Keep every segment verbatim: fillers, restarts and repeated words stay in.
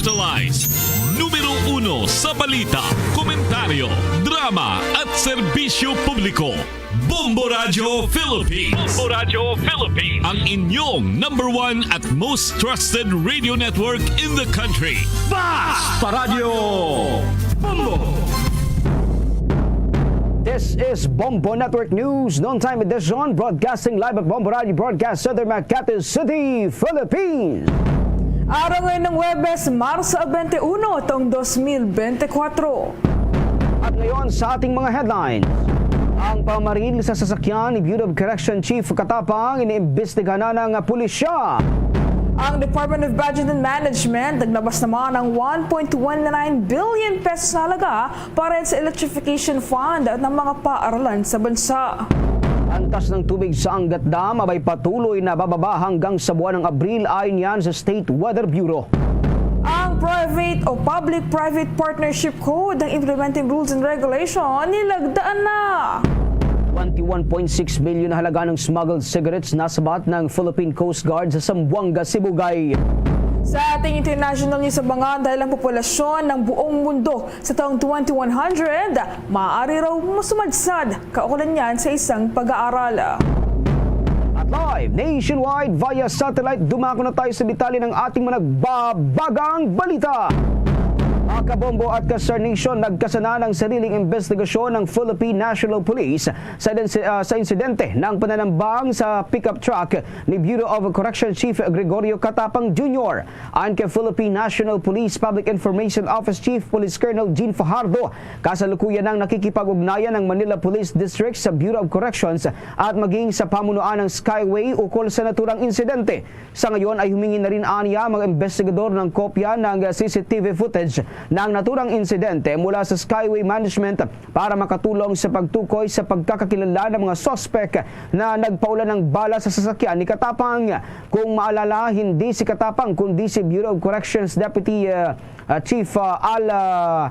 Specialized. Numero uno sa balita, komentaryo, drama at serbisyo publiko. Bombo Radyo Philippines. Bombo Radyo Philippines. Ang inyong number one at most trusted radio network in the country. Basta Radyo Bombo! This is Bombo Network News, noontime edition, broadcasting live at Bombo Radio Broadcast Center, Makati City, Philippines. Araw ngayon ng Huwebes, Marso twenty-one, taong dos mil bente kwatro. At ngayon sa ating mga headlines. Ang pamaril sa sasakyan ni Bureau of Correction Chief Katapang, iniimbestigahan na ng pulisya. Ang Department of Budget and Management naglabas naman ng one point one nine billion pesos na halaga para sa electrification fund ng mga paaralan sa bansa. Antas ng tubig sa Angat Dam abay patuloy na bababa hanggang sa buwan ng Abril, ayon yan sa State Weather Bureau. Ang private o public-private partnership code, ang implementing rules and regulation, nilagdaan na. Twenty-one point six million na halaga ng smuggled cigarettes nasabat ng Philippine Coast Guard sa Zamboanga Sibugay. Sa ating international news, abangan, dahil ang populasyon ng buong mundo sa taong twenty-one hundred, maaari raw masumadsad. Kaukulan yan sa isang pag-aaral. At live nationwide via satellite, dumako na tayo sa detalye ng ating mga nagbabagang balita. Mga kabombo at ka-Star Nation, nagkasana ng sariling investigasyon ng Philippine National Police sa, ah, sa insidente ng pananambang sa pickup truck ni Bureau of Correction Chief Gregorio Katapang Junior. Ayon kay Philippine National Police Public Information Office Chief Police Colonel Jean Fajardo, kasalukuyan nang nakikipag-ugnayan ang Manila Police District sa Bureau of Corrections at maging sa pamunuan ng Skyway ukol sa naturang insidente. Sa ngayon ay humingi na rin aniya mga investigador ng kopya ng C C T V footage ng naturang insidente mula sa Skyway Management para makatulong sa pagtukoy sa pagkakakilala ng mga suspek na nagpaula ng bala sa sasakyan ni Katapang. Kung maalala, hindi si Katapang kundi si Bureau of Corrections Deputy, uh, uh, Chief, uh, Al, uh,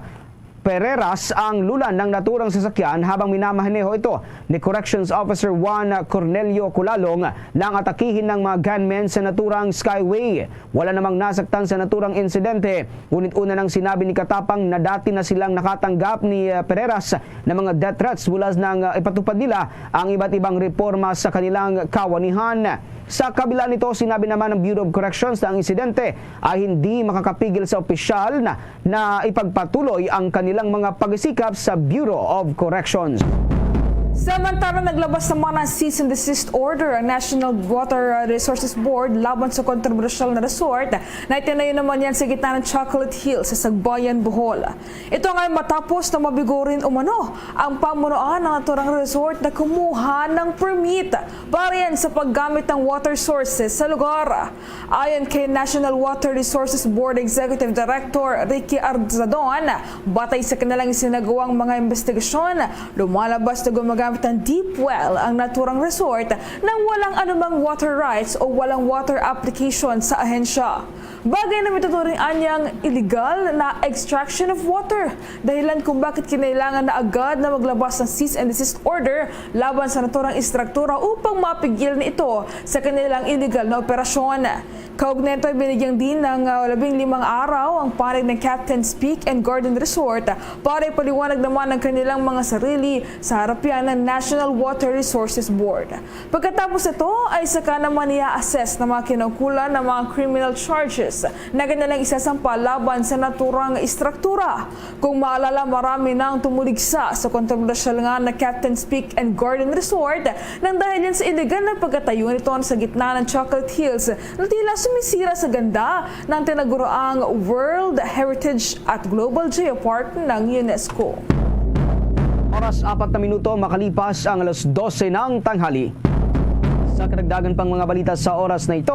Pereras ang lulan ng naturang sasakyan habang minamaneho ito ni Corrections Officer Juan Cornelio Culalong nang atakihin ng mga gunmen sa naturang Skyway. Wala namang nasaktan sa naturang insidente, ngunit una nang sinabi ni Katapang na dati na silang nakatanggap ni, uh, Pereras ng mga death threats mula nang, uh, ipatupad nila ang iba't ibang reporma sa kanilang kawanihan. Sa kabila nito, sinabi naman ng Bureau of Corrections na ang insidente ay hindi makakapigil sa opisyal na, na ipagpatuloy ang kanilang mga pagsikap sa Bureau of Corrections. Samantala, naglabas naman ng cease and desist order ang National Water Resources Board laban sa kontrobersyal na resort na itinayo naman yan sa gitna ng Chocolate Hills sa Sagbayan, Bohol. Ito nga ay matapos na mabigorin umano ang pamunuan ng naturang resort na kumuha ng permit para yan sa paggamit ng water sources sa lugar. Ayon kay National Water Resources Board Executive Director Ricky Arzadon, batay sa kanilang isinagawang mga investigasyon, lumalabas na gumagamit ng deep well ang naturang resort nang walang anumang water rights o walang water application sa ahensya. Bagay na matuturing anyang illegal na extraction of water, dahilan kung bakit kinailangan na agad na maglabas ng cease and desist order laban sa naturang istruktura upang mapigil na ito sa kanilang illegal na operasyon. Kaugnay nito, binigyang din ng, ah, labing limang araw ang panig ng Captain's Peak and Garden Resort para ipaliwanag naman ang kanilang mga sarili sa harapan ng National Water Resources Board. Pagkatapos nito ay saka naman i-assess ng mga kinaukulan ng mga criminal charges na kanilang isasampa laban sa naturang istruktura. Kung maalala, marami na ang tumuligsa sa kontrobersyal nga na Captain's Peak and Garden Resort nang dahil yan sa iligal na pagkatayo nito sa gitna ng Chocolate Hills na tila sumisira sa ganda ng tinaguriang World Heritage at Global Geopark ng UNESCO. Oras, apat na minuto makalipas ang alas dose ng tanghali. Sa karagdagan pang mga balita sa oras na ito,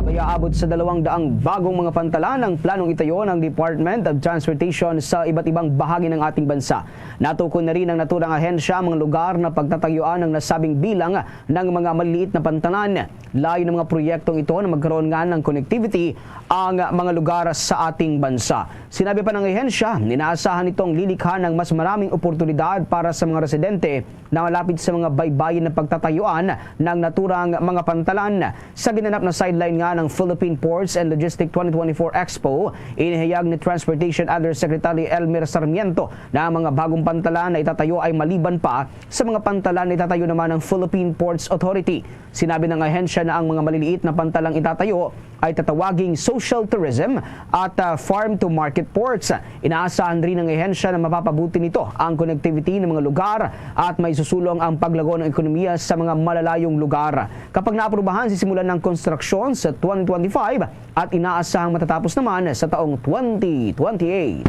abay aabot sa dalawang daang bagong mga pantalan ang planong itayo ng Department of Transportation sa iba't ibang bahagi ng ating bansa. Natukoy na rin ng naturang ahensya ang mga lugar na pagtatayuan ng nasabing bilang ng mga maliliit na pantalan. Layo ng mga proyektong ito na magkaroon nga ng connectivity ang mga lugar sa ating bansa. Sinabi pa ng ahensya, inaasahan nitong lilikha ng mas maraming oportunidad para sa mga residente na malapit sa mga baybayin na pagtatayuan ng naturang mga pantalan. Sa ginanap na sideline nga Ang Philippine Ports and Logistics twenty twenty-four Expo, inihayag ni Transportation Undersecretary Elmer Sarmiento na ang mga bagong pantalan na itatayo ay maliban pa sa mga pantalan na itatayo naman ng Philippine Ports Authority. Sinabi ng ahensya na ang mga maliliit na pantalang itatayo ay tatawaging social tourism at, ah, farm to market ports. Inaasahan rin ng ahensya na mapapabuti nito ang connectivity ng mga lugar at maisusulong ang paglago ng ekonomiya sa mga malalayong lugar. Kapag naaprubahan, sisimulan ng konstruksyon sa twenty twenty-five at inaasahang matatapos naman sa taong twenty twenty-eight.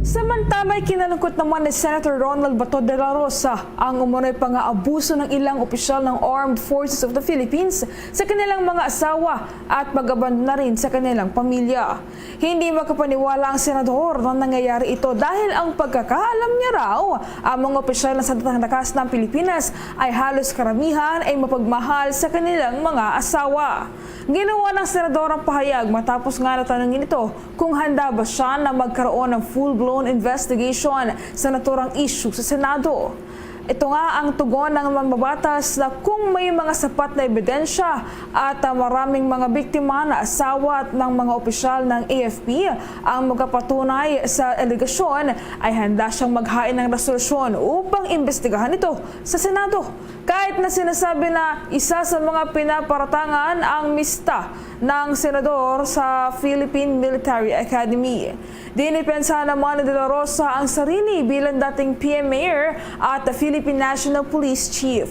Samantala, kinalungkot naman ni Senator Ronald Bato de la Rosa ang umano'y pangaabuso ng ilang opisyal ng Armed Forces of the Philippines sa kanilang mga asawa at pag-abandona rin sa kanilang pamilya. Hindi makapaniwala ang senador na nangyayari ito dahil ang pagkakaalam niya raw, ang mga opisyal ng Sandatang Lakas ng Pilipinas ay halos karamihan ay mapagmahal sa kanilang mga asawa. Ginawa ng senador ang pahayag matapos nga natanungin ito kung handa ba siya na magkaroon ng full-blown investigation sa naturang issue sa Senado. Ito nga ang tugon ng mambabatas na kung may mga sapat na ebidensya at, ah, maraming mga biktima na asawa ng mga opisyal ng A F P ang magkapatunay sa alegasyon, ay handa siyang maghain ng resolusyon upang imbestigahan ito sa Senado. Kahit na sinasabi na isa sa mga pinaparatangan ang mista ng senador sa Philippine Military Academy. Dinipensa naman ni De La Rosa ang sarili bilang dating P M mayor at Philippine National Police Chief,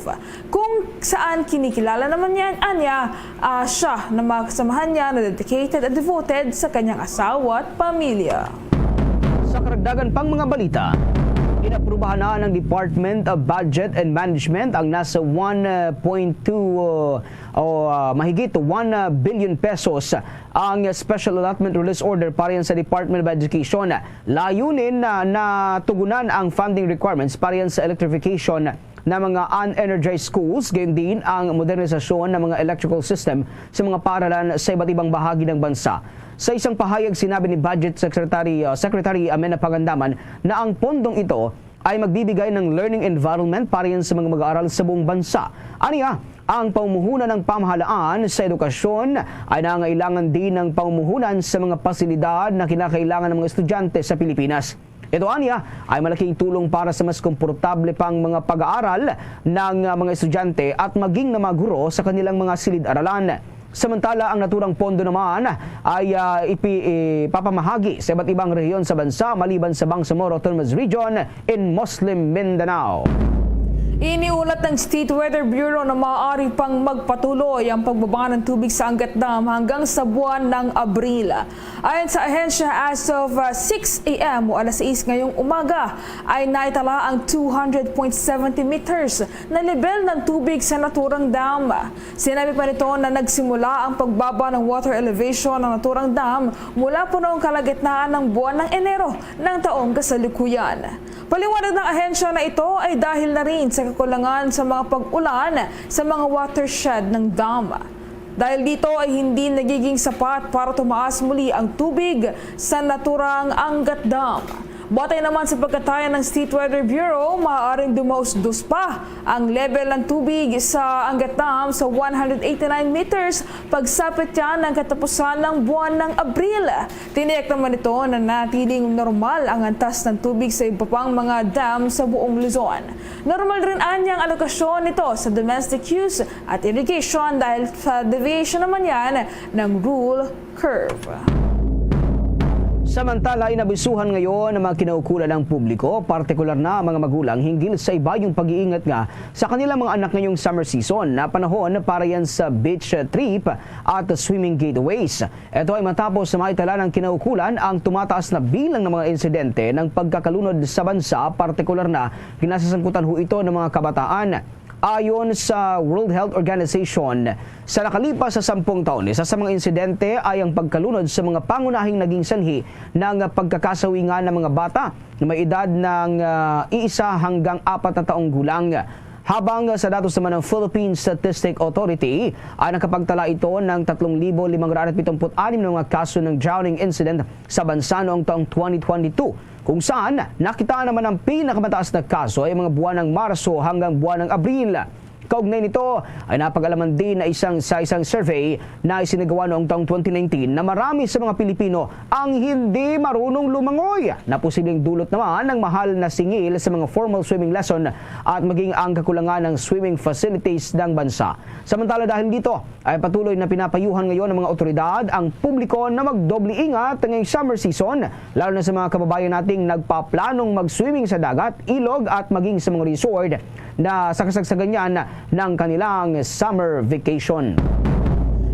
kung saan kinikilala naman niya, anya, ah, siya ng mga kasamahan niya na dedicated at devoted sa kanyang asawa at pamilya. Sa karagdagan pang mga balita, inaprubahan na ng Department of Budget and Management ang nasa one point two o, ah, mahigit one billion pesos ang special allotment release order para yan sa Department of Education. Layunin na, na tugunan ang funding requirements para yan sa electrification ng mga unenergized schools, gayon din ang modernisasyon ng mga electrical system sa mga paaralan sa iba't ibang bahagi ng bansa. Sa isang pahayag, sinabi ni Budget Secretary, ah, Secretary Amenna Pangandaman na ang pondong ito ay magbibigay ng learning environment para yan sa mga mag-aaral sa buong bansa. Aniya, ang pamumuhunan ng pamahalaan sa edukasyon ay nangangailangan din ng pamumuhunan sa mga pasilidad na kinakailangan ng mga estudyante sa Pilipinas. Ito aniya ay malaking tulong para sa mas komportable pang mga pag-aaral ng, ah, mga estudyante at maging na mga guro sa kanilang mga silid-aralan. Samantala, ang naturang pondo naman ay, ah, ipi-, ipapamahagi sa iba't ibang rehiyon sa bansa maliban sa Bangsamoro Autonomous Region in Muslim Mindanao. Iniulat ng State Weather Bureau na maaari pang magpatuloy ang pagbaba ng tubig sa Angat Dam hanggang sa buwan ng Abril. Ayon sa ahensya, as of, ah, six a m o alas sais ngayong umaga, ay naitala ang two hundred point seventy meters na lebel ng tubig sa naturang dam. Sinabi pa nito na nagsimula ang pagbaba ng water elevation ng naturang dam mula po noong kalagitnaan ng buwan ng Enero ng taong kasalukuyan. Paliwanag ng ahensya na ito ay dahil na rin sa kakulangan sa mga pag-ulan sa mga watershed ng dam. Dahil dito ay hindi nagiging sapat para tumaas muli ang tubig sa naturang Angat Dam. Batay naman sa pagkataya ng State Weather Bureau, maaaring dumausdos pa ang level ng tubig sa Angat Dam sa one hundred eighty-nine meters pagsapit yan ng katapusan ng buwan ng Abril. Tiniyak naman nito na natiling normal ang antas ng tubig sa iba pang mga dam sa buong Luzon. Normal rin anya ang alokasyon nito sa domestic use at irrigation dahil sa deviation naman yan ng rule curve. Samantala, inabisuhan ngayon ng mga kinaukulan ang publiko, partikular na ang mga magulang, hinggil sa ibayong pag-iingat nga sa kanilang mga anak ngayong summer season na panahon para yan sa beach trip at swimming getaways. Ito ay matapos na maitala ng kinaukulan ang tumataas na bilang ng mga insidente ng pagkakalunod sa bansa, partikular na kinasasangkutan ho ito ng mga kabataan. Ayon sa World Health Organization, sa nakalipas sa sampung taon, isa sa mga insidente ay ang pagkalunod sa mga pangunahing naging sanhi ng pagkakasawingan ng mga bata na may edad ng, ah, isa hanggang apat na taong gulang. Habang sa datos naman ng Philippine Statistic Authority, ay nakapagtala ito ng tatlong libo limang raan at pitumput anim na mga kaso ng drowning incident sa bansa noong taong twenty twenty-two, kung saan nakitaan naman ang pinakamataas na kaso ay mga buwan ng Marso hanggang buwan ng Abril. Kaugnay nito ay napag-alaman din na isang, sa isang survey na isinagawa noong taong twenty nineteen na marami sa mga Pilipino ang hindi marunong lumangoy, na posibleng dulot naman ng mahal na singil sa mga formal swimming lesson at maging ang kakulangan ng swimming facilities ng bansa. Samantala, dahil dito, ay patuloy na pinapayuhan ngayon ng mga otoridad ang publiko na magdoble ingat ngayong summer season, lalo na sa mga kababayan nating nagpaplanong mag-swimming sa dagat, ilog at maging sa mga resort na sa kasagsagan niyan ng kanilang summer vacation.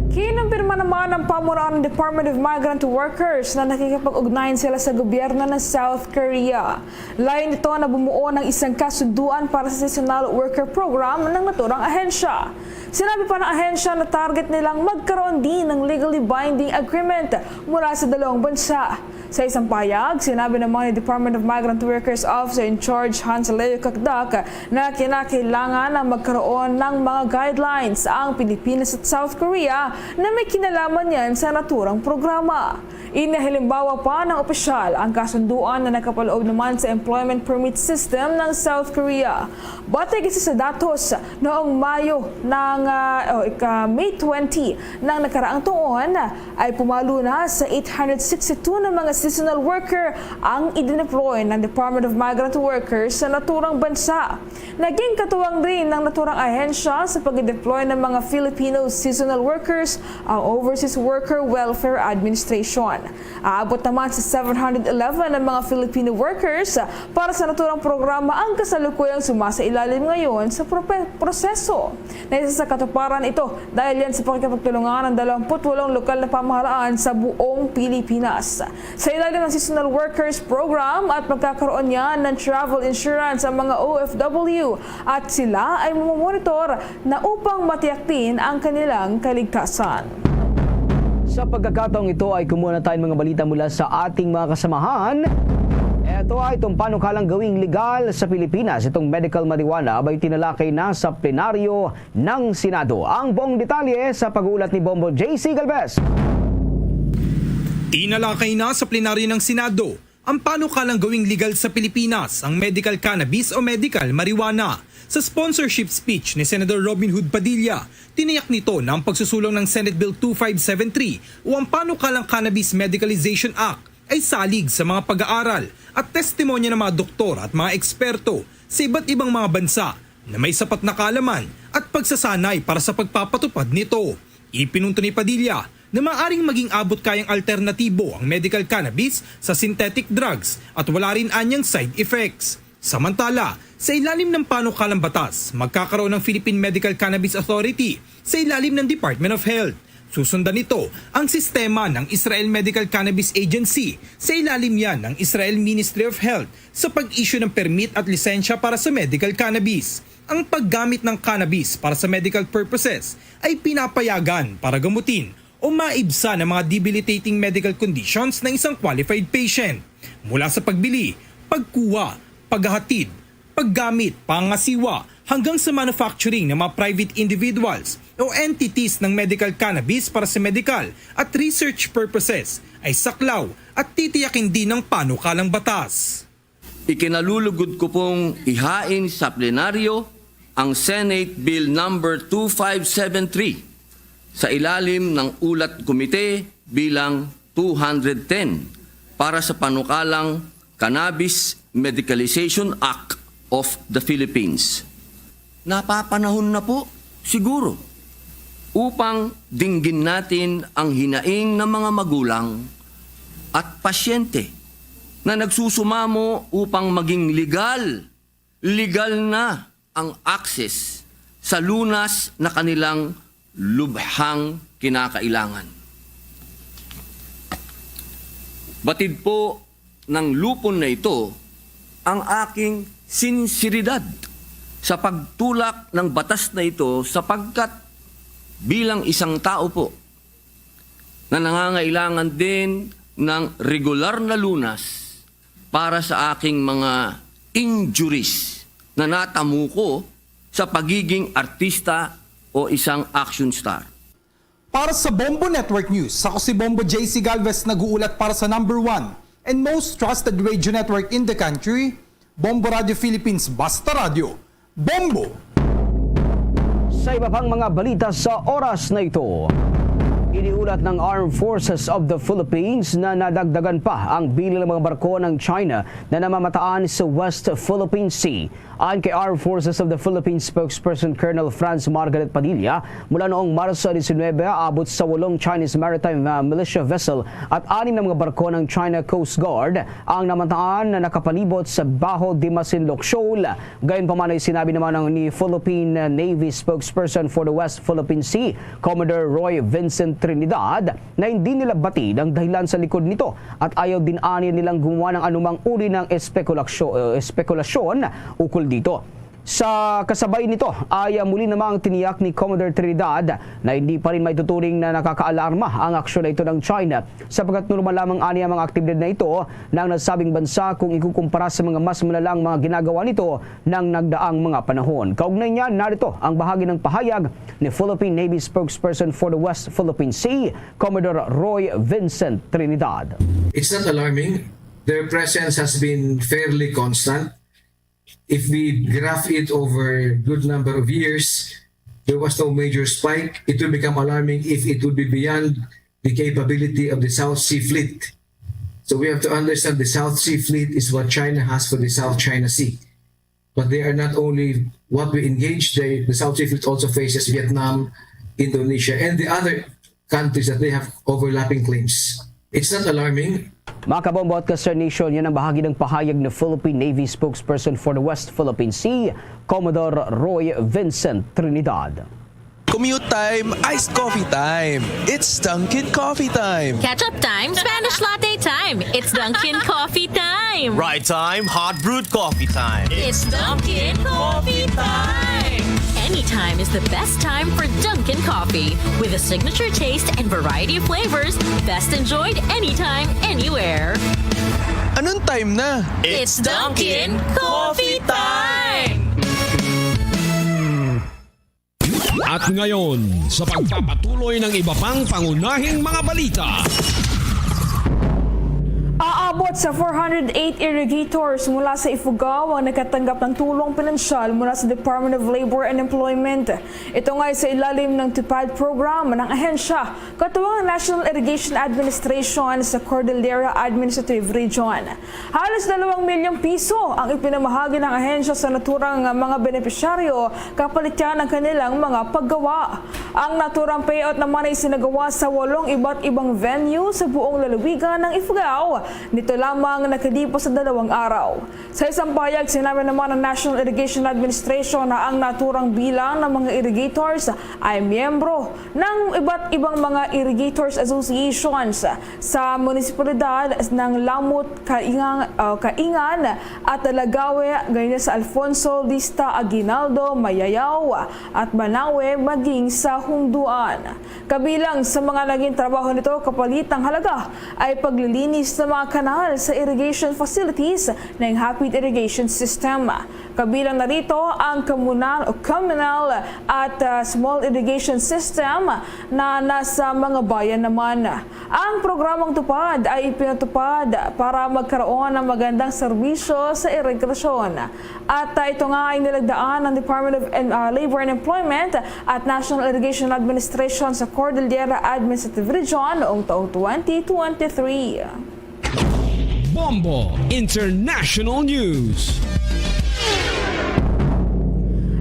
Kinumpirma naman ng pamunuan ng Department of Migrant Workers na nakikipag-ugnayan sila sa gobyerno ng South Korea. Layo nito na bumuo ng isang kasunduan para sa seasonal worker program ng naturang ahensya. Sinabi pa ng ahensya na target nilang magkaroon din ng legally binding agreement mula sa dalawang bansa. Sa isang pahayag, sinabi naman ni Department of Migrant Workers Officer in Charge Hans Leo Cacdac na kinakailangan na magkaroon ng mga guidelines ang Pilipinas at South Korea na may kinalaman niyan sa naturang programa. Inihalimbawa pa ng opisyal ang kasunduan na nakapaloob naman sa employment permit system ng South Korea. Batay kasi sa datos, noong Mayo ng, ah, o ika, May twenty ng nakaraang taon, ay pumalo na sa eight hundred sixty-two na mga seasonal worker ang idineploy ng Department of Migrant Workers sa naturang bansa. Naging katuwang rin ng naturang ahensya sa pag-deploy ng mga Filipino seasonal workers ang Overseas Worker Welfare Administration. Aabot naman sa seven hundred eleven ang mga Filipino workers para sa naturang programa ang kasalukuyang sumasailalim ngayon sa prope-, proseso. Naisa sa katuparan ito dahil yan sa pakikipagtulungan ng dalawampu't walong lokal na pamahalaan sa buong Pilipinas. Sa ilalim ng Seasonal Workers Program at magkakaroon niya ng travel insurance ang mga O F W at sila ay mamomonitor na upang matiyak din ang kanilang kaligtasan. Sa pagkakataong ito ay kumuha na tayo ng mga balita mula sa ating mga kasamahan. Ito ay itong panukalang gawing legal sa Pilipinas. Itong medical marijuana abay tinalakay na sa plenaryo ng Senado. Ang buong detalye sa pag-uulat ni Bombo J C Galvez. Tinalakay na sa plenaryo ng Senado ang panukalang gawing legal sa Pilipinas ang medical cannabis o medical marijuana. Sa sponsorship speech ni Senador Robin Hood Padilla, tiniyak nito na ang pagsusulong ng Senate Bill two five seven three o ang panukalang Cannabis Medicalization Act ay salig sa mga pag-aaral at testimonya ng mga doktor at mga eksperto sa iba't ibang mga bansa na may sapat na kaalaman at pagsasanay para sa pagpapatupad nito. Ipinunto ni Padilla na maaring maging abot-kayang alternatibo ang medical cannabis sa synthetic drugs at wala rin anyang side effects. Samantala, sa ilalim ng panukalang batas, magkakaroon ng Philippine Medical Cannabis Authority sa ilalim ng Department of Health. Susundan nito ang sistema ng Israel Medical Cannabis Agency, sa ilalim niyan ng Israel Ministry of Health, sa pag-issue ng permit at lisensya para sa medical cannabis. Ang paggamit ng cannabis para sa medical purposes ay pinapayagan para gamutin o maibsan ang mga debilitating medical conditions ng isang qualified patient, mula sa pagbili, pagkuha, paghahatid, paggamit, pangangasiwa, hanggang sa manufacturing ng mga private individuals o entities ng medical cannabis para sa medical at research purposes, ay saklaw at titiyakin din ng panukalang batas. Ikinalulugod ko pong ihain sa plenaryo ang Senate Bill Number two five seven three sa ilalim ng ulat komite bilang two hundred ten para sa panukalang Cannabis Medicalization Act of the Philippines. Napapanahon na po, siguro, upang dinggin natin ang hinaing ng mga magulang at pasyente na nagsusumamo upang maging legal, legal na ang access sa lunas na kanilang lubhang kinakailangan. Batid po ng lupon na ito ang aking sinseridad sa pagtulak ng batas na ito, sapagkat bilang isang tao po na nangangailangan din ng regular na lunas para sa aking mga injuries na natamo ko sa pagiging artista o isang action star. Para sa Bombo Network News, ako si Bombo J C Galvez, nag-uulat para sa number one and most trusted radio network in the country, Bombo Radio Philippines, Basta Radyo, Bombo! Sa iba pang mga balita sa oras na ito, iniulat ng Armed Forces of the Philippines na nadagdagan pa ang bilang ng mga barko ng China na namamataan sa West Philippine Sea. Ayon kay Armed Forces of the Philippines spokesperson Colonel Franz Margaret Padilla, mula noong Marso diecinuebe, abot sa walong Chinese maritime, ah, militia vessel at anim na mga barko ng China Coast Guard ang namataan na nakapalibot sa Baho de Masinloc Shoal. Gayon pa man ay sinabi naman ng, ni Philippine Navy spokesperson for the West Philippine Sea, Commodore Roy Vincent Trinidad, na hindi nila batid ang dahilan sa likod nito at ayaw din aniya nilang gumawa ng anumang uri ng espekulasyo-, eh, espekulasyon ukol dito. Sa kasabay nito ay, ah, muli namang tiniyak ni Commodore Trinidad na hindi pa rin maituturing na nakakaalarma ang aksyon na ito ng China, sapagkat normal lamang aniya mga aktibidad na ito ng nasabing bansa kung ikukumpara sa mga mas malalang mga ginagawa nito ng nagdaang mga panahon. Kaugnay niya, narito ang bahagi ng pahayag ni Philippine Navy spokesperson for the West Philippine Sea, Commodore Roy Vincent Trinidad. It's not alarming. Their presence has been fairly constant. If we graph it over a good number of years, there was no major spike. It will become alarming if it would be beyond the capability of the South Sea Fleet. So we have to understand the South Sea Fleet is what China has for the South China Sea. But they are not only what we engage, they, the South Sea Fleet also faces Vietnam, Indonesia, and the other countries that they have overlapping claims. It's not alarming. Mga kabombo at ka-Star Nation, yan ang bahagi ng pahayag ni Philippine Navy spokesperson for the West Philippine Sea, Commodore Roy Vincent Trinidad. Commute time, iced coffee time. It's Dunkin' Coffee time. Ketchup time, Spanish latte time. It's Dunkin' Coffee time. Ride time, hot brewed coffee time. It's Dunkin' Coffee time. Anytime is the best time for Dunkin' Coffee. With a signature taste and variety of flavors, best enjoyed anytime, anywhere. Anong time na? It's Dunkin' Coffee time! At ngayon, sa pagpapatuloy ng iba pang pangunahing mga balita. Aabot sa four hundred eight irrigators mula sa Ifugao ang nakatanggap ng tulong pinansyal mula sa Department of Labor and Employment. Ito nga ay sa ilalim ng TUPAD program ng ahensya, katuwang ang National Irrigation Administration sa Cordillera Administrative Region. Halos dalawang milyong piso ang ipinamahagi ng ahensya sa naturang mga benepisyaryo kapalit niya ang kanilang mga paggawa. Ang naturang payout naman ay isinagawa sa walong iba't ibang venue sa buong lalawigan ng Ifugao. Nito lamang nakalipas sa dalawang araw. Sa isang pahayag, sinabi naman ng National Irrigation Administration na ang naturang bilang ng mga irrigators ay miyembro ng iba't ibang mga irrigators associations sa munisipalidad ng Lamut, Kaingang, uh, Kaingan at Lagawe, gaya sa Alfonso, Lista, Aguinaldo, Mayayaw at Manawe, maging sa Hunduan. Kabilang sa mga naging trabaho nito, kapalit ang halaga ay paglilinis ng mga kanal sa irrigation facilities ng Hapit Irrigation System. Kabilang na rito ang communal, communal at, ah, small irrigation system na nasa mga bayan naman. Ang programang TUPAD ay ipinatupad para magkaroon ng magandang serbisyo sa irigasyon. At, ah, ito nga ay nilagdaan ng Department of, ah, Labor and Employment at National Irrigation Administration sa Cordillera Administrative Region noong taong twenty twenty-three. Bombo International News.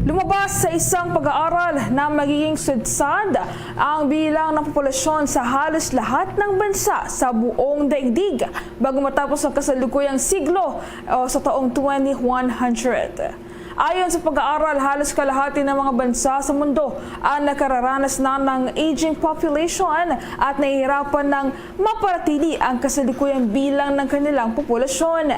Lumabas sa isang pag-aaral na magiging sudsad ang bilang ng populasyon sa halos lahat ng bansa sa buong daigdig bago matapos ang kasalukuyang siglo o sa taong twenty-one hundred. Ayon sa pag-aaral, halos kalahati ng mga bansa sa mundo ang nakararanas na ng aging population at nahihirapan ng mapanatili ang kasalukuyang bilang ng kanilang populasyon.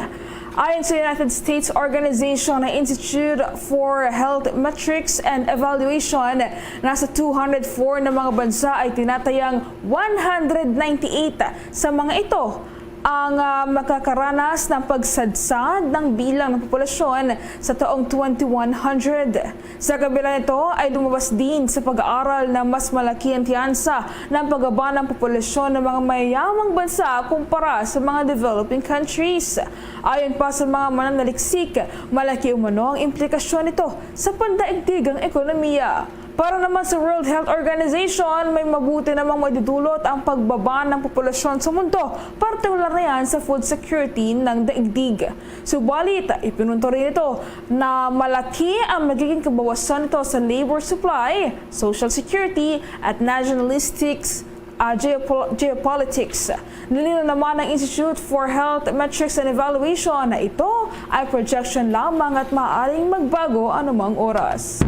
Ayon sa United States Organization na Institute for Health Metrics and Evaluation, nasa two hundred four na mga bansa ay tinatayang one hundred ninety-eight sa mga ito ang, ah, makakaranas ng pagsadsad ng bilang ng populasyon sa taong twenty-one hundred. Sa kabila nito ay lumabas din sa pag-aaral na mas malaki ang tiyansa ng pagbaba ng populasyon ng mga mayayamang bansa kumpara sa mga developing countries. Ayon pa sa mga mananaliksik, malaki umano ang implikasyon nito sa pandaigdigang ekonomiya. Para naman sa World Health Organization, may mabuti namang maidudulot ang pagbaba ng populasyon sa mundo, partikular na yan sa food security ng daigdig. Subalit, ipinunto rin ito na malaki ang magiging kabawasan nito sa labor supply, social security, at nationalistics, ah, geopo-, geopolitics. Nilinaw naman ng Institute for Health Metrics and Evaluation na ito ay projection lamang at maaaring magbago anumang oras.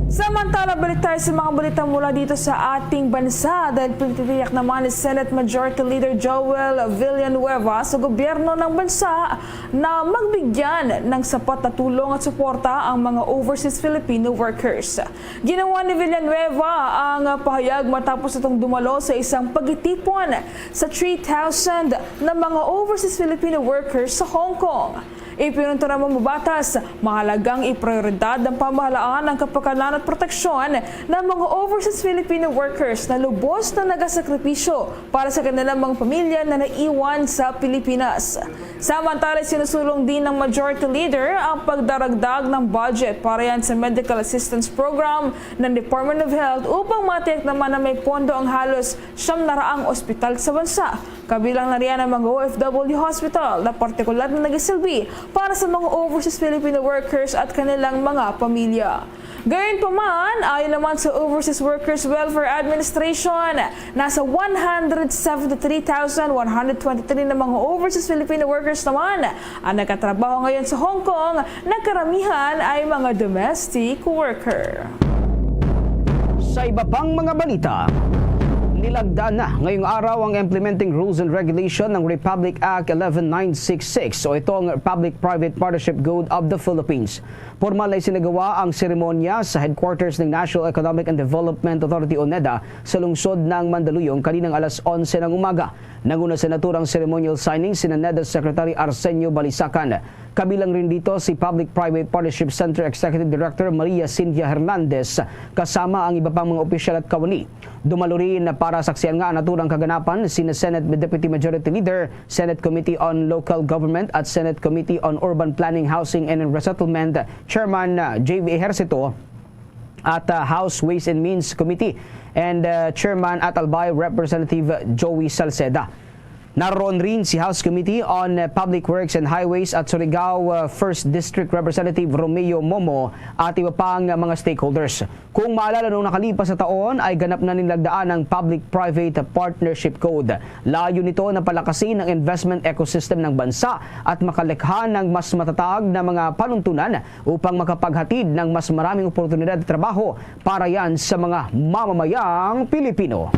Samantala, balik tayo sa mga balita mula dito sa ating bansa, dahil pinititiyak naman ni Senate Majority Leader Joel Villanueva sa gobyerno ng bansa na magbigyan ng sapat na tulong at suporta ang mga overseas Filipino workers. Ginawa ni Villanueva ang pahayag matapos itong dumalo sa isang pagtitipon sa three thousand na mga overseas Filipino workers sa Hong Kong. Ipinunto naman mabatas, mahalagang iprioridad ng pamahalaan ang kapakanan at proteksyon ng mga overseas Filipino workers na lubos na nagasakripisyo para sa kanilang mga pamilya na naiwan sa Pilipinas. Samantala, sinusulong din ng Majority Leader ang pagdaragdag ng budget para yan sa Medical Assistance Program ng Department of Health upang matiyak naman na may pondo ang halos siyam na raang ospital sa bansa, kabilang na riyan ang mga O F W hospital na partikular na nagasilbi para sa mga overseas Filipino workers at kanilang mga pamilya. Gayunpaman, ayon naman sa Overseas Workers Welfare Administration, nasa one hundred seventy-three thousand one hundred twenty-three na mga overseas Filipino workers naman ang nagkatrabaho ngayon sa Hong Kong, na karamihan ay mga domestic worker. Sa iba pang mga balita, nilagdaan na ngayong araw ang Implementing Rules and Regulation ng Republic Act eleven nine six six o itong Public-Private Partnership Code of the Philippines. Pormal na isinagawa ang seremonya sa headquarters ng National Economic and Development Authority o NEDA sa lungsod ng Mandaluyong kaninang alas onse ng umaga. Nanguna sa naturang ceremonial signing sina NEDA Secretary Arsenio Balisacan. Kabilang rin dito si Public-Private Partnership Center Executive Director Maria Cynthia Hernandez, kasama ang iba pang mga opisyal at kawani. Dumalo rin na para saksian nga ang naturang kaganapan sina Senate Deputy Majority Leader, Senate Committee on Local Government at Senate Committee on Urban Planning, Housing and Resettlement Chairman, uh, J V Ejercito at, uh, House Ways and Means Committee and, uh, Chairman at Albay Representative Joey Salceda. Naroon rin si House Committee on, uh, Public Works and Highways at Surigao, uh, First District Representative Romeo Momo at iba pang, uh, mga stakeholders. Kung maalala, noong nakalipas na taon ay ganap na nilagdaan ang Public-Private Partnership Code. Layo nito na palakasin ang investment ecosystem ng bansa at makalikha ng mas matatag na mga panuntunan upang makapaghatid ng mas maraming oportunidad at trabaho para yan sa mga mamamayang Pilipino.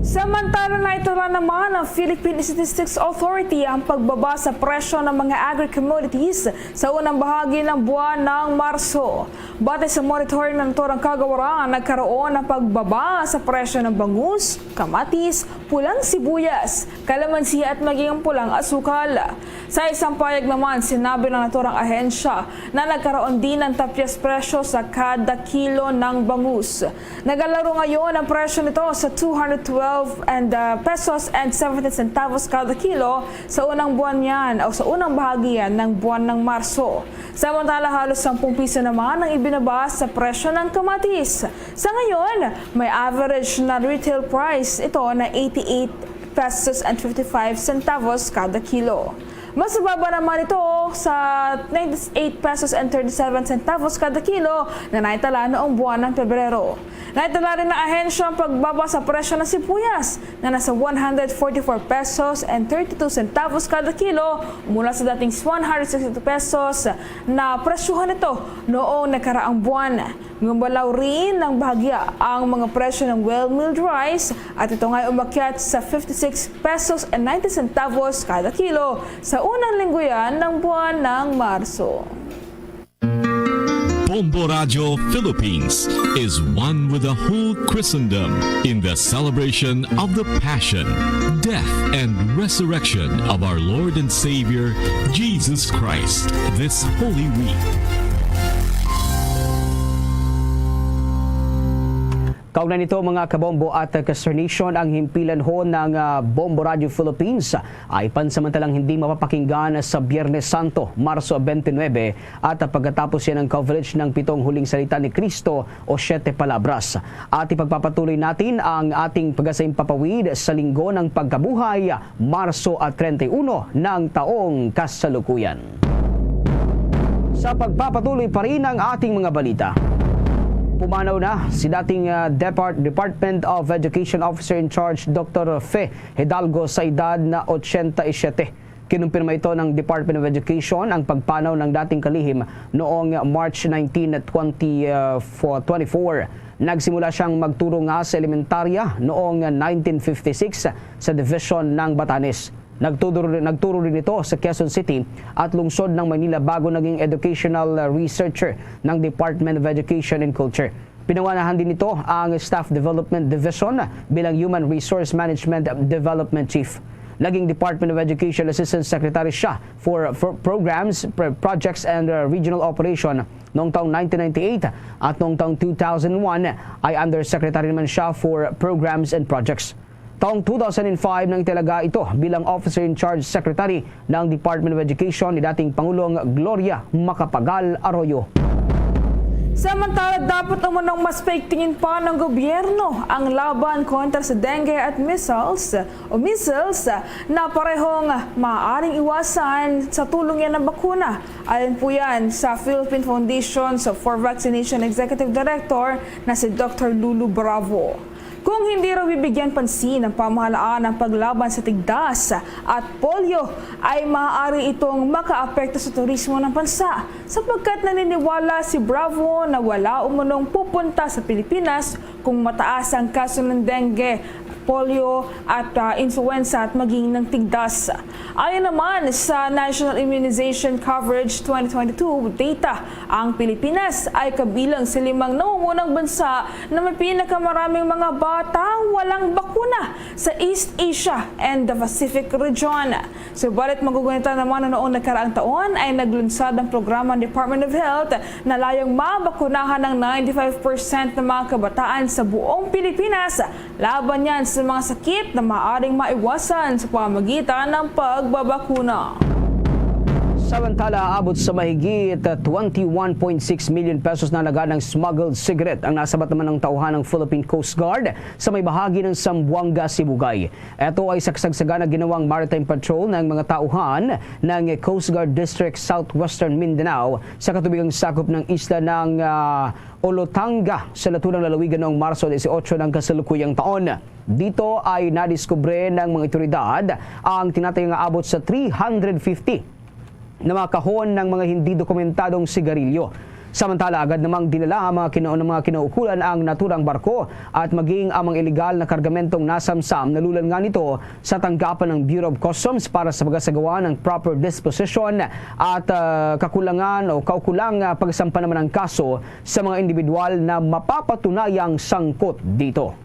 Samantala, naitala naman ng Philippine Statistics Authority ang pagbaba sa presyo ng mga agri-commodities sa unang bahagi ng buwan ng Marso. Batay sa monitoring ng naturang kagawaran, nagkaroon ng pagbaba sa presyo ng bangus, kamatis, pulang sibuyas, kalamansi at maging ang pulang asukal. Sa isang payag naman, sinabi ng naturang ahensya na nagkaroon din ng tapyas presyo sa kada kilo ng bangus. Nagalaro ngayon ang presyo nito sa two hundred twelve and, ah, pesos and seventeen centavos kada kilo sa unang buwan niyan o sa unang bahagi yan ng buwan ng Marso. Samantala, halos sampung piso naman ang ibinaba sa presyo ng kamatis. Sa ngayon, may average na retail price ito na eighty-eight pesos and fifty-five centavos kada kilo. Mas mababa naman ito sa ninety-eight pesos and thirty-seven centavos kada kilo na naitala noong buwan ng Pebrero. Naitala rin ng ahensya ang pagbaba sa presyo ng sibuyas na nasa one hundred forty-four pesos and thirty-two centavos kada kilo mula sa dating one hundred sixty-two pesos na presyuhan nito noong nakaraang buwan. Gumalaw rin ng bahagya ang mga presyo ng well milled rice at ito nga ay umakyat sa fifty-six pesos and ninety centavos kada kilo sa unang linggo yan ng buwan ng Marso. Bombo Radio Philippines is one with the whole Christendom in the celebration of the Passion, Death, and Resurrection of our Lord and Savior, Jesus Christ, this Holy Week. Kaugnay nito, mga kabombo at kasernation, ang himpilan ho ng, ah, Bombo Radio Philippines ay pansamantalang hindi mapapakinggan sa Biyernes Santo, Marso twenty-nine, at pagkatapos yan ng coverage ng pitong huling salita ni Kristo o Siete Palabras. At ipagpapatuloy natin ang ating pagkasaimpapawid sa Linggo ng Pagkabuhay, Marso at treinta y uno ng taong kasalukuyan. Sa pagpapatuloy pa rin ang ating mga balita, pumanaw na si dating, ah, Depart-, Department of Education Officer in Charge, Doktor Fe Hidalgo, sa edad na ochenta y siete. Kinumpirma ito ng Department of Education ang pagpanaw ng dating kalihim noong March nineteen, twenty, ah, twenty-four. Nagsimula siyang magturo nga sa elementarya noong nineteen fifty-six sa Division ng Batanes. Nagtuduro, nagturo rin ito sa Quezon City at lungsod ng Manila bago naging educational researcher ng Department of Education and Culture. Pinanganahan din nito ang Staff Development Division bilang Human Resource Management Development Chief. Naging Department of Education Assistant Secretary siya for, for Programs, Pro-, Projects, and, uh, Regional Operation noong taong nineteen ninety-eight at noong taong two thousand one ay Undersecretary naman siya for Programs and Projects. Taong two thousand five nang italaga ito bilang Officer in Charge Secretary ng Department of Education ni dating Pangulong Gloria Macapagal Arroyo. Samantala, dapat umunong mas paigtingin pa ng gobyerno ang laban kontra sa dengue at measles o measles na parehong maaaring iwasan sa tulong yan ng bakuna. Ayon po yan sa Philippine Foundation for Vaccination Executive Director na si Doktor Lulu Bravo. Kung hindi raw bibigyan pansin ng pamahalaan ang paglaban sa tigdas at polio, ay maaari itong makaapekto sa turismo ng bansa, sapagkat naniniwala si Bravo na wala umunong pupunta sa Pilipinas kung mataas ang kaso ng dengue, polio, at, ah, influenza at maging ng tigdas. Ayon naman sa National Immunization Coverage twenty twenty-two data, ang Pilipinas ay kabilang sa limang nangungunang bansa na may pinakamaraming mga batang walang bakuna sa East Asia and the Pacific region. Subalit, magugunita naman na noong nakaraang taon ay naglunsad ang programa ng Department of Health na layong mabakunahan ng ninety-five percent ng mga kabataan sa buong Pilipinas laban yan sa mga sakit na maaaring maiwasan sa pamamagitan ng pagbabakuna. Samantala, abot sa mahigit twenty-one point six million pesos na halaga ng smuggled cigarette ang nasabat naman ng tauhan ng Philippine Coast Guard sa may bahagi ng Zamboanga, Sibugay. Ito ay sa kasagsagan na ginawang maritime patrol ng mga tauhan ng Coast Guard District Southwestern Mindanao sa katubigang sakop ng isla ng, ah, Olotanga sa naturang lalawigan noong Marso dieciocho ng kasalukuyang taon. Dito ay nadiskubre ng mga otoridad ang tinatayang aabot sa three hundred fifty na mga kahon ng mga hindi dokumentadong sigarilyo. Samantala, agad namang dinala ang mga kina-, ng mga kinaukulan ang naturang barko at maging ang mga iligal na kargamentong nasamsam, nalulan nga nito sa tanggapan ng Bureau of Customs para sa pagsagawa ng proper disposition at, ah, kakulangan o kaukulang, ah, pagsampa naman ng kaso sa mga individual na mapapatunayang sangkot dito.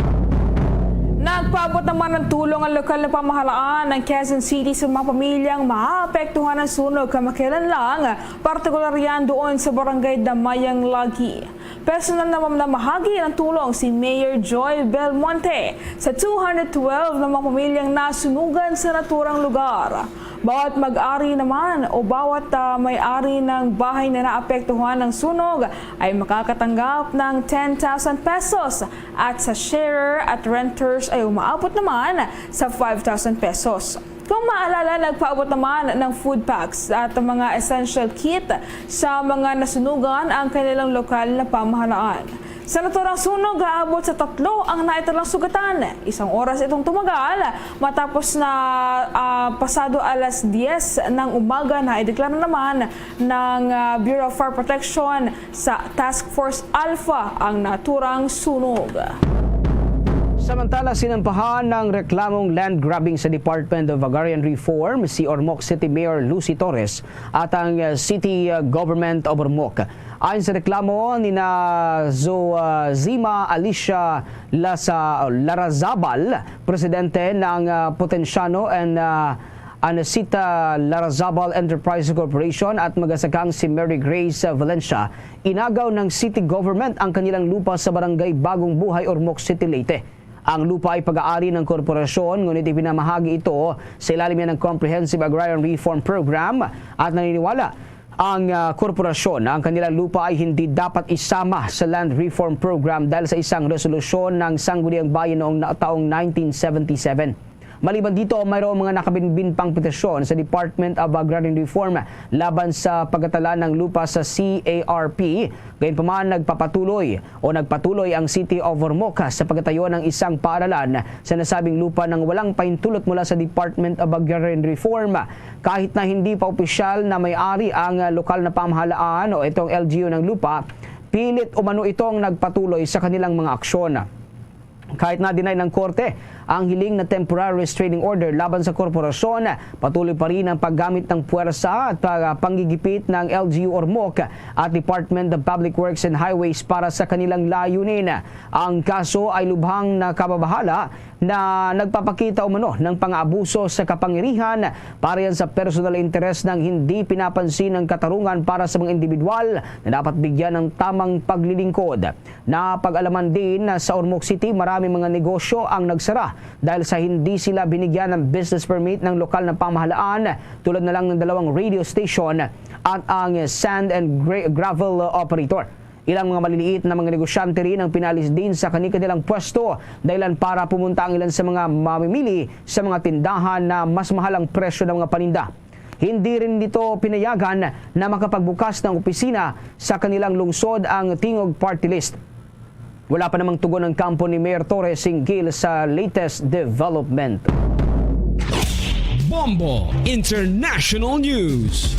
Nagpaabot naman ng tulong ang lokal na pamahalaan ng Quezon City sa mga pamilyang maapektuhan ng sunog kamakailan lang, partikular yan doon sa barangay Damayang, Lagi. Personal na mamamahagi ng tulong si Mayor Joy Belmonte sa two hundred twelve na mga pamilyang nasunugan sa naturang lugar. Bawat mag-ari naman o bawat, ah, may-ari ng bahay na naapektuhan ng sunog ay makakatanggap ng ten thousand pesos at sa sharer at renters ay umaabot naman sa five thousand pesos. Kung maalala, nagpaabot naman ng food packs at mga essential kit sa mga nasunugan ang kanilang lokal na pamahalaan. Sa naturang sunog, aabot sa tatlo ang naitalang sugatan. Isang oras itong tumagal matapos na, ah, pasado alas diyes ng umaga, naideklara naman ng, ah, Bureau of Fire Protection sa Task Force Alpha ang naturang sunog. Samantala, sinampahan ng reklamong land grabbing sa Department of Agrarian Reform si Ormoc City Mayor Lucy Torres at ang, ah, City, ah, Government of Ormoc. Ayon sa reklamo ni na Zo-, ah, Zima Alicia Lasa-, Larazabal, presidente ng, ah, Potensiano and, ah, Anacita Larrazabal Enterprise Corporation at magasakang si Mary Grace Valencia, inagaw ng city government ang kanilang lupa sa barangay Bagong Buhay, Ormoc City, Leyte. Ang lupa ay pag-aari ng korporasyon, ngunit ipinamahagi ito sa ilalim niya ng Comprehensive Agrarian Reform Program at naniniwala ang, ah, korporasyon na ang kanilang lupa ay hindi dapat isama sa Land Reform Program dahil sa isang resolusyon ng Sangguniang Bayan noong na-, taong nineteen seventy-seven. Maliban dito, mayroong mga nakabinbin pang petisyon sa Department of Agrarian Reform laban sa pagkatala ng lupa sa C A R P. Gayunpaman, nagpapatuloy o nagpatuloy ang City of Ormoc sa pagtatayo ng isang paaralan sa nasabing lupa nang walang pahintulot mula sa Department of Agrarian Reform. Kahit na hindi pa opisyal na may-ari ang, ah, lokal na pamahalaan o itong L G U ng lupa, pilit umano itong nagpatuloy sa kanilang mga aksyon. Kahit na deny ng korte ang hiling na temporary restraining order laban sa korporasyon, patuloy pa rin ang paggamit ng puwersa at pa-, panggigipit ng L G U Ormoc at Department of Public Works and Highways para sa kanilang layunin. Ang kaso ay lubhang nakababahala na nagpapakita umano ng pang-abuso sa kapangyarihan para yan sa personal interes nang hindi pinapansin ang katarungan para sa mga individual na dapat bigyan ng tamang paglilingkod. Napag-alaman din na sa Ormoc City, marami mga negosyo ang nagsara dahil sa hindi sila binigyan ng business permit ng lokal na pamahalaan, tulad na lang ng dalawang radio station at ang sand and gra-, gravel operator. Ilang mga maliliit na mga negosyante rin ang pinalis din sa kani-kanilang pwesto, dahilan para pumunta ang ilan sa mga mamimili sa mga tindahan na mas mahal ang presyo ng mga paninda. Hindi rin dito pinayagan na makapagbukas ng opisina sa kanilang lungsod ang Tingog Party List. Wala pa namang tugon ang kampo ni Mayor Torres hinggil sa latest development. Bombo International News.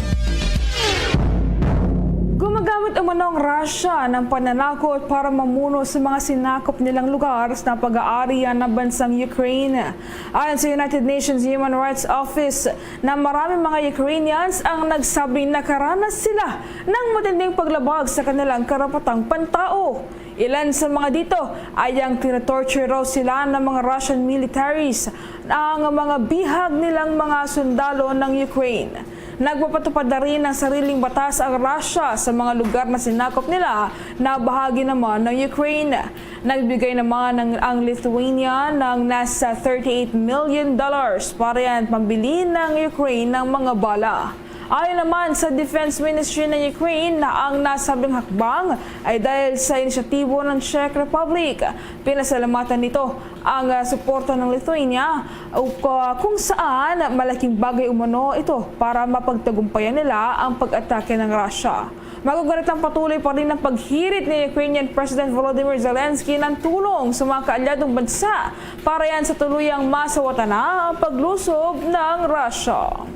Gumagamit umano ang Russia ng pananakot para mamuno sa mga sinakop nilang lugar sa pag-aari ng bansang Ukraine. Ayon sa United Nations Human Rights Office, na maraming mga Ukrainians ang nagsabing nakaranas sila ng matinding paglabag sa kanilang karapatang pantao. Ilan sa mga dito ay ang tinatorture raw sila ng mga Russian militaries, ang mga bihag nilang mga sundalo ng Ukraine. Nagpapatupad na rin ng sariling batas ang Russia sa mga lugar na sinakop nila na bahagi naman ng Ukraine. Nagbigay naman ang, ang Lithuania ng nasa thirty-eight million dollars para yan pambili ng Ukraine ng mga bala. Ayon naman sa Defense Ministry ng Ukraine na ang nasabing hakbang ay dahil sa inisyatibo ng Czech Republic. Pinasalamatan nito ang, ah, suporta ng Lithuania, o, ah, kung saan malaking bagay umano ito para mapagtagumpayan nila ang pag-atake ng Russia. Maguganit ang patuloy pa rin ang paghirit ni Ukrainian President Volodymyr Zelensky ng tulong sa mga kaalyadong bansa para yan sa tuluyang masawatan na ang paglusob ng Russia.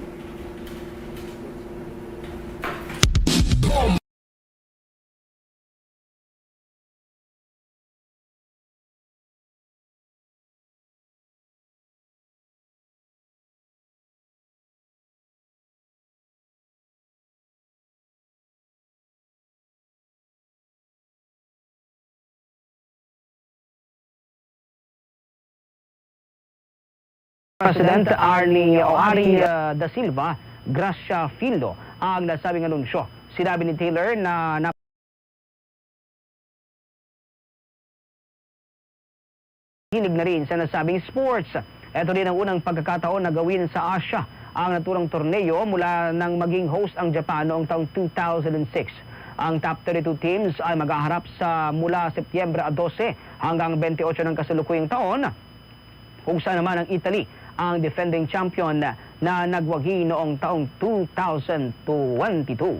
President Arnie o Ari, uh, da Silva Gracia Filho ang nasabing anunsyo. Sinabi ni Taylor na na- hilig na rin sa nasabing sports. Ito rin ang unang pagkakataon na gawin sa Asia ang naturang torneo mula nang maging host ang Japan noong taong two thousand and six. Ang top thirty-two teams ay maghaharap sa mula Setyembre dose hanggang twenty-eight ng kasalukuyang taon, kung saan naman ang Italy ang defending champion na nagwagi noong taong two thousand twenty-two.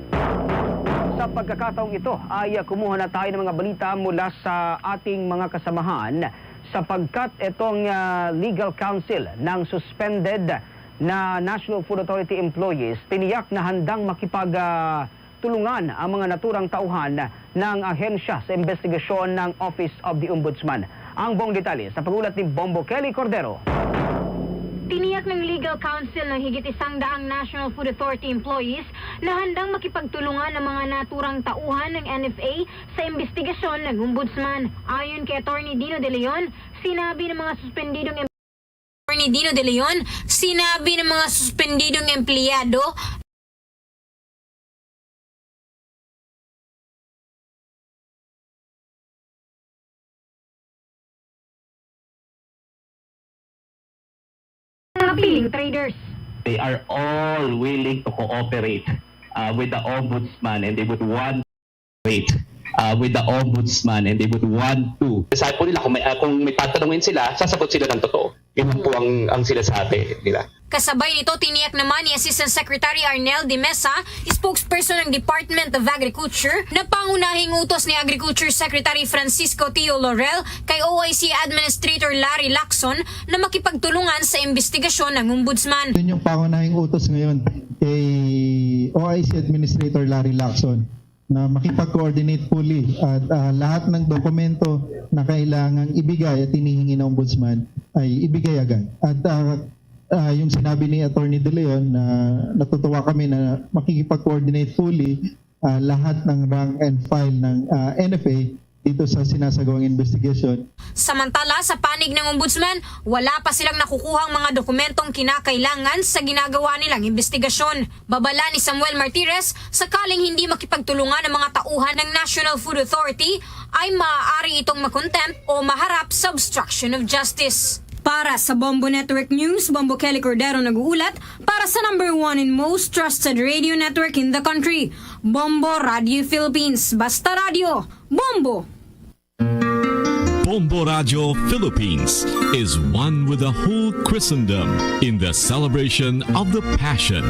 Sa pagkakataong ito ay, ah, kumuha na tayo ng mga balita mula sa ating mga kasamahan, sapagkat itong, ah, legal counsel ng suspended na National Food Authority employees tiniyak na handang makipag, ah, tulungan ang mga naturang tauhan ng ahensya sa investigasyon ng Office of the Ombudsman. Ang buong detalye sa pag-ulat ni Bombo Kelly Cordero. Tiniyak ng legal counsel ng higit isang daang National Food Authority employees na handang makipagtulungan ang mga naturang tauhan ng N F A sa investigasyon ng Ombudsman. Ayon kay Attorney Dino De Leon, sinabi ng mga suspendidong Attorney Dino De Leon, sinabi ng mga suspendidong empleyado Mga piling traders. They are all willing to cooperate, uh, with the ombudsman, and they would want wait, uh, with the ombudsman, and they would want to. Sabi po nila, kung may, uh, kung may tatanungin sila, sasagot sila ng totoo. Yun lang po ang, ang sinasabi nila. Kasabay nito, tiniyak naman ni Assistant Secretary Arnel de Mesa, spokesperson ng Department of Agriculture, na pangunahing utos ni Agriculture Secretary Francisco Tio Laurel kay O I C Administrator Larry Lacson na makipagtulungan sa imbestigasyon ng Ombudsman. Yun yung pangunahing utos ngayon kay O I C Administrator Larry Lacson na makipag-coordinate fully at, ah, lahat ng dokumento na kailangang ibigay at hinihingi ng Ombudsman ay ibigay agad. At, ah, ah, yung sinabi ni Attorney De Leon na natutuwa kami na makikipag-coordinate fully, ah, lahat ng rank and file ng, ah, N F A dito sa sinasagawang investigasyon. Samantala, sa panig ng Ombudsman, wala pa silang nakukuhang mga dokumentong kinakailangan sa ginagawa nilang investigasyon. Babala ni Samuel Martires, sakaling hindi makipagtulungan ang mga tauhan ng National Food Authority, ay maaari itong makontempt o maharap sa obstruction of justice. Para sa Bombo Network News, Bombo Kelly Cordero nag-uulat para sa number one and most trusted radio network in the country, Bombo Radio Philippines. Basta Radio, Bombo! Bombo Radio Philippines is one with the whole Christendom in the celebration of the Passion,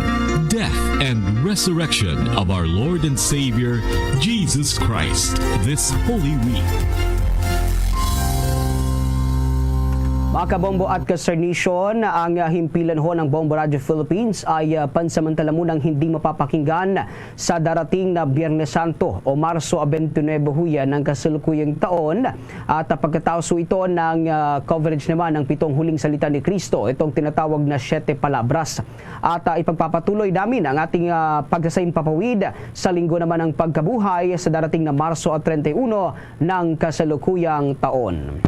Death, and Resurrection of our Lord and Savior, Jesus Christ, this Holy Week. Mga kabombo at ka-Star Nation, ang, ah, himpilan ho ng Bombo Radio Philippines ay, ah, pansamantala munang hindi mapapakinggan sa darating na Biyernes Santo o Marso twenty-nine ho yan ng kasalukuyang taon. At, ah, pagkatapos ito ng, ah, coverage naman ng pitong huling salita ni Kristo, itong tinatawag na Siete Palabras. At, ah, ipagpapatuloy namin ang ating, ah, pagsasampapawid sa Linggo naman ng Pagkabuhay sa darating na Marso at treinta y uno ng kasalukuyang taon.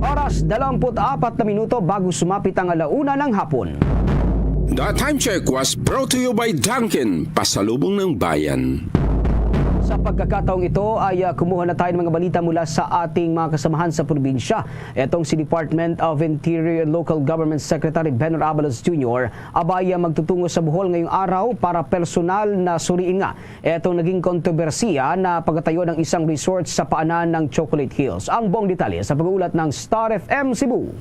Oras, dalawampu't apat na minuto bago sumapit ang ala una ng hapon. The time check was brought to you by Dunkin, pasalubong ng bayan. Sa pagkakataong ito ay, ah, kumuha na tayo ng mga balita mula sa ating mga kasamahan sa probinsya. Itong si Department of Interior and Local Government Secretary Benhur Abalos Junior, abay, ah, magtutungo sa Bohol ngayong araw para personal na suriin nga itong naging kontrobersiya na pagkatayo ng isang resort sa paanan ng Chocolate Hills. Ang buong detalye sa pag-uulat ng Star F M Cebu.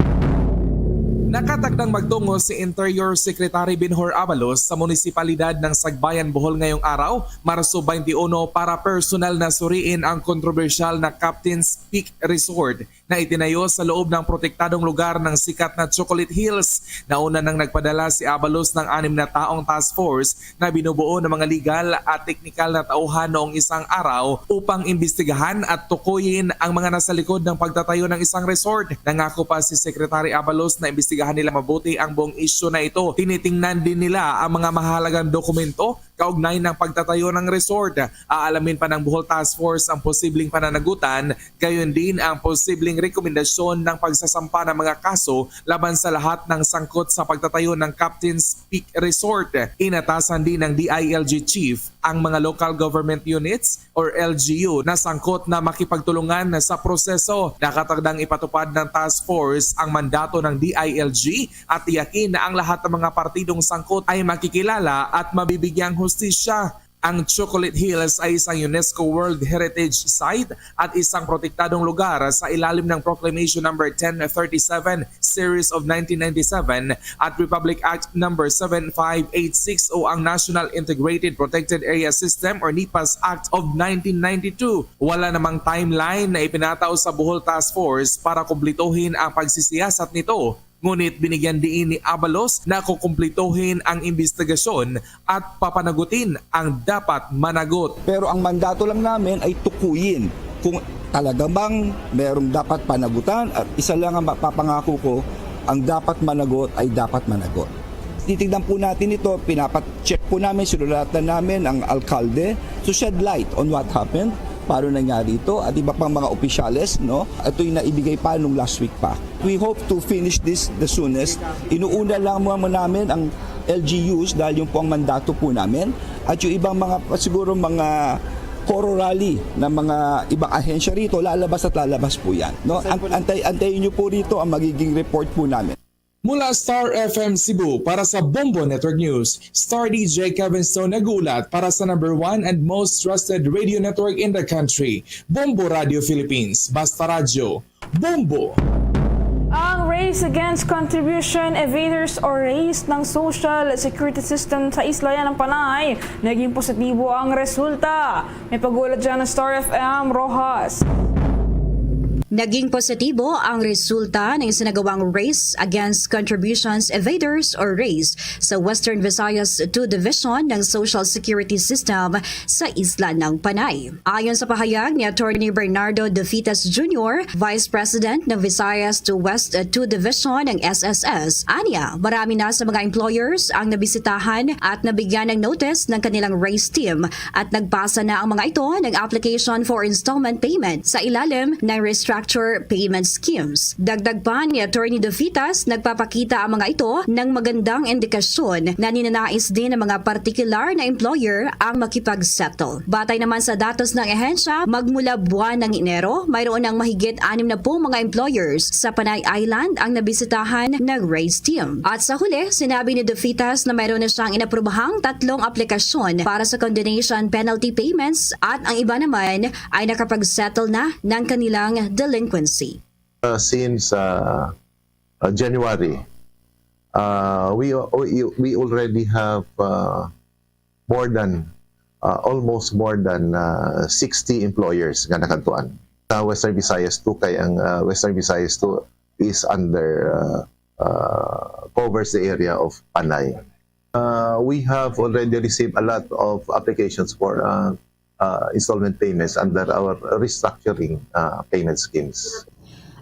Nakatakdang magtungo si Interior Secretary Benhur Abalos sa munisipalidad ng Sagbayan, Bohol ngayong araw, Marso twenty-one, para personal na suriin ang kontrobersyal na Captain's Peak Resort na itinayo sa loob ng protektadong lugar ng sikat na Chocolate Hills. Nauna nang nagpadala si Abalos ng anim na taong task force na binubuo ng mga legal at teknikal na tauhan noong isang araw upang imbestigahan at tukuyin ang mga nasa likod ng pagtatayo ng isang resort. Nangako pa si Secretary Abalos na imbestigahan nila mabuti ang buong isyu na ito. Tinitingnan din nila ang mga mahalagang dokumento kaugnay ng pagtatayo ng resort. Aalamin pa ng Bohol Task Force ang posibleng pananagutan, gayon din ang posibleng rekomendasyon ng pagsasampa ng mga kaso laban sa lahat ng sangkot sa pagtatayo ng Captain's Peak Resort. Inatasan din ng D I L G chief ang mga local government units or L G U na sangkot na makipagtulungan sa proseso. Nakatakdang ipatupad ng task force ang mandato ng D I L G at tiyakin na ang lahat ng mga partidong sangkot ay makikilala at mabibigyang hustisya. Ang Chocolate Hills ay isang UNESCO World Heritage Site at isang protektadong lugar sa ilalim ng Proclamation Number ten thirty-seven, Series of nineteen ninety-seven, at Republic Act Number seven five eight six o ang National Integrated Protected Area System or NEPAS Act of nineteen ninety-two. Wala namang timeline na ipinataw sa Bohol Task Force para kumplituhin ang pagsisiyasat nito. Ngunit binigyan diin ni Abalos na kukumplituhin ang imbestigasyon at papanagutin ang dapat managot. Pero ang mandato lang namin ay tukuyin kung talaga bang merong dapat panagutan, at isa lang ang mapapangako ko, ang dapat managot ay dapat managot. Titignan po natin ito, pinapacheck po namin, sinulatan namin ang alkalde to shed light on what happened. paano nangyari ito, at iba pang mga opisyales, no? Ito'y naibigay pa nung last week pa. We hope to finish this the soonest. Inuuna lang mo namin ang L G Us dahil yung po ang mandato po namin. At yung ibang mga, siguro mga Coro Rally na mga ibang ahensya rito, lalabas at lalabas po yan. No? An- antay, antayin nyo po rito ang magiging report po namin. Mula Star F M Cebu para sa Bombo Network News, Star D J Kevin Stone nag-uulat para sa number one and most trusted radio network in the country, Bombo Radio Philippines. Basta Radyo, Bombo! Ang Race Against Contribution Evaders o RACE ng Social Security System sa Isla ng Panay, naging positibo ang resulta. May pag-ulat dyan ng Star F M Rojas. Naging positibo ang resulta ng isinagawang Race Against Contributions Evaders o RACE sa Western Visayas two Division ng Social Security System sa Isla ng Panay. Ayon sa pahayag ni Attorney Bernardo Defitas Junior, Vice President ng Visayas two West two Division ng S S S, anya, marami na sa mga employers ang nabisitahan at nabigyan ng notice ng kanilang RACE team at nagpasa na ang mga ito ng application for installment payment sa ilalim ng restructure payment schemes. Dagdag pa ni Attorney Defitas, nagpapakita ang mga ito ng magandang indikasyon na ninanais din ng mga partikular na employer ang makipag-settle. Batay naman sa datos ng ahensya, magmula buwan ng Enero, mayroon ng mahigit anim na pung mga employers sa Panay Island ang nabisitahan ng RACE team. At sa huli, sinabi ni Defitas na mayroon na siyang inaprobahang tatlong aplikasyon para sa condonation penalty payments at ang iba naman ay nakapag-settle na ng kanilang delinquency. Uh, since uh, uh, January, uh, we, we we already have uh, more than uh, almost more than uh, sixty employers nga nakadtuan. Sa Western Visayas two kay ang uh, Western Visayas two is under uh, uh, covers the area of Panay. Uh, we have already received a lot of applications for uh, uh, installment payments under our restructuring uh, payment schemes.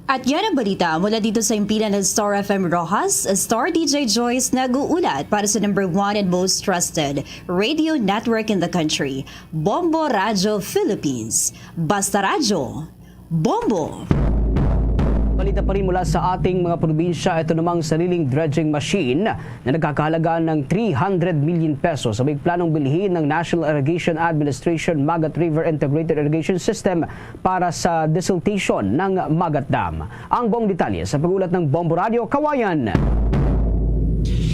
At yan ang balita mula dito sa himpilan ng Star F M Roxas, Star D J Joyce nag-uulat para sa number one and most trusted radio network in the country, Bombo Radio Philippines. Basta Radyo, Bombo! Balita pa rin mula sa ating mga probinsya, ito namang sariling dredging machine na nagkakahalaga ng three hundred million pesos ang may planong bilhin ng National Irrigation Administration Magat River Integrated Irrigation System para sa desiltation ng Magat Dam. Ang buong detalye sa pag-ulat ng Bombo Radio Kawayan.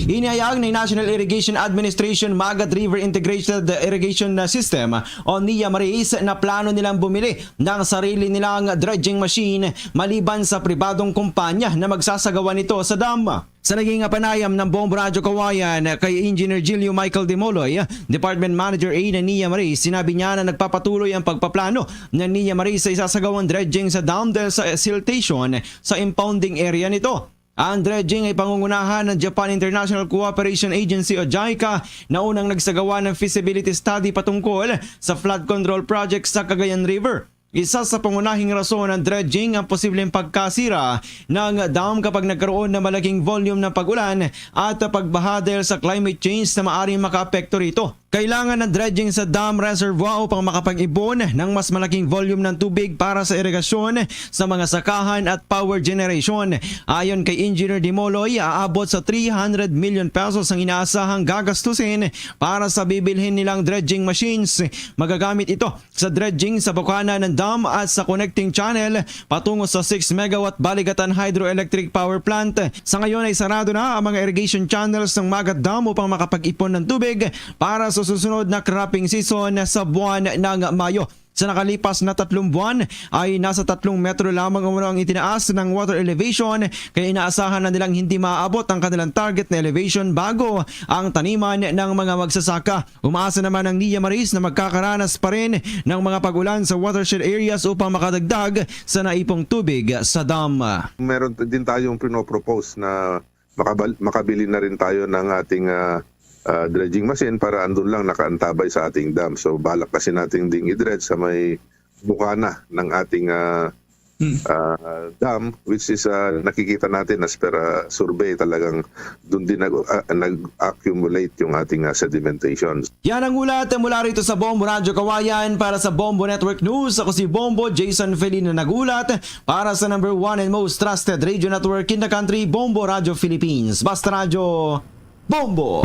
Inihayag ni National Irrigation Administration Magat River Integrated Irrigation System o NIA Maris na plano nilang bumili ng sarili nilang dredging machine maliban sa pribadong kumpanya na magsasagawa nito sa dam. Sa naging panayam ng Bombo Radyo Kawayan kay Engineer Gilio Michael Demoloy, Department Manager A ng NIA Maris, sinabi niya na nagpapatuloy ang pagpaplano ng NIA Maris sa isasagawang dredging sa dam dahil sa siltation sa impounding area nito. Ang dredging ay pangungunahan ng Japan International Cooperation Agency o JICA na unang nagsagawa ng feasibility study patungkol sa flood control project sa Cagayan River. Isa sa pangunahing rason ng dredging ang posibleng pagkasira ng dam kapag nagkaroon ng malaking volume ng pag-ulan at pagbaha dahil sa climate change na maaaring makaapekto rito. Kailangan ng dredging sa dam reservoir upang makapag-ipon ng mas malaking volume ng tubig para sa irigasyon sa mga sakahan at power generation. Ayon kay Engineer Dimoloy, aabot sa three hundred million pesos ang inaasahang gagastusin para sa bibilhin nilang dredging machines. Magagamit ito sa dredging sa bukana ng dam at sa connecting channel patungo sa six megawatt Baligatan Hydroelectric Power Plant. Sa ngayon ay sarado na ang mga irrigation channels ng Magat Dam upang makapag-ipon ng tubig para sa susunod na cropping season sa buwan ng Mayo. Sa nakalipas na tatlong buwan ay nasa tatlong metro lamang umano ang itinaas ng water elevation, kaya inaasahan na nilang hindi maaabot ang kanilang target na elevation bago ang taniman ng mga magsasaka. Umaasa naman ang NIA Maris na magkakaranas pa rin ng mga pag-ulan sa watershed areas upang makadagdag sa naipong tubig sa dam. Meron din tayong pinopropose na makabal- makabili na rin tayo ng ating ah, ah, dredging machine para andun lang nakaantabay sa ating dam. So balak kasi natin ding i-dredge sa may bukana ng ating ah, Hmm. ah, dam, which is ah, nakikita natin as per ah, survey, talagang doon din nag, ah, nag-accumulate yung ating ah, sedimentation. Yan ang ulat mula rito sa Bombo Radyo Kawayan. Para sa Bombo Network News, ako si Bombo Jason Felina, nagulat para sa number one and most trusted radio network in the country, Bombo Radyo Philippines. Basta Radyo, Bombo!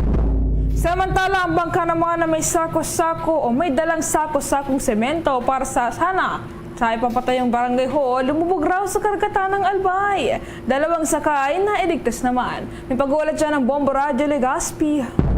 Samantala, ang bangka naman na may sako-sako o may dalang sako-sakong semento para sa sana sa ipapatayong barangay hall, lumubog raw sa karagatan ng Albay. Dalawang sakay na iligtas naman. May pag-uulat dyan ng Bombo Radyo Legazpi.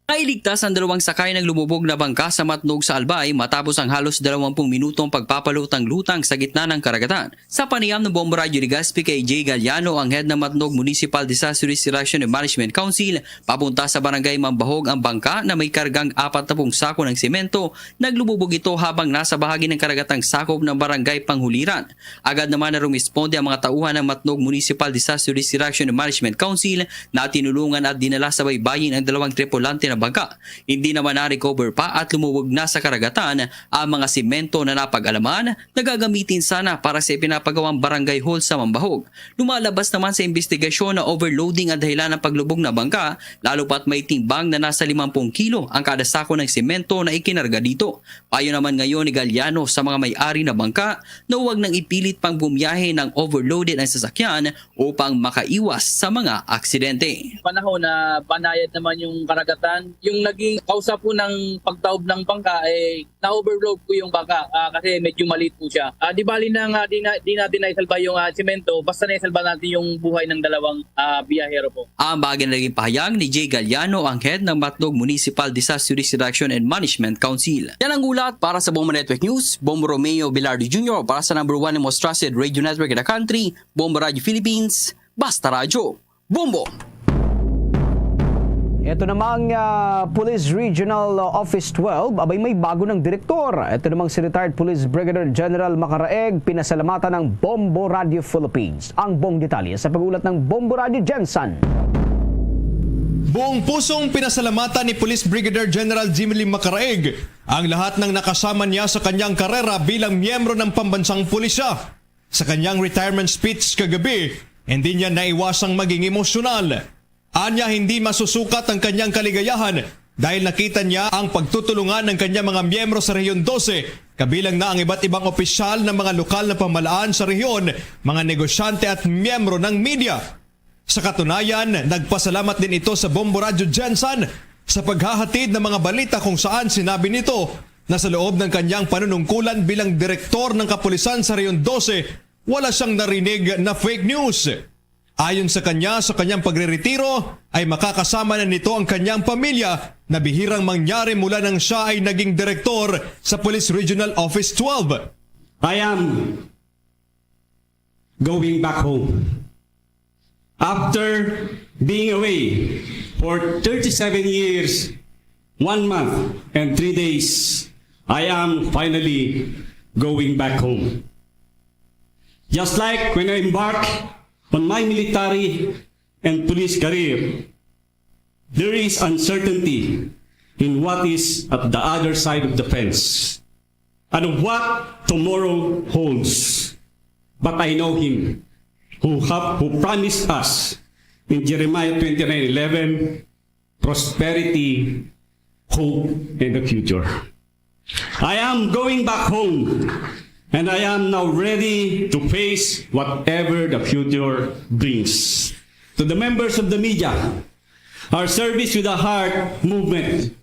Nailigtas ang dalawang sakay ng lumubog na bangka sa Matnog sa Albay matapos ang halos dalawampung minutong pagpapalutang-lutang sa gitna ng karagatan. Sa panayam ng Bombo Radyo Legazpi kay Jay Galliano, ang head ng Matnog Municipal Disaster Risk Reduction and Management Council, papunta sa Barangay Mambahog ang bangka na may kargang apat na pung sako ng semento. Naglububog ito habang nasa bahagi ng karagatang sakop ng Barangay Panghuliran. Agad naman na rumisponde ang mga tauhan ng Matnog Municipal Disaster Risk Reduction and Management Council na tinulungan at dinala sa baybayin ang dalawang tripulante ng bangka. Hindi naman na-recover pa at lumubog na sa karagatan ang mga semento na napag-alaman na gagamitin sana para sa ipinapagawang barangay hall sa Mambahog. Lumalabas naman sa imbestigasyon na overloading ang dahilan ng paglubog ng bangka, lalo pa't may timbang na nasa limampung kilo ang kada sako ng semento na ikinarga dito. Payo naman ngayon ni Galliano sa mga may-ari ng bangka na huwag nang ipilit pang bumiyahe ng overloaded ang sasakyan upang makaiwas sa mga aksidente. Panahon na banayad naman yung karagatan. Yung naging kausa po ng pagtaob ng bangka ay na-overload po yung bangka ah, kasi medyo maliit po siya. Ah, di bali na nga di, na, di natin naisalba yung ah, semento, basta naisalba natin yung buhay ng dalawang ah, biyahero po. Ang bagay na naging pahayag ni Jay Galliano, ang head ng Matnog Municipal Disaster Risk Reduction and Management Council. Yan ang ulat para sa Bombo Network News. Bombo Romeo Velarde Junior para sa number one and most trusted radio network in the country, Bombo Radio Philippines. Basta Radyo, Bombo! Ito namang ah, Police Regional Office twelve, abay, may bago ng direktor. Ito namang si retired Police Brigadier General Macaraeg, pinasalamatan ng Bombo Radio Philippines. Ang buong detalye sa pag-ulat ng Bombo Radio, Jensen. Buong pusong pinasalamatan ni Police Brigadier General Jimmy Lee Macaraeg ang lahat ng nakasama niya sa kanyang karera bilang miyembro ng pambansang pulisya. Sa kanyang retirement speech kagabi, hindi niya naiwasang maging emosyonal. Anya, hindi masusukat ang kanyang kaligayahan dahil nakita niya ang pagtutulungan ng kanyang mga miyembro sa Rehiyon dose, kabilang na ang iba't ibang opisyal ng mga lokal na pamahalaan sa rehiyon, mga negosyante at miyembro ng media. Sa katunayan, nagpasalamat din ito sa Bombo Radyo Jensen sa paghahatid ng mga balita kung saan sinabi nito na sa loob ng kanyang panunungkulan bilang direktor ng kapulisan sa Rehiyon dose, wala siyang narinig na fake news. Ayon sa kanya, sa kanyang pagreretiro ay makakasama na nito ang kanyang pamilya na bihirang mangyari mula nang siya ay naging direktor sa Police Regional Office twelve. I am going back home. After being away for thirty-seven years, one month, and three days, I am finally going back home. Just like when I embark on my military and police career, there is uncertainty in what is at the other side of the fence and of what tomorrow holds. But I know Him who, have, who promised us in Jeremiah twenty-nine eleven prosperity, hope, and the future. I am going back home, and I am now ready to face whatever the future brings. To the members of the media, our Service with a Heart movement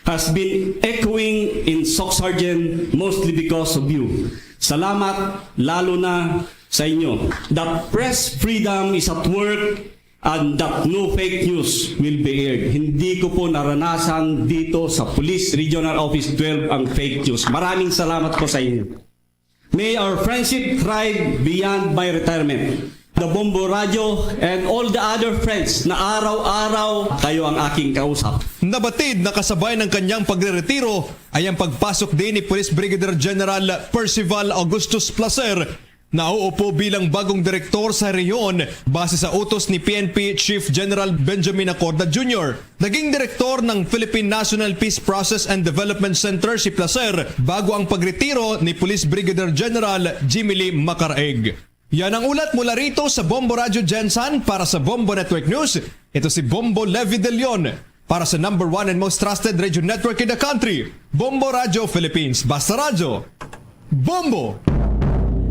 has been echoing in Soc Sergeant mostly because of you. Salamat lalo na sa inyo. That press freedom is at work and that no fake news will be aired. Hindi ko po naranasan dito sa Police Regional Office twelve ang fake news. Maraming salamat po sa inyo. May our friendship thrive beyond my retirement. The Bombo Radio and all the other friends na araw-araw kayo ang aking kausap. Nabatid na kasabay ng kanyang pagreretiro ay ang pagpasok din ni Police Brigadier General Percival Augustus Placer Nauupo bilang bagong direktor sa rehiyon base sa utos ni P N P Chief General Benjamin Acorda Junior. Naging direktor ng Philippine National Peace Process and Development Center si Placer bago ang pagretiro ni Police Brigadier General Jimmy Lee Macaraig. Yan ang ulat mula rito sa Bombo Radyo Gensan. Para sa Bombo Network News, ito si Bombo Levi De Leon. Para sa number one and most trusted radio network in the country, Bombo Radyo Philippines. Basta Radyo, Bombo!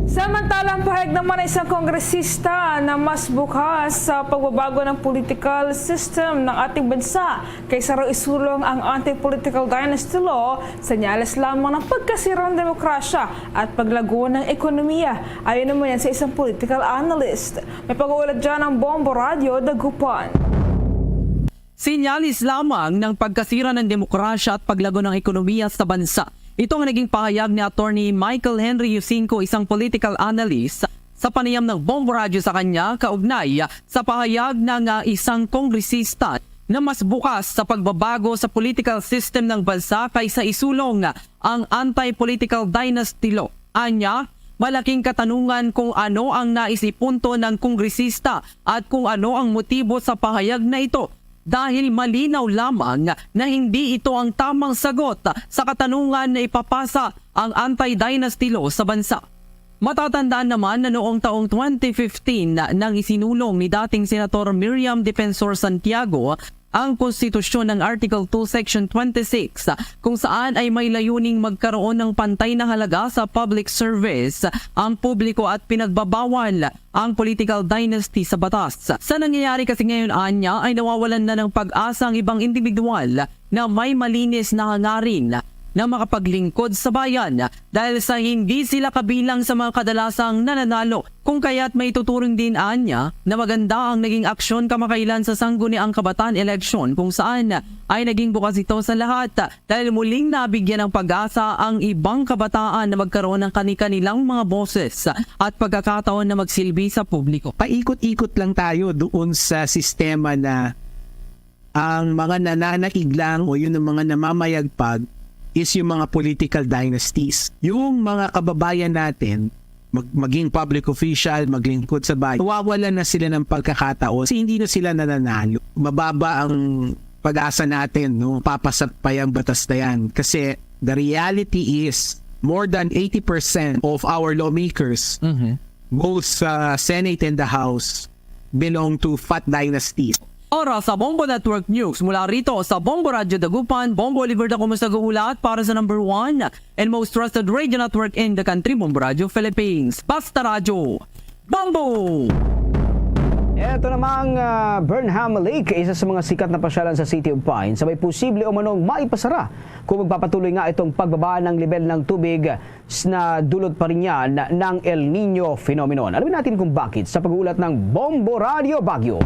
Samantalang pahayag naman ng isang kongresista na mas bukas sa pagbabago ng political system ng ating bansa kaysa raw isulong ang anti-political dynasty law, senyales lamang ng pagkasira ng demokrasya at paglago ng ekonomiya. Ayon naman yan sa isang political analyst. May pag-uulat dyan ang Bombo Radyo Dagupan. Sinyalis lamang ng pagkasira ng demokrasya at paglago ng ekonomiya sa bansa. Ito ang naging pahayag ni Attorney Michael Henry Yusinco, isang political analyst, sa panayam ng Bombo Radyo sa kanya kaugnay sa pahayag ng, ah, isang kongresista na mas bukas sa pagbabago sa political system ng bansa kaysa isulong ang anti-political dynasty law. Anya, malaking katanungan kung ano ang nais ipunto ng kongresista at kung ano ang motibo sa pahayag na ito, dahil malinaw lamang na hindi ito ang tamang sagot sa katanungan na ipapasa ang anti-dynasty law sa bansa. Matatandaan naman na noong taong twenty fifteen nang isinulong ni dating Senator Miriam Defensor Santiago ang konstitusyon ng Article two, Section twenty-six, kung saan ay may layuning magkaroon ng pantay na halaga sa public service ang publiko at pinagbabawal ang political dynasty sa batas. Sa nangyayari kasi ngayon, anya, ay nawawalan na ng pag-asa ang ibang individual na may malinis na hangarin na makapaglingkod sa bayan dahil sa hindi sila kabilang sa mga kadalasang nananalo. Kung kaya't may tuturing din anya na maganda ang naging aksyon kamakailan sa sangguniang kabataan eleksyon kung saan ay naging bukas ito sa lahat dahil muling nabigyan ng pag-asa ang ibang kabataan na magkaroon ng kani-kanilang mga boses at pagkakataon na magsilbi sa publiko. Paikot-ikot lang tayo doon sa sistema na ang mga nananaig lang o yun ang mga namamayagpag is yung mga political dynasties. Yung mga kababayan natin, mag-, maging public official, maglingkod sa bayan, nawawalan na sila ng pagkakataon kasi hindi na sila nananalo. Mababa ang pag-asa natin, no? Papasa pa yung batas na yan. Kasi the reality is, more than eighty percent of our lawmakers, Mhm. both sa Senate and the House, belong to fat dynasties. Para sa Bombo Network News, mula rito sa Bombo Radyo Dagupan, Bombo Oliver Daco ang nagahulat para sa number one and most trusted radio network in the country, Bombo Radyo Philippines. Basta Radyo, Bombo! Eto namang, ah, Burnham Lake, isa sa mga sikat na pasyalan sa City of Pine, sabay posible umanong maipasara kung magpapatuloy nga itong pagbaba ng level ng tubig s-, na dulot pa rin yan ng El Niño phenomenon. Alamin natin kung bakit sa pag-uulat ng Bombo Radyo Baguio.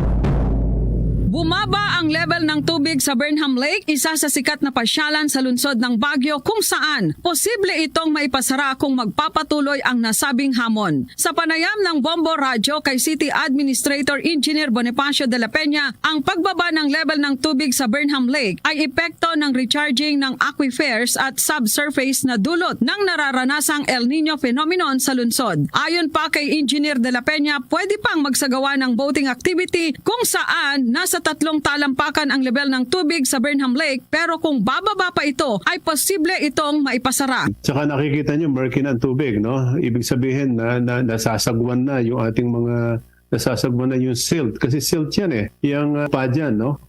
Bumaba ang level ng tubig sa Burnham Lake, isa sa sikat na pasyalan sa lungsod ng Baguio, kung saan posible itong maipasara kung magpapatuloy ang nasabing hamon. Sa panayam ng Bombo Radyo kay City Administrator Engineer Bonifacio de la Peña, ang pagbaba ng level ng tubig sa Burnham Lake ay epekto ng recharging ng aquifers at subsurface na dulot ng nararanasang El Niño phenomenon sa lungsod. Ayon pa kay Engineer de la Peña, pwede pang magsagawa ng boating activity kung saan nasa tatlong talampakan ang level ng tubig sa Burnham Lake, pero kung bababa pa ito, ay posible itong maipasara. Tsaka nakikita nyo, murky na ang tubig, no? Ibig sabihin na, na nasasagwan na yung ating mga, nasasagwan na yung silt. Kasi silt yan eh, yung, ah, pa dyan, no?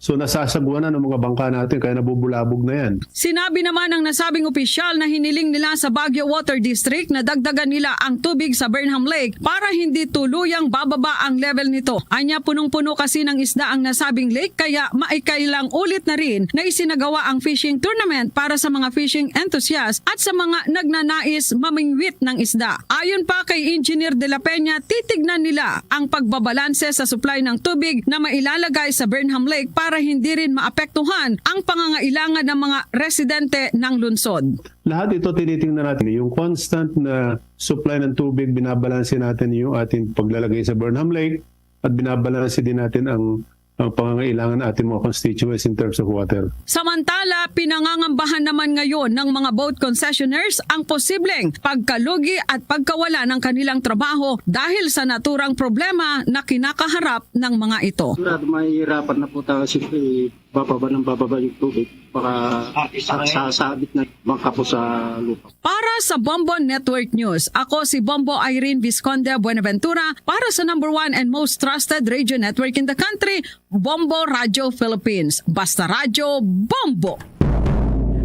So nasasagwan na ng mga bangka natin, kaya nabubulabog na yan. Sinabi naman ng nasabing opisyal na hiniling nila sa Baguio Water District na dagdagan nila ang tubig sa Burnham Lake para hindi tuluyang bababa ang level nito. Anya, punong-puno kasi ng isda ang nasabing lake, kaya maikailang ulit na rin na isinagawa ang fishing tournament para sa mga fishing enthusiast at sa mga nagnanais mamingwit ng isda. Ayon pa kay Engineer de la Peña, titignan nila ang pagbabalanse sa supply ng tubig na mailalagay sa Burnham Lake para hindi rin maapektuhan ang pangangailangan ng mga residente ng lungsod. Lahat ito tinitingnan natin, yung constant na supply ng tubig, binabalanse natin yung ating paglalagay sa Burnham Lake at binabalanse din natin ang ang pangangailangan ng ating mga constituents in terms of water. Samantala, pinangangambahan naman ngayon ng mga boat concessionaires ang posibleng pagkalugi at pagkawala ng kanilang trabaho dahil sa naturang problema na kinakaharap ng mga ito. Sigurado, mahihirapan na po tayo, siyempre, bababa ng bababa yung tubig. Baka sa, sasabit na bangka po sa lupa. Para sa Bombo Network News, ako si Bombo Irene Visconde Buenaventura para sa number one and most trusted radio network in the country, Bombo Radio Philippines. Basta Radyo, Bombo!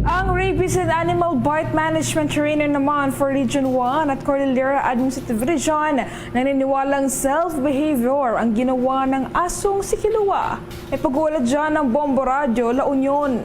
Ang Rabies and Animal Bite Management Trainer naman for Region one at Cordillera Administrative Region naniniwalang self-behavior ang ginawa ng asong si Kilua. May pag-ulat dyan ng Bombo Radyo, La Union.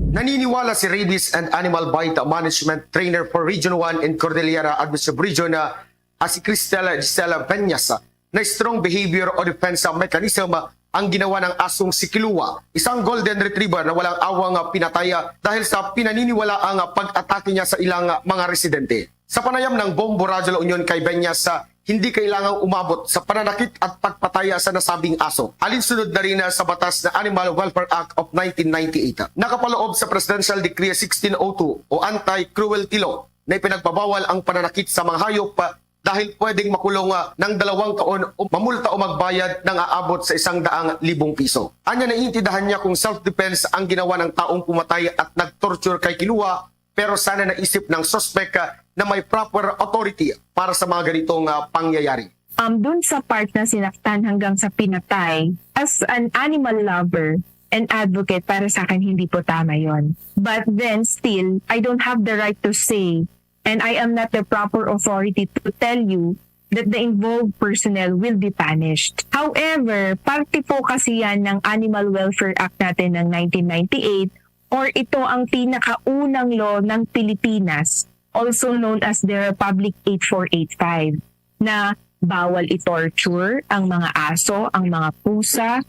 Naniniwala si Rabies and Animal Bite Management Trainer for Region one and Cordillera Administrative Region na, ah, si Cristel Gisela Peñas, ah, na strong behavior o defense mechanism, ah, ang ginawa ng asong si Kilua, isang golden retriever na walang awang, ah, pinatay, ah, dahil sa pinaniniwalaang, ah, pag-atake niya sa ilang, ah, mga residente. Sa panayam ng Bombo Radyo La Union kay Beñas, ah, hindi kailangang umabot sa pananakit at pagpatay sa nasabing aso, alinsunod na rin sa batas na Animal Welfare Act of nineteen ninety-eight. Nakapaloob sa Presidential Decree sixteen oh two o Anti-Cruelty Law na ipinagbabawal ang pananakit sa mga hayop, ah, dahil pwedeng makulong, ah, ng dalawang taon o mamulta o magbayad ng aabot sa isang daang libong piso. Anya, naiintindihan niya kung self-defense ang ginawa ng taong pumatay at nag-torture kay Kilua, pero sana naisip ng suspek, ah, na may proper authority para sa mga ganitong, ah, pangyayari. Um, dun sa part na sinaktan hanggang sa pinatay, as an animal lover and advocate, para sa akin, hindi po tama yon. But then still, I don't have the right to say, and I am not the proper authority to tell you that the involved personnel will be punished. However, parte po kasi yan ng Animal Welfare Act natin ng nineteen ninety-eight, or ito ang pinakaunang law ng Pilipinas, also known as the Republic eight four eight five, na bawal i-torture ang mga aso, ang mga pusa,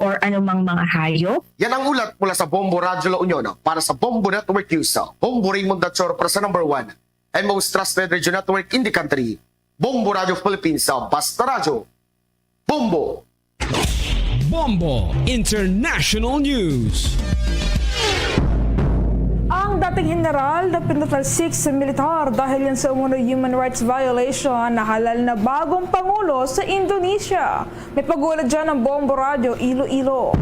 or anumang mga hayop. Yan ang ulat mula sa Bombo Radyo La Union. Para sa Bombo Network News, Bombo Raymond Dachor para sa number one and most trusted radio network in the country, Bombo Radyo Philippines, sa Basta Radyo. Bombo! Bombo International News. Ang dating general na pinatalsik sa militar dahil yan sa umunoy human rights violation, nahalal na bagong pangulo sa Indonesia. May pag-ulat dyan ng Bombo Radyo Iloilo.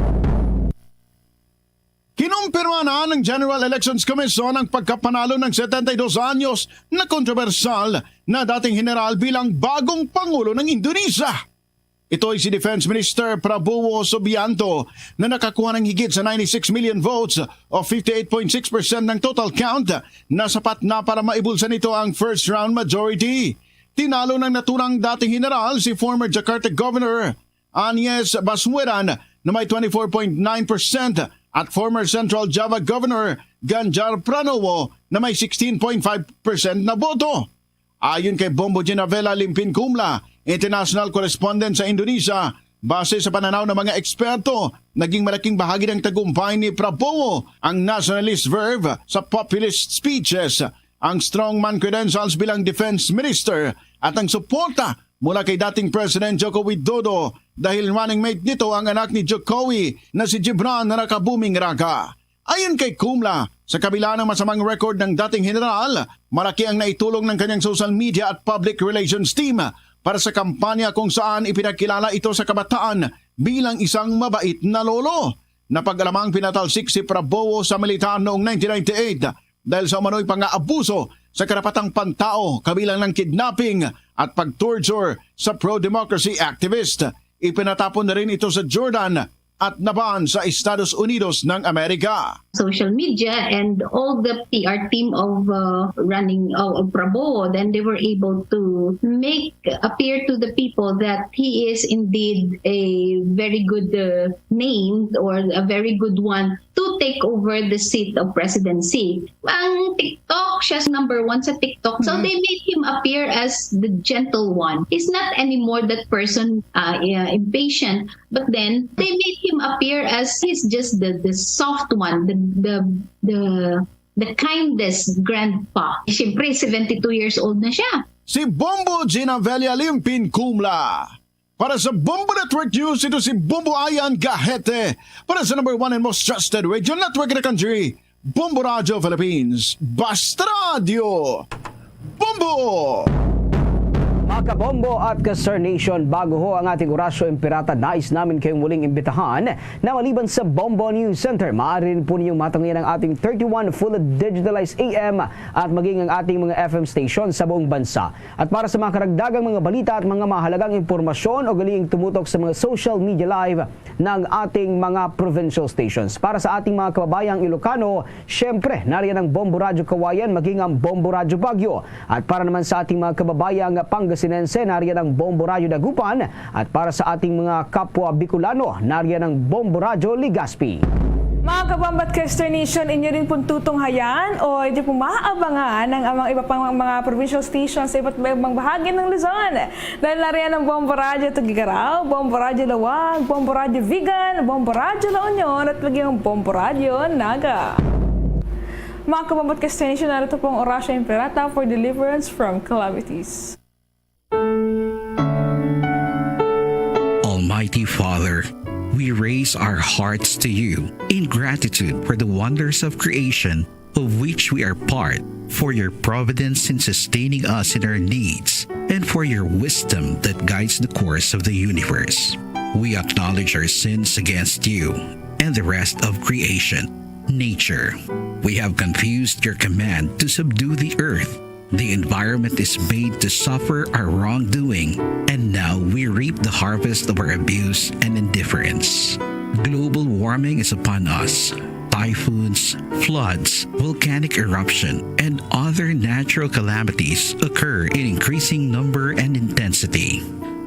Kinumpirma na ng General Elections Commission ang pagkapanalo ng setenta y dos anyos na kontrobersyal na dating general bilang bagong pangulo ng Indonesia. Ito ay si Defense Minister Prabowo Subianto na nakakuha ng higit sa ninety-six million votes o fifty-eight point six percent ng total count na sapat na para maibulsa nito ang first round majority. Tinalo ng naturang dating general si former Jakarta Governor Anies Baswedan na may twenty-four point nine percent at former Central Java Governor Ganjar Pranowo na may sixteen point five percent na boto. Ayon kay Bombo Ginavela Limpin Kumla, international correspondent sa Indonesia, base sa pananaw ng mga eksperto, naging malaking bahagi ng tagumpay ni Prabowo ang nationalist verve sa populist speeches, ang strongman credentials bilang defense minister, at ang suporta mula kay dating President Joko Widodo dahil running mate nito ang anak ni Jokowi na si Gibran Raka Buming Raka. Ayon kay Kumla, sa kabila ng masamang record ng dating general, malaki ang naitulong ng kanyang social media at public relations team para sa kampanya kung saan ipinakilala ito sa kabataan bilang isang mabait na lolo. Napag-alamang pinatalsik si Prabowo sa militar noong nineteen ninety-eight dahil sa umano'y pang-aabuso sa karapatang pantao, kabilang ng kidnapping at pag-torture sa pro-democracy activist. Ipinatapon na rin ito sa Jordan at naban sa Estados Unidos ng Amerika. Social media and all the P R team of uh, running uh, of Prabowo, then they were able to make appear to the people that he is indeed a very good uh, name or a very good one to take over the seat of presidency. Ang TikTok, siya number one sa TikTok. So they made him appear as the gentle one. He's not anymore that person uh, uh, impatient, but then they made him appear as he's just the the soft one, the the the the kindest grandpa. Siyempre, seventy-two years old na siya. Si Bombo Ginavela Limpin Kumla. Para sa Bombo Network News, ito si Bombo Ayan Gahete. Para sa number one and most trusted radio network in the country, Bombo Radio Philippines. Basta Radio, Bombo! Mga kabombo at ka-Star Nation, bago ho ang ating Orasyo Imperata, nais namin kayong muling imbitahan na maliban sa Bombo News Center, maaari rin po ninyong matungian ang ating thirty-one fully digitalized A M at maging ang ating mga F M station sa buong bansa. At para sa mga karagdagang mga balita at mga mahalagang impormasyon, ugaliing tumutok sa mga social media live ng ating mga provincial stations. Para sa ating mga kababayang Ilocano, siyempre, nariyan ang Bombo Radyo Kawayan, maging ang Bombo Radyo Baguio. At para naman sa ating mga kababayang Pangasinense, nariyan ang Bombo Radyo Dagupan. At para sa ating mga kapwa Bicolano, nariyan ang Bombo Radyo Legazpi. Mga kabombo at ka-Star Nation, inyo rin pong tutunghayan o inyo pong maaabangan ang amang iba pang mga provincial stations sa iba't ibang bahagi ng Luzon. Dahil nariyan ang Bombo Radyo Tuguegarao, Bombo Radyo Laoag, Bombo Radyo Vigan, Bombo Radyo La Union, at maging ang Bombo Radyo Naga. Mga kabombo at ka-Star Nation, narito po ang Orasyo Imperata for deliverance from calamities. Almighty Father, we raise our hearts to you in gratitude for the wonders of creation of which we are part, for your providence in sustaining us in our needs, and for your wisdom that guides the course of the universe. We acknowledge our sins against you and the rest of creation, nature. We have confused your command to subdue the earth. The environment is made to suffer our wrongdoing, and now we reap the harvest of our abuse and indifference. Global warming is upon us. Typhoons, floods, volcanic eruption, and other natural calamities occur in increasing number and intensity.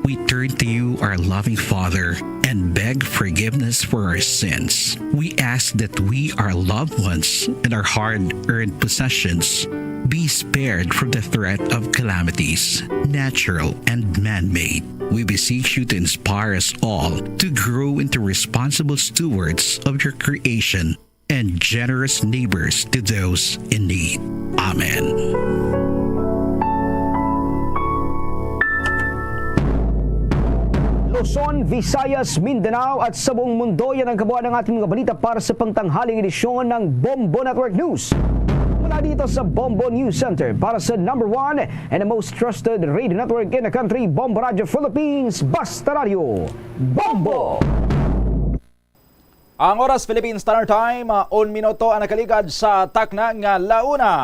We turn to you, our loving Father, and beg forgiveness for our sins. We ask that we, our loved ones, and our hard-earned possessions be spared from the threat of calamities, natural and man-made. We beseech you to inspire us all to grow into responsible stewards of your creation and generous neighbors to those in need. Amen. Luzon, Visayas, Mindanao at sa buong mundo, yan ang kabuuan ng ating mga balita para sa pangtanghaling edisyon ng Bombo Network News. Mula dito sa Bombo News Center, para sa number one and the most trusted radio network in the country, Bombo Radio Philippines, Basta Radio, Bombo! Ang oras, Philippine Standard Time, ah, un minuto ang nakaligad sa takna nga la una.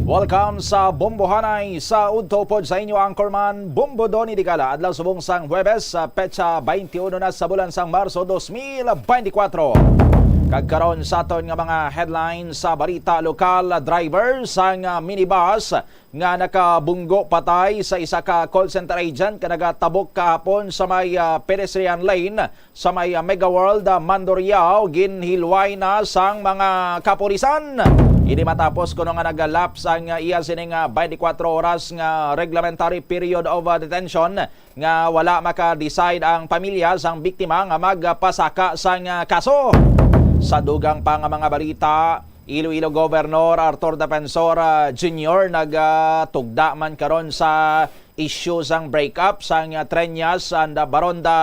Welcome sa Bombohanay sa udto pod sa inyo anchorman, Bombo Donny Digala. Adlaw subong sang Huwebes, sa petsa twenty-one na sa bulan sang Marso dos mil twenty-four. Kag karon sa aton nga mga headlines sa balita lokal, driver sang, ah, minibus nga nakabunggo patay sa isa ka call center agent nga nagatabok kahapon sa may, ah, pedestrian lane sa may, ah, Mega World, ah, Mandurriao, ginhilway na sang mga kapulisan. Ini matapos kuno nga nag-lapse ang, ah, iya sining, ah, twenty-four oras nga reglementary period of, ah, detention nga wala maka-decide ang pamilya sang biktima nga magpasaka sang, ah, kaso. Sa dugang pa nga mga balita, Iloilo Governor Arthur Defensor, ah, Junior nagatugda man karon sa issue sang breakup sang, ah, Treñas and, ah, Baronda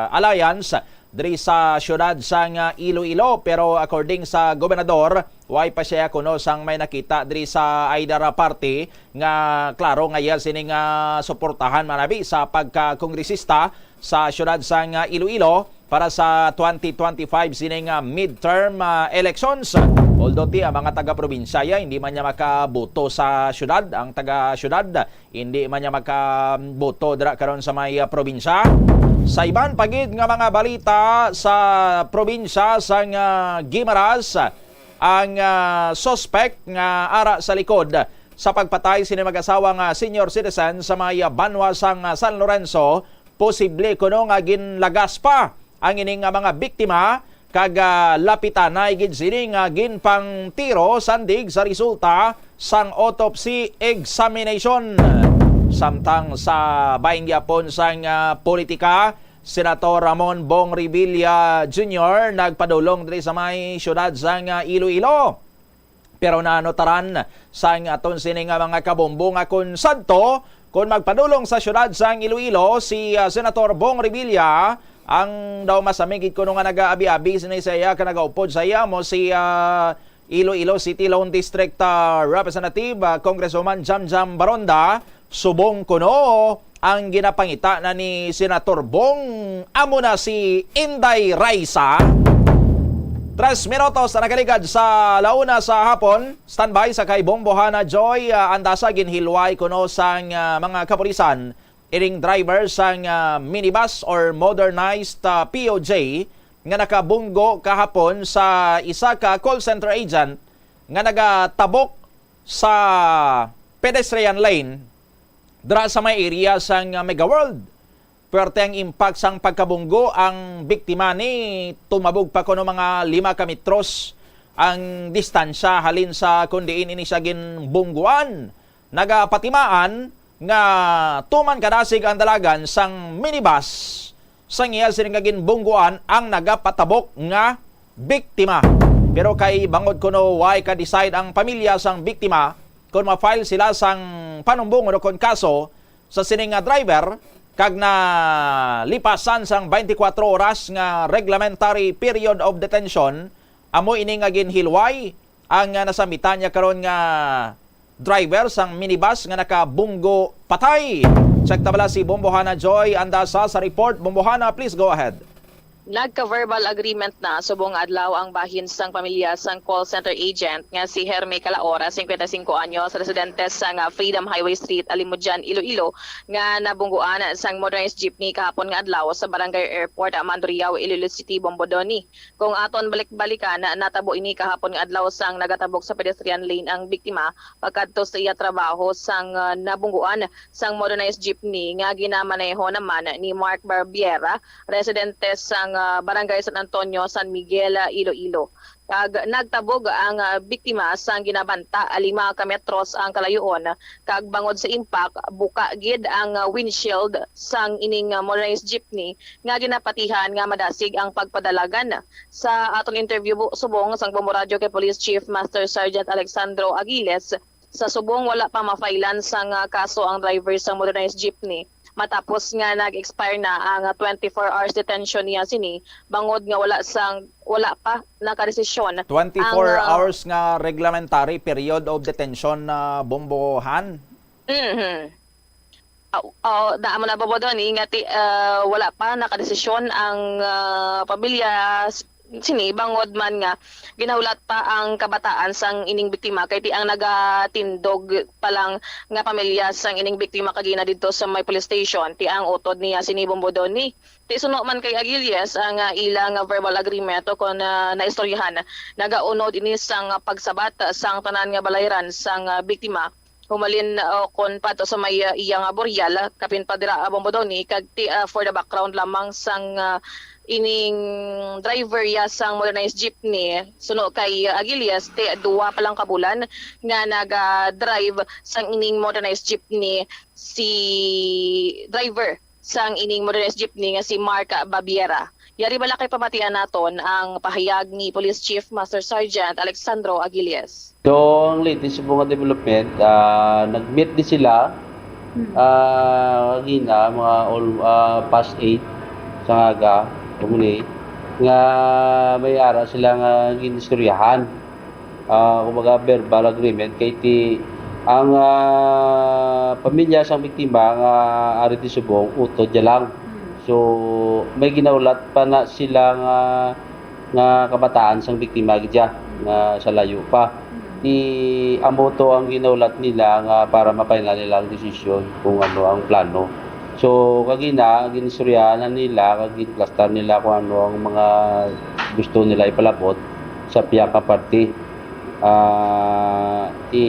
Alliance diri sa siyudad sang, ah, Iloilo. Pero according sa gobernador, way pa siya kuno sang may nakita diri sa either party nga klaro nga iya sining, ah, suportahan manabi sa pagkakongresista sa siyudad sang, ah, Iloilo para sa twenty twenty-five sining, ah, midterm, ah, elections. Although ti ang mga taga-probinsya, ya, hindi man niya makaboto sa syudad, ang taga-syudad, hindi man niya makaboto dira karon sa may, ah, probinsya. Sa iban pa gid nga mga balita sa probinsya sang, ah, Guimaras, ang, ah, suspect nga ara sa likod sa pagpatay sini mag-asawa nga senior citizen sa may, ah, banwa sang, ah, San Lorenzo, posible kuno nga ginlagas pa ang ini nga mga biktima, kag, ah, lapitanay gid sini nga ginpangtiro sandig sa resulta sang autopsy examination. Samtang sa bahin gyapon sang, ah, politika, Senator Ramon Bong Revilla Junior nagpadulong diri sa may siyudad sang, ah, Iloilo. Pero nanutaran sang aton sini nga mga kabombo nga kon sadto Kon magpadulong sa siyudad sang Iloilo si, ah, Senator Bong Revilla, ang daw masamig gid kuno nga nagaabi-abi sini sa iya kag nagaupod sa iya mo si, ah, Iloilo City Lone District, ah, Representative, ah, Congresswoman Jamjam Baronda. Subong kuno ang ginapangita na ni Senator Bong, amo na si Inday Raisa. Tres minutos na nagaligad sa la una sa hapon. Standby sa kay Bombohana Joy, ah, Andasa, ginhilway kuno sang, ah, mga kapulisan ining driver sang, ah, minibus or modernized, ah, P O J nga nakabunggo kahapon sa isa ka call center agent nga nagatabok sa pedestrian lane dira sa may area sang, ah, Mega World. Puwerte ang impact sang pagkabunggo. Ang biktima ni tumabog pa kuno mga lima ka metros ang distansya halin sa kon diin ini siya ginbungguan. Nagapatimaan nga tuman kadasig ang dalagan sang minibus sang iya sini nga ginbungguan ang nagapatabok nga biktima. Pero kay bangod kuno way ka-decide ang pamilya sang biktima kon ma-file sila sang panumbong o kon kaso sa sini nga driver, kag nalipasan sang twenty-four oras nga reglementary period of detention, amo ini nga ginhilway ang, ah, nasambitan niya karon nga driver sang minibus nga nakabunggo patay. Check ta bala si Bombohana Joy Andasa sa report. Bombohana, please go ahead. Nagka-verbal agreement na subong nga adlaw ang bahin sang pamilya sang call center agent nga si Herme Calahora, singkwenta y singko anyos, residente sang, ah, Freedom Highway Street, Alimodian, Iloilo, nga nabungguan sang motorized jeepney kahapon nga adlaw sa Barangay Airport, ah, Mandurriao, Iloilo City, Bombodoni. Kung aton balik-balikan, natabo ini kahapon nga adlaw sang nagatabok sa pedestrian lane ang biktima pagkadto sa iya trabaho sang, ah, nabungguan sang motorized jeepney nga ginamaneho naman ni Mark Barbiera, residente sang, ah, Barangay San Antonio, San Miguel, ah, Iloilo. Kag nagtabog ang, ah, biktima sang ginabanta lima ka metros ang kalayuon, kag bangod sa impact, buka gid ang, ah, windshield sang ining, ah, motorized jeepney nga ginapatihan nga madasig ang pagpadalagan. Sa aton interview bu-, subong sang Bombo Radyo kay Police Chief Master Sergeant Alexandro Agiles, sa subong wala pa mafailan sang, ah, kaso ang driver sang motorized jeepney matapos nga nag-expire na ang, ah, twenty-four hours detention niya sini bangod nga wala sang, wala pa nakadesisyon ang, twenty-four ah, hours nga reglementary period of detention na, Bombohan? Mhm. Ah, ah, naa man na, Bombo Donny, nga ti-, ah, wala pa nakadesisyon ang, ah, pamilya s-, sini bangod man nga ginahulat pa ang kabataan sang ining biktima kay ti ang nagatindog pa lang nga pamilya sang ining biktima kagina didto sa may police station, ti ang utod niya sini, Bombo Donny. Ti suno man kay Aguilles ang, ah, ila nga verbal agreement o kon, ah, naistoryahan, nagaunod ini sang pagsabat sang tanan nga balayran sang, ah, biktima. Humalin, ah, kon padto sa may, ah, iya nga burial, ah, kapin pa dira, ah, Bombo Donny, kag ti, ah, for the background lamang sang, ah, ining driver ya sang modernized jeepney. Suno kay, ah, Aguilles, ti duwa pa lang ka bulan nga naga-drive sang ining modernized jeepney si driver sang ining modernized jeepney nga si Mark Babiera. Yari bala kay pamatian naton ang pahayag ni Police Chief Master Sergeant Alexandro Aguilles. So, ang latest po nga development, ah, nag-meet din sila, Hmm. ah, kagina, mga all, ah, past eight sa aga, kumuni, nga may ara sila nga ginistoryahan. Ah, kumbaga, verbal agreement kay ti ang, ah, pamilya sang biktima nga ari ti subong utod dya lang. Hmm. So, may ginahulat pa na sila nga, nga kabataan sang biktima gid dya nga sa layo pa. Hmm. Ti amo to ang ginahulat nila nga para ma-final nila ang desisyon kung ano ang plano. So, kagina, ginistoryahan na nila, kag ginplastar nila kung ano ang mga gusto nila ipalabot sa piyak nga party. Ah, ti,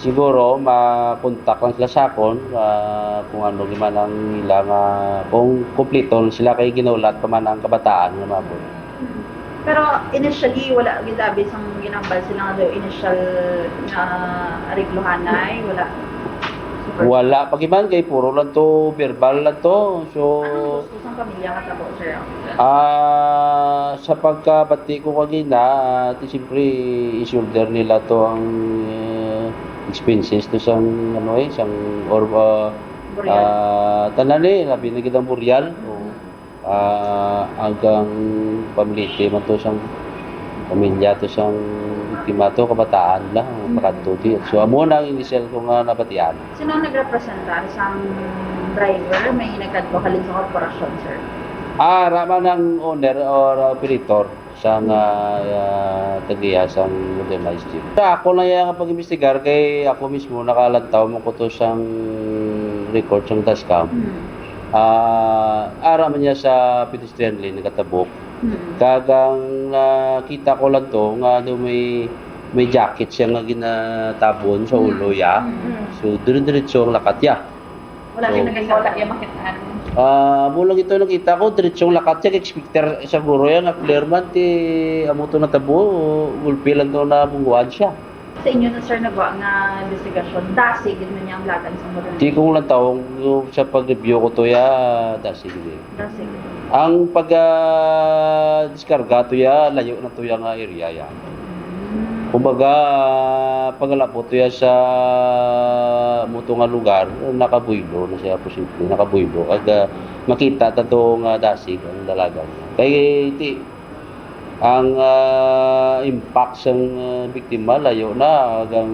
siguro, ma-contact lang sila sa akon, ah, kung ano man ang ila nga, kung kumpleto sila kay ginahulat pa man ang kabataan nga maabot. Mm. Pero initially, wala gid abi sang ginambal sila nga daw initial nga areglohanay, wala. Super. Wala pa gid man, kay puro lang to, verbal lang to. So, anong gusto sang pamilya nga tabo, sir? Ah, sa pagkabati ko kagina, ah, ti siyempre, i-shoulder nila to ang, eh, expenses to sang, ano, eh, sang, or, ah, burial. Ah, tanan, eh, labi na gid ang burial. O, ah, hanggang pamilya man to sang pamilya to sang biktima to, kabataan lang, mm, pakadto di. So, amo na ang initial ko nga nabatian. Sino ang nagrepresentar sang driver? May nagkadto halin sa korporasyon, sir? Ah, raman ang owner or operator sang, ah, ah, tagiya sang modernized jeep. Sa ako lang yang pag-imbestigar kay ako mismo nakalantaw mo ko to sang record sang dashcam. Hmm. Ah, ara man niya sa pedestrian lane, nagatabok. Hmm. Kag ang nakita ko lang to nga do may, may jacket siya nga ginatabon sa ulo ya. Hmm. So, dire-diretso ang lakat ya. Wala siya naging wala niya makitaan. Ah, amo lang ito nakita ko, diretsong lakat siya, kay expecter siguro yan, nga clear man, ti amo to natabo, gulpi lang to na mungguan siya. Sa inyo na, sir, nagwa nga investigasyon, dasig gid man niya ang lagan sa modern. Di ko lang taong, sa pag-review ko to ya, dasig gid. Dasig. Ang pag, ah, diskarga to ya, layo na to ya nga area ya. Kumbaga, pagalapot to ya sa muto nga lugar, nakabuylo na siya, posible, nakabuylo. Kag, ah, makita ta to nga dasig ang dalagan niya. Kay ti, ang, ah, impact sang, ah, biktima layo na, agang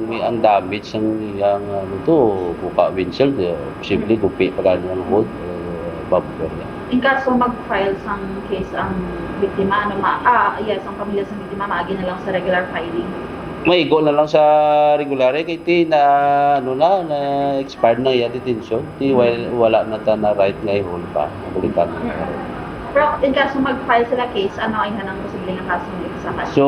may, ang damage sang iyang, ano to, buka windshield, eh, posible gupi pa gani ang hood, eh, bumper niya. In kaso mag-file sang case ang biktima, ano, ma-, ah, yes, ang pamilya sang biktima, maagi na lang sa regular filing. Maigo na lang sa regular, eh, kay ti na, ano na, na expired na iya detention. Ti wal-, wala na ta na right nga i-hold pa, mabalikan. Mm. Pero in kaso mag-file sila case, ano ay hanang posible nga kaso nga isa ka? So,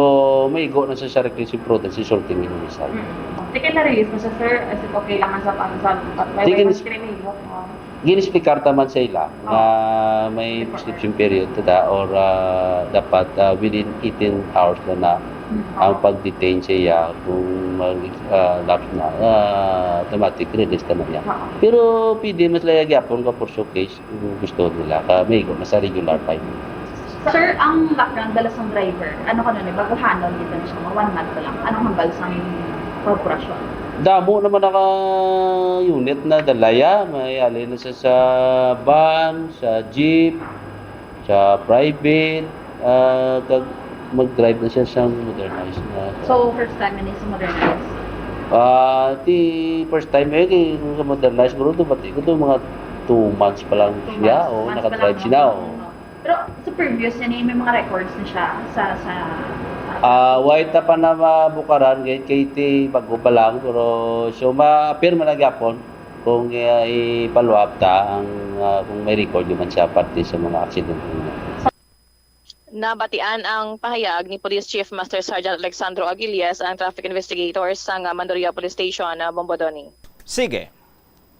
maigo na sa, sa reckless imprudence, insulting in homicide. Mm. Di kay na-release mo siya, sir? Is it okay lang sa, sa, sa, may, Di may kin- mas kinimihok mo? Gin-explicar ta man sa ila nga may prescription period ta or, ah, dapat, ah, within eighteen hours na na ang pag-detain sa iya. Kung mag, ah, lapse na, ah, automatic release ta na niya. Oo. Pero pwede mas laya gyapon ka for showcase kung gusto nila ka may na sa regular time. Sir, ang background bala sang driver, ano ka nun eh, baguhanon gid lang siya, mga one month pa lang. Anong hambal sang korporasyon? Damo naman naka unit na dalaya, may ali na siya sa van, sa jeep, sa private, ah, kag mag-drive na siya sa modernized na. So, first time ini sa modernized? Ah, ti first time eh, kay kung sa modernized, bro, to pati ko to mga two months pa lang siya, oh, naka-drive siya, oh. Pero sa previous niya, may mga records na siya sa, sa, sa Ah, wala ta pa na mabukaran, kay, kay ti bago pa lang, pero so ma-appear man na gyapon kung, eh, i-follow up ta ang, ah, kung may record man siya parte sa mga aksidente. Nabatian ang pahayag ni Police Chief Master Sergeant Alexandro Aguilias, ang traffic investigator sa, ah, Mandurriao Police Station, ah, Bombo Donny. Sige.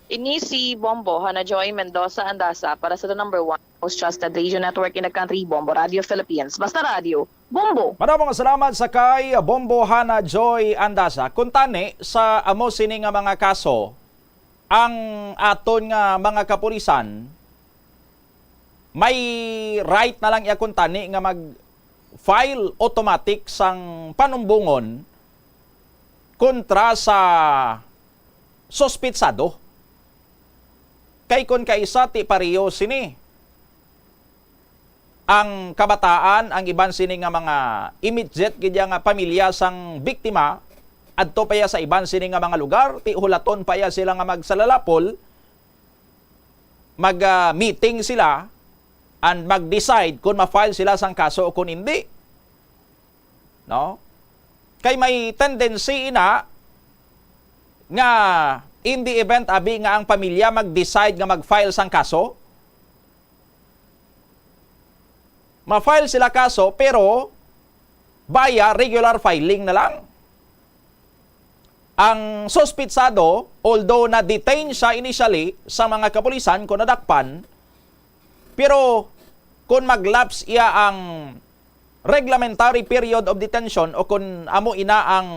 Ini si Bombo Hana Joy Mendoza Andasa para sa The Number One Most Trusted Radio Network in the Country, Bombo Radio Philippines. Basta Radio, Bombo! Madamo nga salamat sa kay Bombo Hana Joy Andasa. Kung tani sa amo sini nga mga kaso, ang aton nga mga kapulisan may right na lang iya kung tani nga mag-file automatic sang panumbongon kontra sa suspitsado. Kay kon kaisa ti pareho sini, ang kabataan, ang iban sini nga mga immediate gid ya nga pamilya sang biktima, adto pa ya sa iban sini nga mga lugar, ti hulaton pa ya sila nga magsalalapol, mag, ah, meeting sila, and mag-decide kon ma-file sila sang kaso o kon hindi. No? Kay may tendency ina nga in the event, abi, nga ang pamilya mag-decide nga mag-file sang kaso, ma-file sila kaso, pero via regular filing na lang. Ang suspitsado, although na-detain siya initially sa mga kapulisan kung nadakpan, pero kung mag-lapse iya ang reglementary period of detention o kung amo ina ang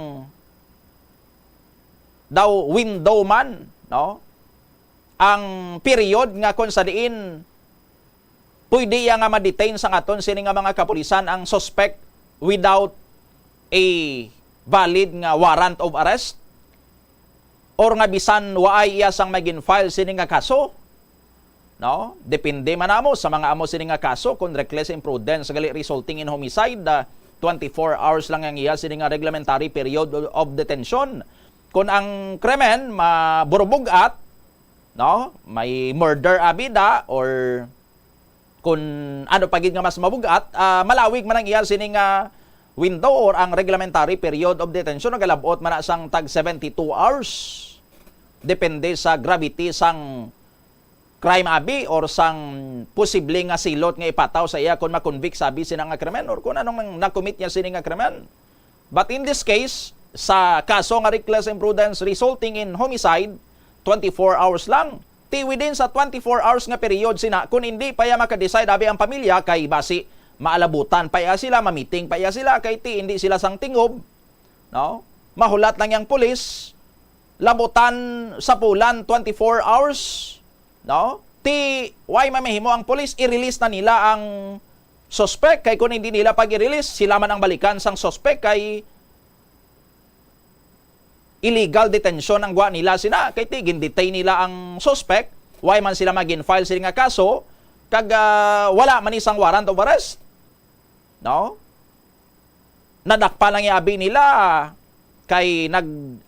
daw window man, no? Ang period nga kung sa diin pwede iya nga ma-detain sang aton sini nga mga kapulisan ang suspect without a valid nga warrant of arrest. or nga bisan waay iya sang may gin-file sini nga kaso, no? Depende man amo sa mga amo sini nga kaso, kung reckless imprudence gali resulting in homicide, ah, twenty-four hours lang ang iya sini nga reglementary period of detention. Kung ang krimen maburubug-at, no? May murder abi da, or kung ano pa gid nga mas mabug-at, ah, malawig man ang iya sini nga window or ang reglementary period of detention, nagalabot man na sang tag seventy-two hours. Depende sa gravity sang crime abi or sang posible nga silot nga ipataw sa iya kung ma-convict sa abi sina nga krimen or kung anong na-commit niya sini nga krimen. But in this case, sa kaso nga reckless imprudence resulting in homicide, twenty-four hours lang. Ti within sa twenty-four hours nga period sina, kung hindi pa iya maka-decide abi ang pamilya, kay basi maalabutan pa iya sila, mamiting pa iya sila, kay ti hindi sila sang tingob, no? Mahulat lang yang pulis, labutan sa pulan twenty-four hours, no? Ti, why mamahimo ang pulis, i-release na nila ang suspect, kay kung hindi nila pag i-release, sila man ang balikan sang suspect, kay illegal detention ang gwa nila sina, kay ti gin-detain nila ang suspect, why man sila magin-file sila nga kaso, kag, ah, wala man ni sang warrant of arrest, no? Nadakpan lang yung abi nila, kay nag-,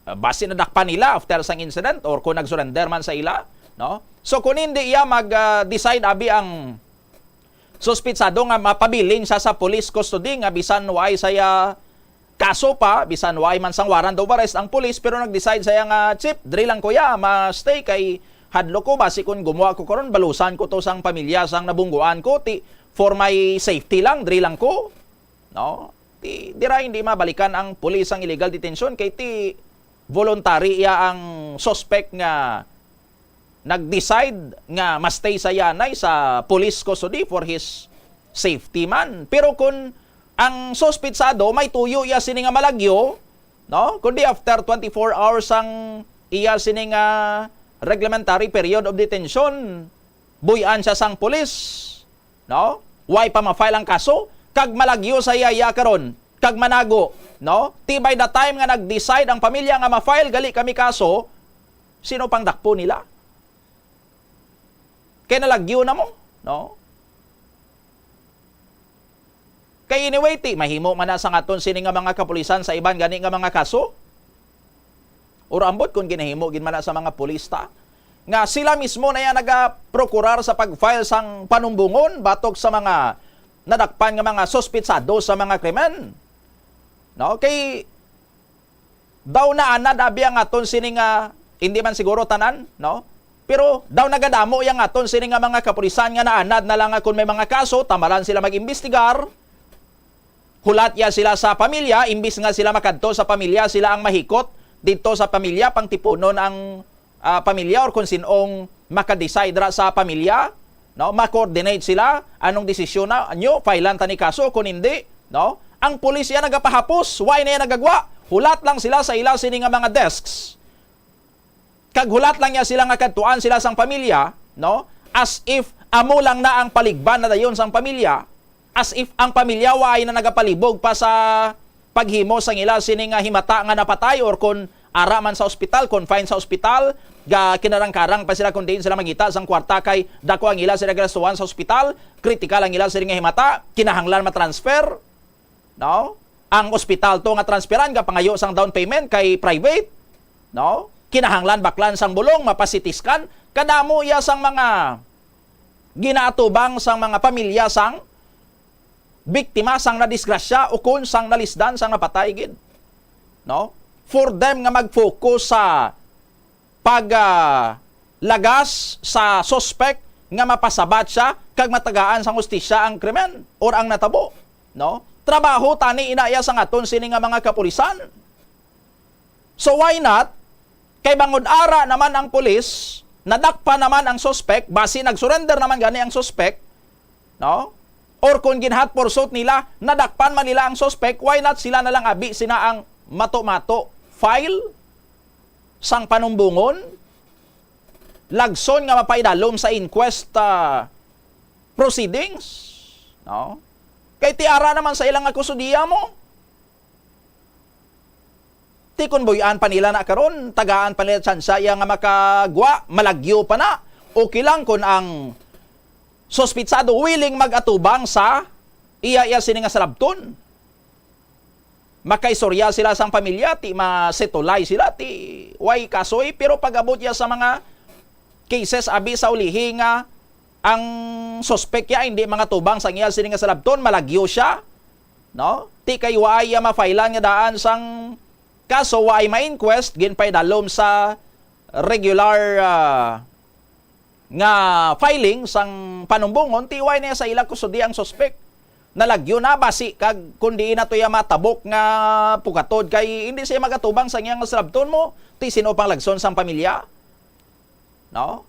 ah, basi nadakpan nila after sang incident or kung nag-surrender man sa ila, no? So, kung hindi iya mag, ah, decide abi ang suspitsado nga mapabilin siya sa police custody nga bisan waay saya kaso pa, bisan waay man sang warrant of arrest ang police, pero nag-decide saya nga, "Chief, diri lang ko ya ma-stay kay hadlok ko, basi kung gumuha ko karon, balusan ko to sang pamilya sang nabungguan ko, ti for my safety lang, diri lang ko." No? Ti, dira hindi mabalikan ang police ang illegal detention kay ti voluntary iya ang suspect nga nag-decide nga ma-stay sa yanay sa police custody for his safety man. Pero kung ang suspitsado may tuyo iya sini nga malagyo, no? Kundi after twenty-four hours ang iya sini nga reglementary period of detention, buy-an siya sang pulis, no? Why pa ma-file ang kaso? Kag malagyo sa iya, iya karon, kag manago, no? Ti by the time nga nag-decide ang pamilya nga ma-file gali kami kaso, sino pang dakpo nila? Kay nalagyo na mo, no? Kay anyway, ti, mahimo man na sa aton sini nga mga kapulisan sa iban gani nga mga kaso. Or ambot kung ginahimo gid man na sa mga pulis ta, nga sila mismo na yan nagaprokurar sa pag-file sang panumbongon batok sa mga nadakpan nga mga suspitsado sa mga krimen. No? Kay daw naanad abi ang aton sini nga, hindi man siguro tanan, no? Pero daw nagadamo yang aton sini nga mga kapulisan nga naanad na lang nga kung may mga kaso, tamaran sila mag-imbestigar. Hulat ya sila sa pamilya, imbis nga sila makadto sa pamilya, sila ang mahikot didto sa pamilya, pangtipunon ang, ah, pamilya or kung sin-ong maka-decide ra sa pamilya, no? Ma-coordinate sila, anong desisyon na nyo, filean ta ni kaso, kung hindi, no? Ang pulis ya nagapahapos, why na ya nagagwa? Hulat lang sila sa ila sini nga mga desks. Kag hulat lang niya sila nga kadtuan sila sang pamilya, no? As if amo lang na ang paligban na dayon sang pamilya, as if ang pamilya waay na nagapalibog pa sa paghimo sang ila sini nga himata nga napatay, or kon ara man sa ospital, confined sa ospital, ga kinarangkarang pa sila kon diin sila mangita sang kwarta kay dako ang ila sila gastuhan sa ospital, kritikal ang ila sini nga himata, kinahanglan ma-transfer. No? Ang ospital to nga transferan, gapangayo sang down payment kay private, no? Kinahanglan baklan sang bulong, mapa-C T scan, kadamo iya sang mga ginaatubang sang mga pamilya sang biktima sang nadisgrasya ukon sang nalisdan sang napatay gid. No? For them nga mag-focus sa pag, ah, lagas sa suspect nga mapasabat siya kag matagaan sang hustisya ang krimen or ang natabo, no? Trabaho tani ina iya sang aton sini nga mga kapulisan. So why not? Kay bangod ara naman ang pulis, nadakpan naman ang suspect, basi nag-surrender naman gani ang suspect, no? Or kung ginhat pursuit nila, nadakpan man nila ang suspect, why not sila na lang abi sina ang mato-mato file sang panumbongon, lagson nga mapaidalom sa inquest, ah, proceedings, no? Kay ti ara naman sa ila nga kusudiya mo. Ti kon buy-an pa nila na karon, tagaan pa nila tsansa iya nga makagwa, malagyo pa na. Okay lang kon ang suspitsado willing mag-atubang sa iya, iya sini nga salabton. Makaistorya sila sang pamilya, ti masetulay sila, ti way kasoy. Pero pag-abot iya sa mga cases, abi sa ulihi nga ang suspek ya hindi mangatubang sang iya sini nga salabton, malagyo siya, no? Ti kay waay iya mafailan nga daan sang kaso, waay ma-inquest, ginpaidalom sa regular, ah, nga filing sang panumbongon, ti way na sa ila kusodiya ang suspek. Nalagyo na basi kag kun diin na to iya matabok nga pukatod kay hindi siya magatubang sa iyang salabton mo, ti sino pang lagson sang pamilya? No?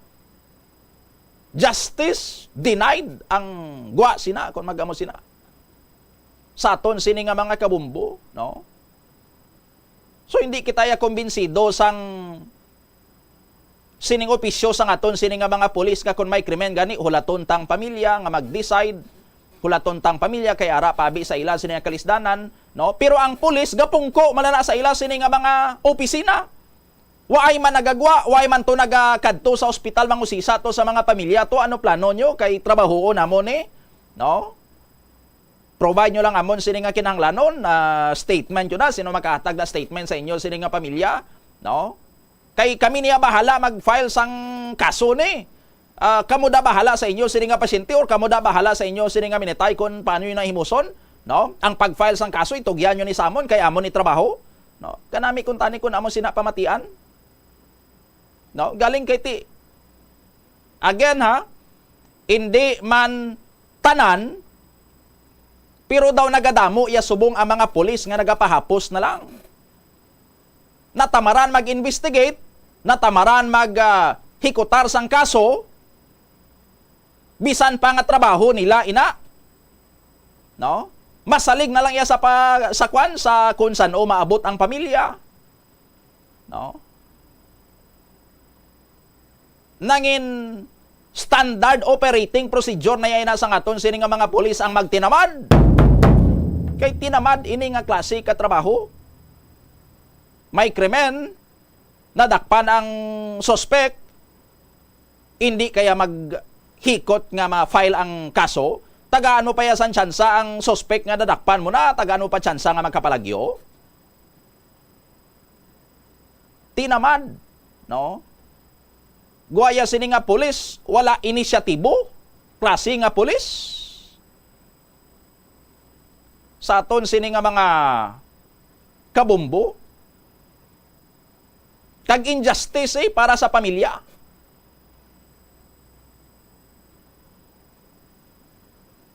Justice denied ang gwa sina, kung mag-amo sina. Sa aton sini nga mga kabumbo, no? So, hindi kita ya kumbinsido sang sining opisyo sang aton sini nga mga pulis nga kung may krimen gani, hulaton tang pamilya nga mag-decide, hulaton tang pamilya kay ara pa abi sa ila sini nga kalisdanan, no? Pero ang pulis gapungko man na sa ila sini nga mga opisina. Waay man nagagwa, waay man to nagakadto sa ospital mangusisa to sa mga pamilya to, ano plano nyo kay trabahoon namo ni, no? Provide nyo lang amon sini nga kinahanglanon, ah, statement nyo na. Sino makahatag na statement sa inyo sini nga pamilya? No? Kay kami niya bahala mag-file sang kaso ni. Ah, kamo da bahala sa inyo sini nga pasyente or kamo da bahala sa inyo sini nga minitay kung paano yun ang himuson, no? Ang pag-file sang kaso, itugyan nyo ni samon kay amon ni trabaho, no? Kanami kung tani kung amon sina pamatian, no? Galing kay ti, again ha, hindi man tanan, pero daw nagadamo iya subong ang mga pulis nga nagapahapos na lang. Natamaran mag-investigate, natamaran mag, ah, hikutar sang kaso, bisan pa nga trabaho nila ina. No? Masalig na lang iya sa pa, sa kwan, sa kung san-o maabot ang pamilya. No? Nangin standard operating procedure na yan sa aton sini nga mga pulis ang magtinamad. Kay tinamad ini nga klase ka trabaho. May krimen, nadakpan ang suspek, hindi kaya maghikot nga ma-file ang kaso, tagaan mo pa ya sang tsansa ang suspek nga nadakpan mo na, tagaan mo pa tsansa nga magkapalagyo? Tinamad, no? Guwaya sini nga pulis, wala inisyatibo, klase nga pulis. Sa aton sini nga mga kabumbo, kag injustice, eh, para sa pamilya.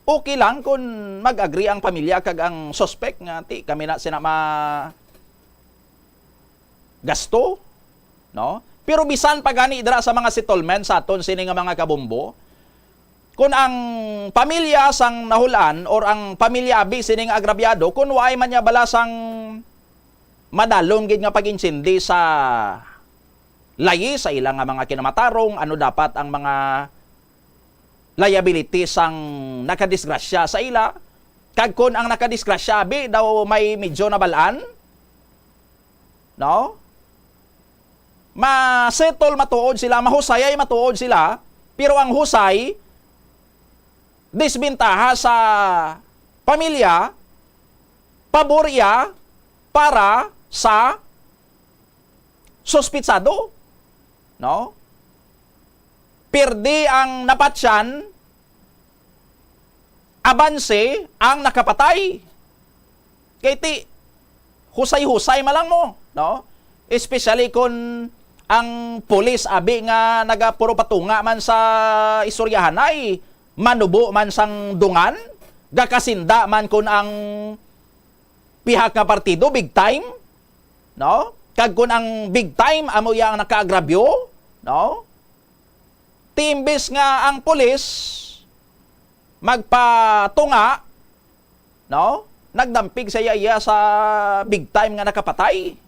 Okay lang kung mag-agree ang pamilya kag ang suspek nga ti kami na sina ma-, gasto, no? Pero bisan pa gani dira sa mga settlement sa aton sini nga mga kabumbo, kung ang pamilya sang nahulan or ang pamilya abi sini nga agrabyado, kung waay man niya bala sang madalom gid nga pag-insindi sa layi sa ila nga mga kinamatarong, ano dapat ang mga liability sang nakadisgrasya sa ila, kag kon ang nakadisgrasya abi daw may medyo nabalaan, no? Ma-settle matuod sila, mahusayay matuod sila, pero ang husay disbentaha sa pamilya, pabor iya para sa suspitsado, no? Pirdi ang napatyan, abanse ang nakapatay. Kay ti, husay-husay man lang mo, no? Especially kun ang pulis abi nga nagapuro patunga man sa istoryahanay, manubo man sang dungan, gakasinda man kun ang pihak nga partido big time, no? Kag kun ang big time amo iya ang nakaagrabyo, no? Ti imbes nga ang pulis magpatunga, no? Nagdampig sa iya, iya sa big time nga nakapatay.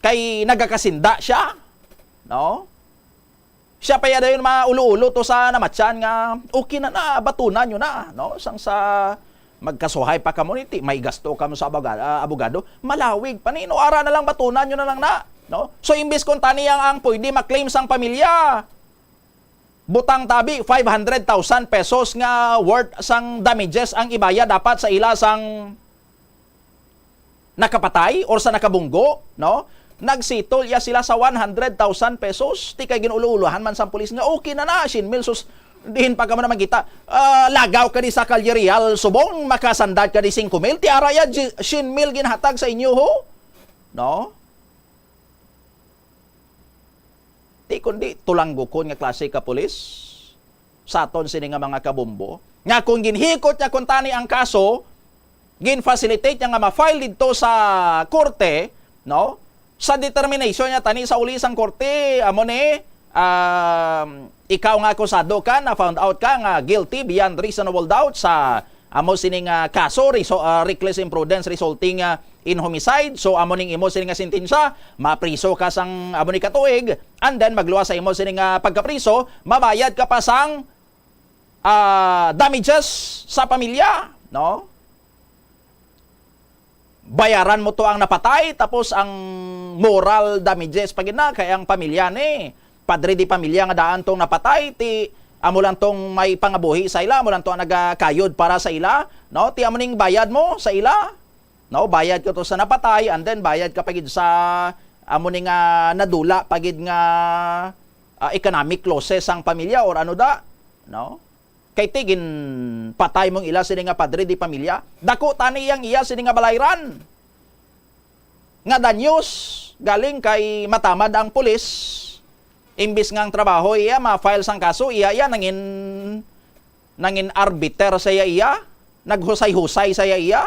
Kay nagakasinda siya, no? Siya pa iya dayon maulo-ulo to sa namatyan nga, "Okay na na, batunan nyo na," no? Sang sa Magkasuhay pa kamo ni, ti-, may gasto kamo sa abogado, ah, abogado. Malawig pa ni, no? Ara na lang, batunan nyo na lang na, no? So, imbis kung tani ang, ang pwede ma-claim sang pamilya, butang tabi, five hundred thousand pesos nga worth sang damages ang ibaya dapat sa ila sang nakapatay or sa nakabunggo, no? Nagsettle iya sila sa one hundred thousand pesos. Ti kay gin-ulo-ulohan man sang pulis nga okay na na, cien mil, sus, diin pa ka man na magkita. Ah, lagaw ka di sa Calle Real, subong makasandad ka di singko mil, ti ara iya, ji-, cien mil ginhatag sa inyo, ho? No? Ti kundi tulanggukon nga klase ka pulis sa aton sini nga mga kabombo, nga kung ginhikot niya kuntani ang kaso, gin-facilitate niya nga ma-file didto sa korte, no? Sa determination niya tani sa uli sang korte, amo ni, um, ikaw nga akusado ka, na found out ka nga guilty beyond reasonable doubt sa amo sini nga kaso, reso-, ah, reckless imprudence resulting, ah, in homicide. So, amo ning imo sini nga sentensya, mapriso ka sang amo ni katuig, and then magluwas sa imo sini nga pagkapriso, mabayad ka pa sang, ah, damages sa pamilya, no? Bayaran mo to ang napatay, tapos ang moral damages pa gid na kay ang pamilya ni, padre di pamilya nga daan tong napatay, ti amo lang tong may pangabuhi sa ila, amo lang to ang nagakayod para sa ila, no? Ti amo ning bayad mo sa ila, no? Bayad ka to sa napatay, and then bayad ka pa gid sa amo ni nga nadula pa gid nga, ah, economic losses sang pamilya or ano da, no? Kay ti ginpatay mong ila sini nga padre di pamilya. Dako tani ang iya sini nga balayran nga danyos galing kay matamad ang pulis. Imbis nga ang trabaho iya ma-file sang kaso, iya, iya nangin, nangin arbiter sa iya, iya. Naghusay-husay sa iya, iya.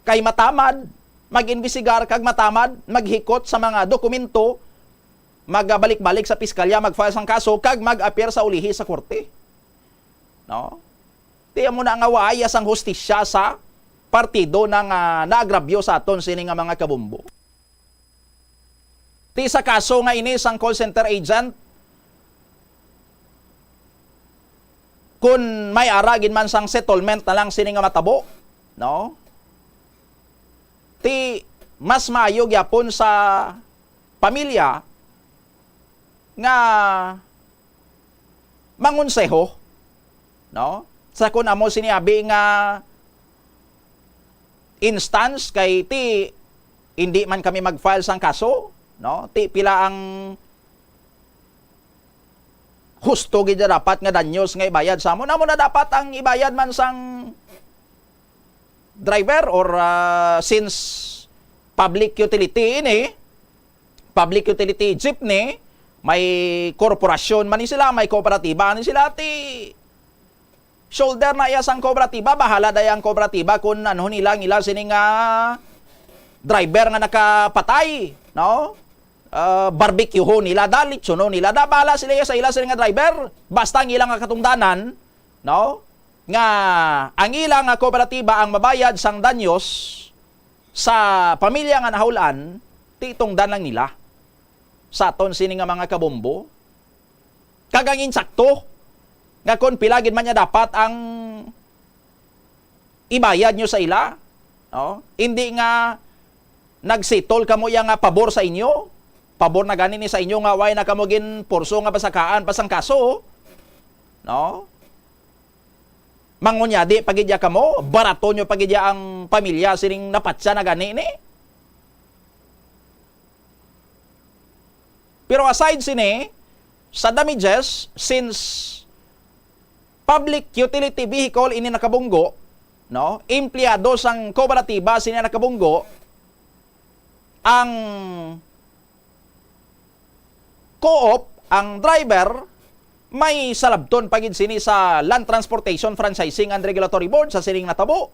Kay matamad mag-imbestigar kag matamad maghikot sa mga dokumento, magabalik-balik sa piskalya, mag-file sang kaso, kag mag-appear sa ulihi sa korte. No? Ti amo na nga waay sang hustisya sa partido na nga naagrabyo sa aton sini nga mga kabombo. Ti sa kaso nga ini sang call center agent, kun may ara gid man sang settlement na lang sini nga matabo, no? Ti mas maayo gyapon sa pamilya nga mangonseho, no? Sa kun amo sini abi nga instance, kay ti hindi man kami mag-file sang kaso, no? Ti pila ang husto gid na dapat nga danyos nga ibayad sa amon? Amo na dapat ang ibayad man sang driver or, ah, since public utility ini, public utility jeepney, may korporasyon man ni sila, may kooperatiba ni sila, ti shoulder na iya sang kooperatiba, bahala daya ang kooperatiba kung ano nila ang ila sini nga driver nga nakapatay, no? Ah, barbecuehon nila, da, litsonon nila, da, bahala sila sa ila sini nga driver. Basta ang ila nga katungdanan, no? Nga ang ila nga kooperatiba ang mabayad sang danyos sa pamilya nga nahul-an, ti tungdan lang nila sa aton sini nga mga kabombo. Kag ang insakto nga kon pila gid man niya dapat ang ibayad nyo sa ila, no? Hindi nga nagsettle kamo iya nga pabor sa inyo, pabor na gani ni sa inyo nga way na kamo ginpurso nga pasakaan pa sang kaso, no? Mangunyadi pa gid ya kamo, barato nyo pa gid ya ang pamilya sining napatya na gani ni. Pero aside sini, sa damages, since public utility vehicle ini nakabunggo, no? Empleyado sang kooperatiba sini nakabunggo, ang co-op, ang driver, may salabton pa gid sini sa Land Transportation Franchising and Regulatory Board sa sining natabo.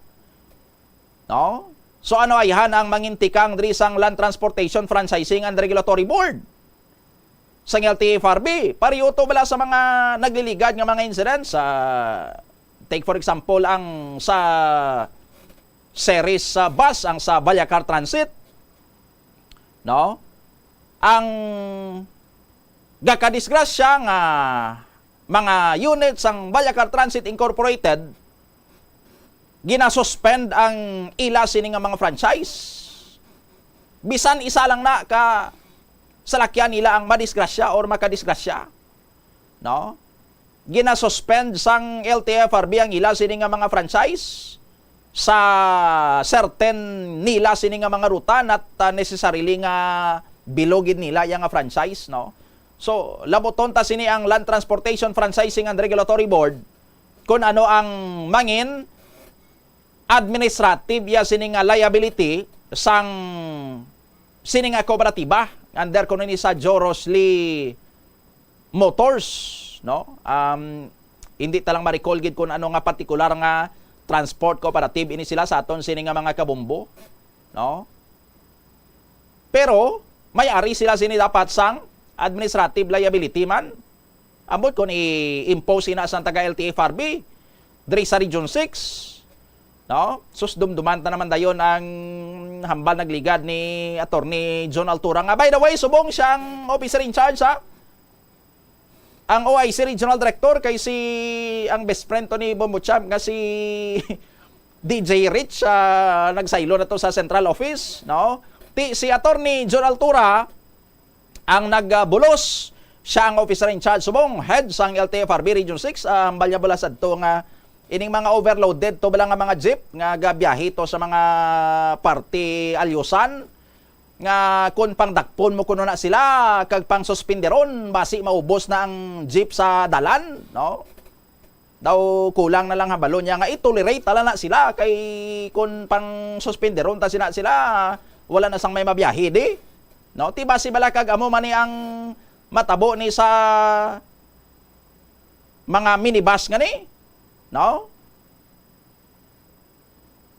No? So ano ayhan ang mangintikang diri sang Land Transportation Franchising and Regulatory Board? Sang L T F R B, pareho to bala sa mga nagliligad nga mga incidents. Ah, take for example ang sa Ceres, ah, bus, ang sa Vallecar Transit, no? Ang gakadisgrasya nga mga unit sang Vallecar Transit Incorporated, ginasuspend ang ila sini nga mga franchise. Bisan isa lang na ka salakyan nila ang madisgrasya or makadisgrasya, no? Ginasuspend sang L T F R B ang ila sini nga mga franchise sa certain nila sini nga mga ruta, not, ah, necessarily nga bilog gid nila iya nga franchise, no? So, labuton ta sini ang Land Transportation Franchising and Regulatory Board kung ano ang mangin administrative iya sini nga liability sang sini nga kooperatiba under kuno ni sa Joe Rosly Motors, no? Um, hindi ta lang ma-recall gid kung ano nga partikular nga transport cooperative ini sila sa aton sini nga mga kabombo, no? Pero may ari sila sini dapat sang administrative liability man. Ambot kon i-impose ina sang taga L T F R B diri sa Region six, no? Sus, dumduman ta naman dayon ang hambal nagligad ni Attorney John Altura, nga, by the way, subong siya ang officer in charge, ha? Ang O I C Regional Director kay si, ang best friend to ni Bombo Champ nga si D J Rich, ah, nagsaylo na to sa central office, no? Ti si Attorney John Altura ang nagbulos. Siya ang officer in charge subong head sang L T F R B Region six. Ah, hambal niya bala sadto nga ining mga overloaded to bala nga mga jeep nga gabiyahe to sa mga parte Alyusan, nga kon pangdakpon mo kuno na sila kag pangsuspenderon, basi maubos na ang jeep sa dalan, no? Daw kulang na lang, hambalon niya, nga i-tolerate tala na sila, kay kon pangsuspenderon ta sina sila, wala na sang may mabiyahe di, no? Ti basi bala kag amo man ni ang matabo ni sa mga minibus nga ni, no?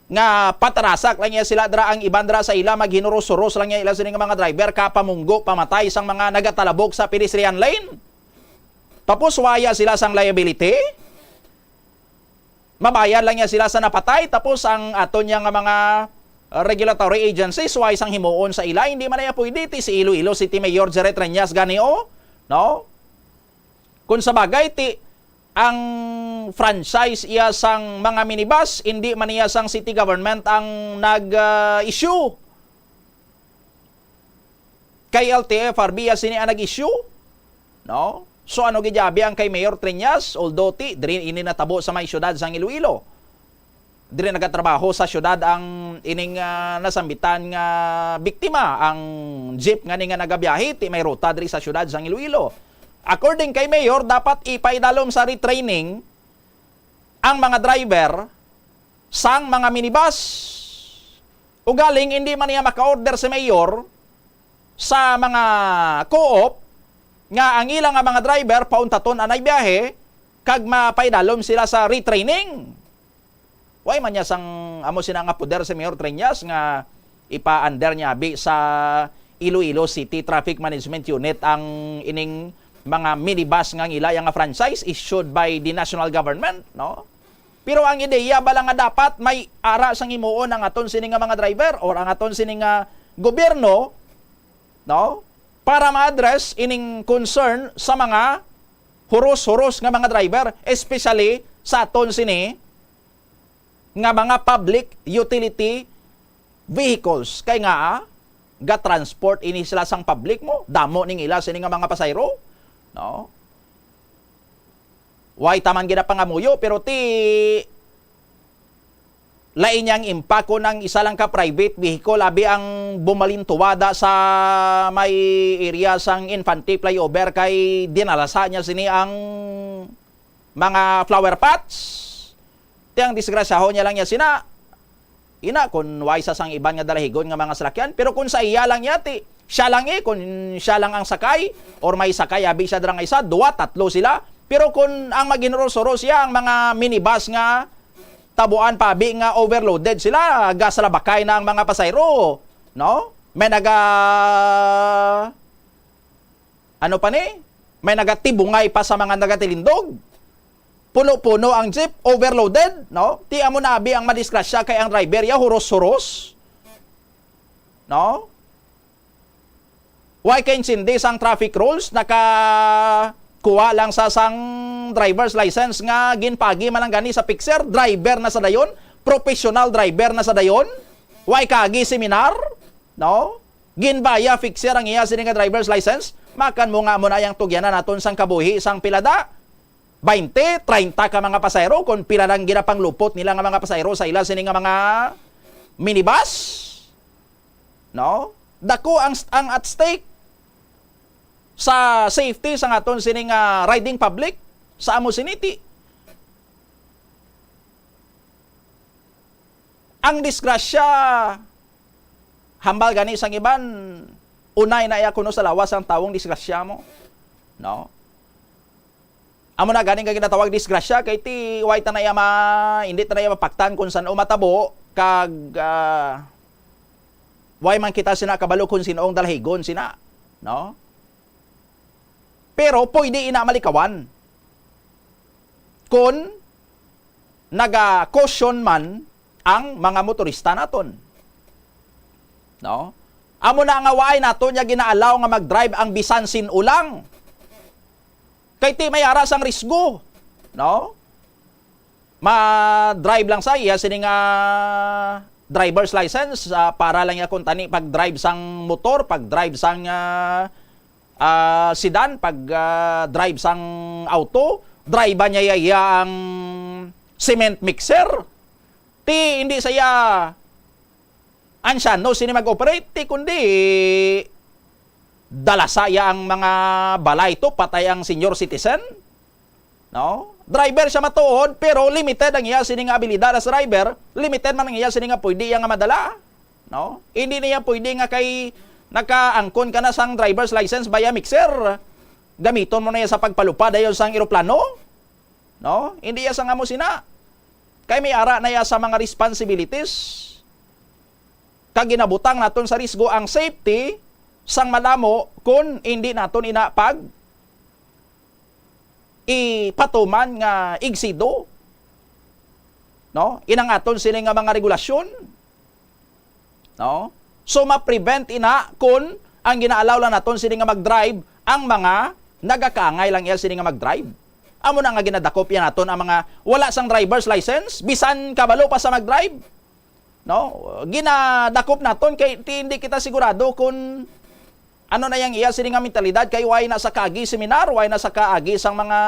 Nga patarasak lang niya sila dira, ang iban dira sa ila maghinuros-huros lang niya ila sini nga mga driver, kapamunggo pamatay sang mga nagatalabok sa pedestrian lane. Tapos waya sila sang liability. Mabayad lang niya sila sa napatay, tapos ang aton niya nga mga regulatory agencies, way sang himuon sa ila, hindi man niya pwede. Ti si Iloilo City Mayor Jerry Treñas gani, o, no? Kung sa bagay, ti ang franchise iya sang mga minibus, hindi man iya sang city government ang nag, ah, issue. Kay L T F R B iya sini ang nag-issue, no? So, ano gid abi ang kay Mayor Treñas? Although ti diri ini natabo sa may siyudad sang Iloilo. Diri nagatrabaho sa siyudad ang ining, ah, nasambitan nga biktima. Ang jeep nga ni nga nagabiyahe, ti may ruta diri sa siyudad sang Iloilo. According kay Mayor, dapat ipaidalom sa retraining ang mga driver sang mga minibus. Ugaling, hindi man niya maka-order si Mayor sa mga co-op nga ang ila nga mga driver pauntaton anay biyahe kag mapaidalom sila sa retraining. Way man niya sang amo sina nga poder si Mayor Treñas nga ipa-under niya abi sa Iloilo City Traffic Management Unit ang ining mga minibus nga ang ila nga franchise issued by the national government, no? Pero ang ideya bala nga dapat may ara sang himuon ang aton sini nga mga driver or ang aton sini nga gobyerno, no? Para ma-address ining concern sa mga huros-huros nga mga driver, especially sa aton sini nga mga public utility vehicles. Kay nga, ah, ga-transport ini sila sang public mo, damo ning ila sini nga mga pasayro, no? Way ta man ginapangamuyo, pero ti lain niya ang impact kon ang isa lang ka private vehicle, abi ang bumalintuwada sa may area sang Infante Flyover kay dinalasa niya sini ang mga flower pots. Ti ang disgrasyahon niya lang niya sina. Ina, kung way sa sang iban nga dalahigon nga mga salakyan, pero kung sa iya lang niya, ti, siya lang eh, kung siya lang ang sakay, or may sakay, abi siya dira nga isa, duwa, tatlo sila. Pero kung ang maghinuros-huros siya, ang mga minibus nga tabuan pa, abi nga overloaded sila, gasalabakay na ang mga pasayro, no? May naga, ano pa ni? May nagatibungay pa sa mga nagatilindog. Puno-puno ang jeep, overloaded, no? Ti amo na abi ang madisgrasya kay ang driver ya huros-huros. No? Way kaintindi sang traffic rules, nakakuha lang sa sang driver's license nga ginpagi man lang gani sa fixer, driver na sa dayon, professional driver na sa dayon, way kaagi seminar, no? Ginbaya fixer ang iya sini nga driver's license, makan mo nga mo na yang tugyanan naton sang kabuhi sang pilada. Baynte, treinta ka mga pasahero, kung pila lang ginapanglupot nila nga mga pasahero sa ila sini nga mga minibus, no? Dako ang, ang at stake sa safety sa aton sini nga riding public sa amo sini ti ang disgrasya, hambal gani sang iban, unay na iya kuno sa lawas ang tawong disgrasya mo, no? Amo na gani nga ginatawag disgrasya, kay ti way ta na iya ma-, hindi ta na iya mapaktan kung san-o matabo, kag, ah, way man kita sina kabalo kung sin-o ang dalahigon sina, no? Pero pwede ina malikawan kung naga-caution man ang mga motorista naton. No? Amo na nga waay naton niya ginaalaw nga mag-drive ang bisan sin-o lang. Kay ti may ara sang risgo, no? Ma-drive lang sa iya sini nga driver's license, ah, para lang iya kuntani pag-drive sang motor, pag-drive sang, ah, ah, sedan, pag, ah, drive sang auto, drive niya iya ang cement mixer. Ti hindi sa iya ansyano sini mag-operate, ti kundi dala sa iya ang mga balay to, patay ang senior citizen. No? Driver siya matuod, pero limited ang iya sini nga abilidad as driver, limited man ang iya sini nga pwede iya nga madala. No? Hindi niya pwede nga kay nakaangkon ka na sang driver's license via mixer, gamiton mo na iya sa pagpalupad dayon sang eroplano. No? Hindi iya sang amo sina. Kay may ara na iya sa mga responsibilities. Kag ginabutang naton sa risgo ang safety sang madamo kun hindi naton ina pag ipatuman nga igsido, no? Inang aton sini nga mga regulasyon, no? So, ma-prevent ina kun ang ginaalaw lang naton sini nga mag-drive ang mga nagakaangay lang iya sini nga mag-drive. Amo na nga ginadakop iya naton ang mga wala sang driver's license, bisan kabalo pa sa mag-drive. No? Ginadakop naton kay ti-, hindi kita sigurado kun ano na yang iya sini nga mentalidad, kay way na sa kaagi seminar, way na sa kaagi sang mga,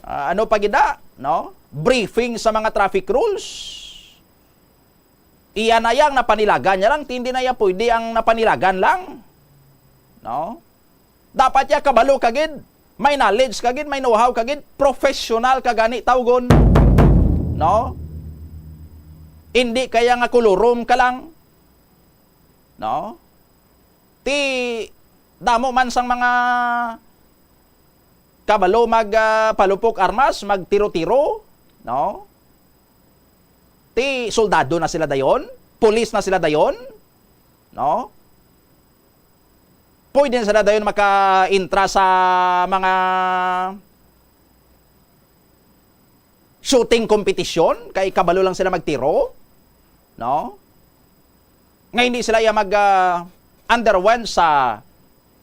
ah, ano pa gid na, no? Briefing sa mga traffic rules. Iya na yang napanilagan niya lang, ti hindi na iya pwede ang napanilagan lang. No? Dapat iya kabalo ka gid, may knowledge ka gid, may know-how ka gid, professional ka gani tawgon. No? Hindi kaya nga kulurom ka lang. No? Ti damo man sang mga kabalo mag, ah, palupok armas, magtiro-tiro, no? Ti soldado na sila dayon, pulis na sila dayon, no? Pwede na sila dayon maka-intra sa mga shooting competition, kay kabalo lang sila magtiro, no? Nga hindi sila iya mag, ah, underwent sa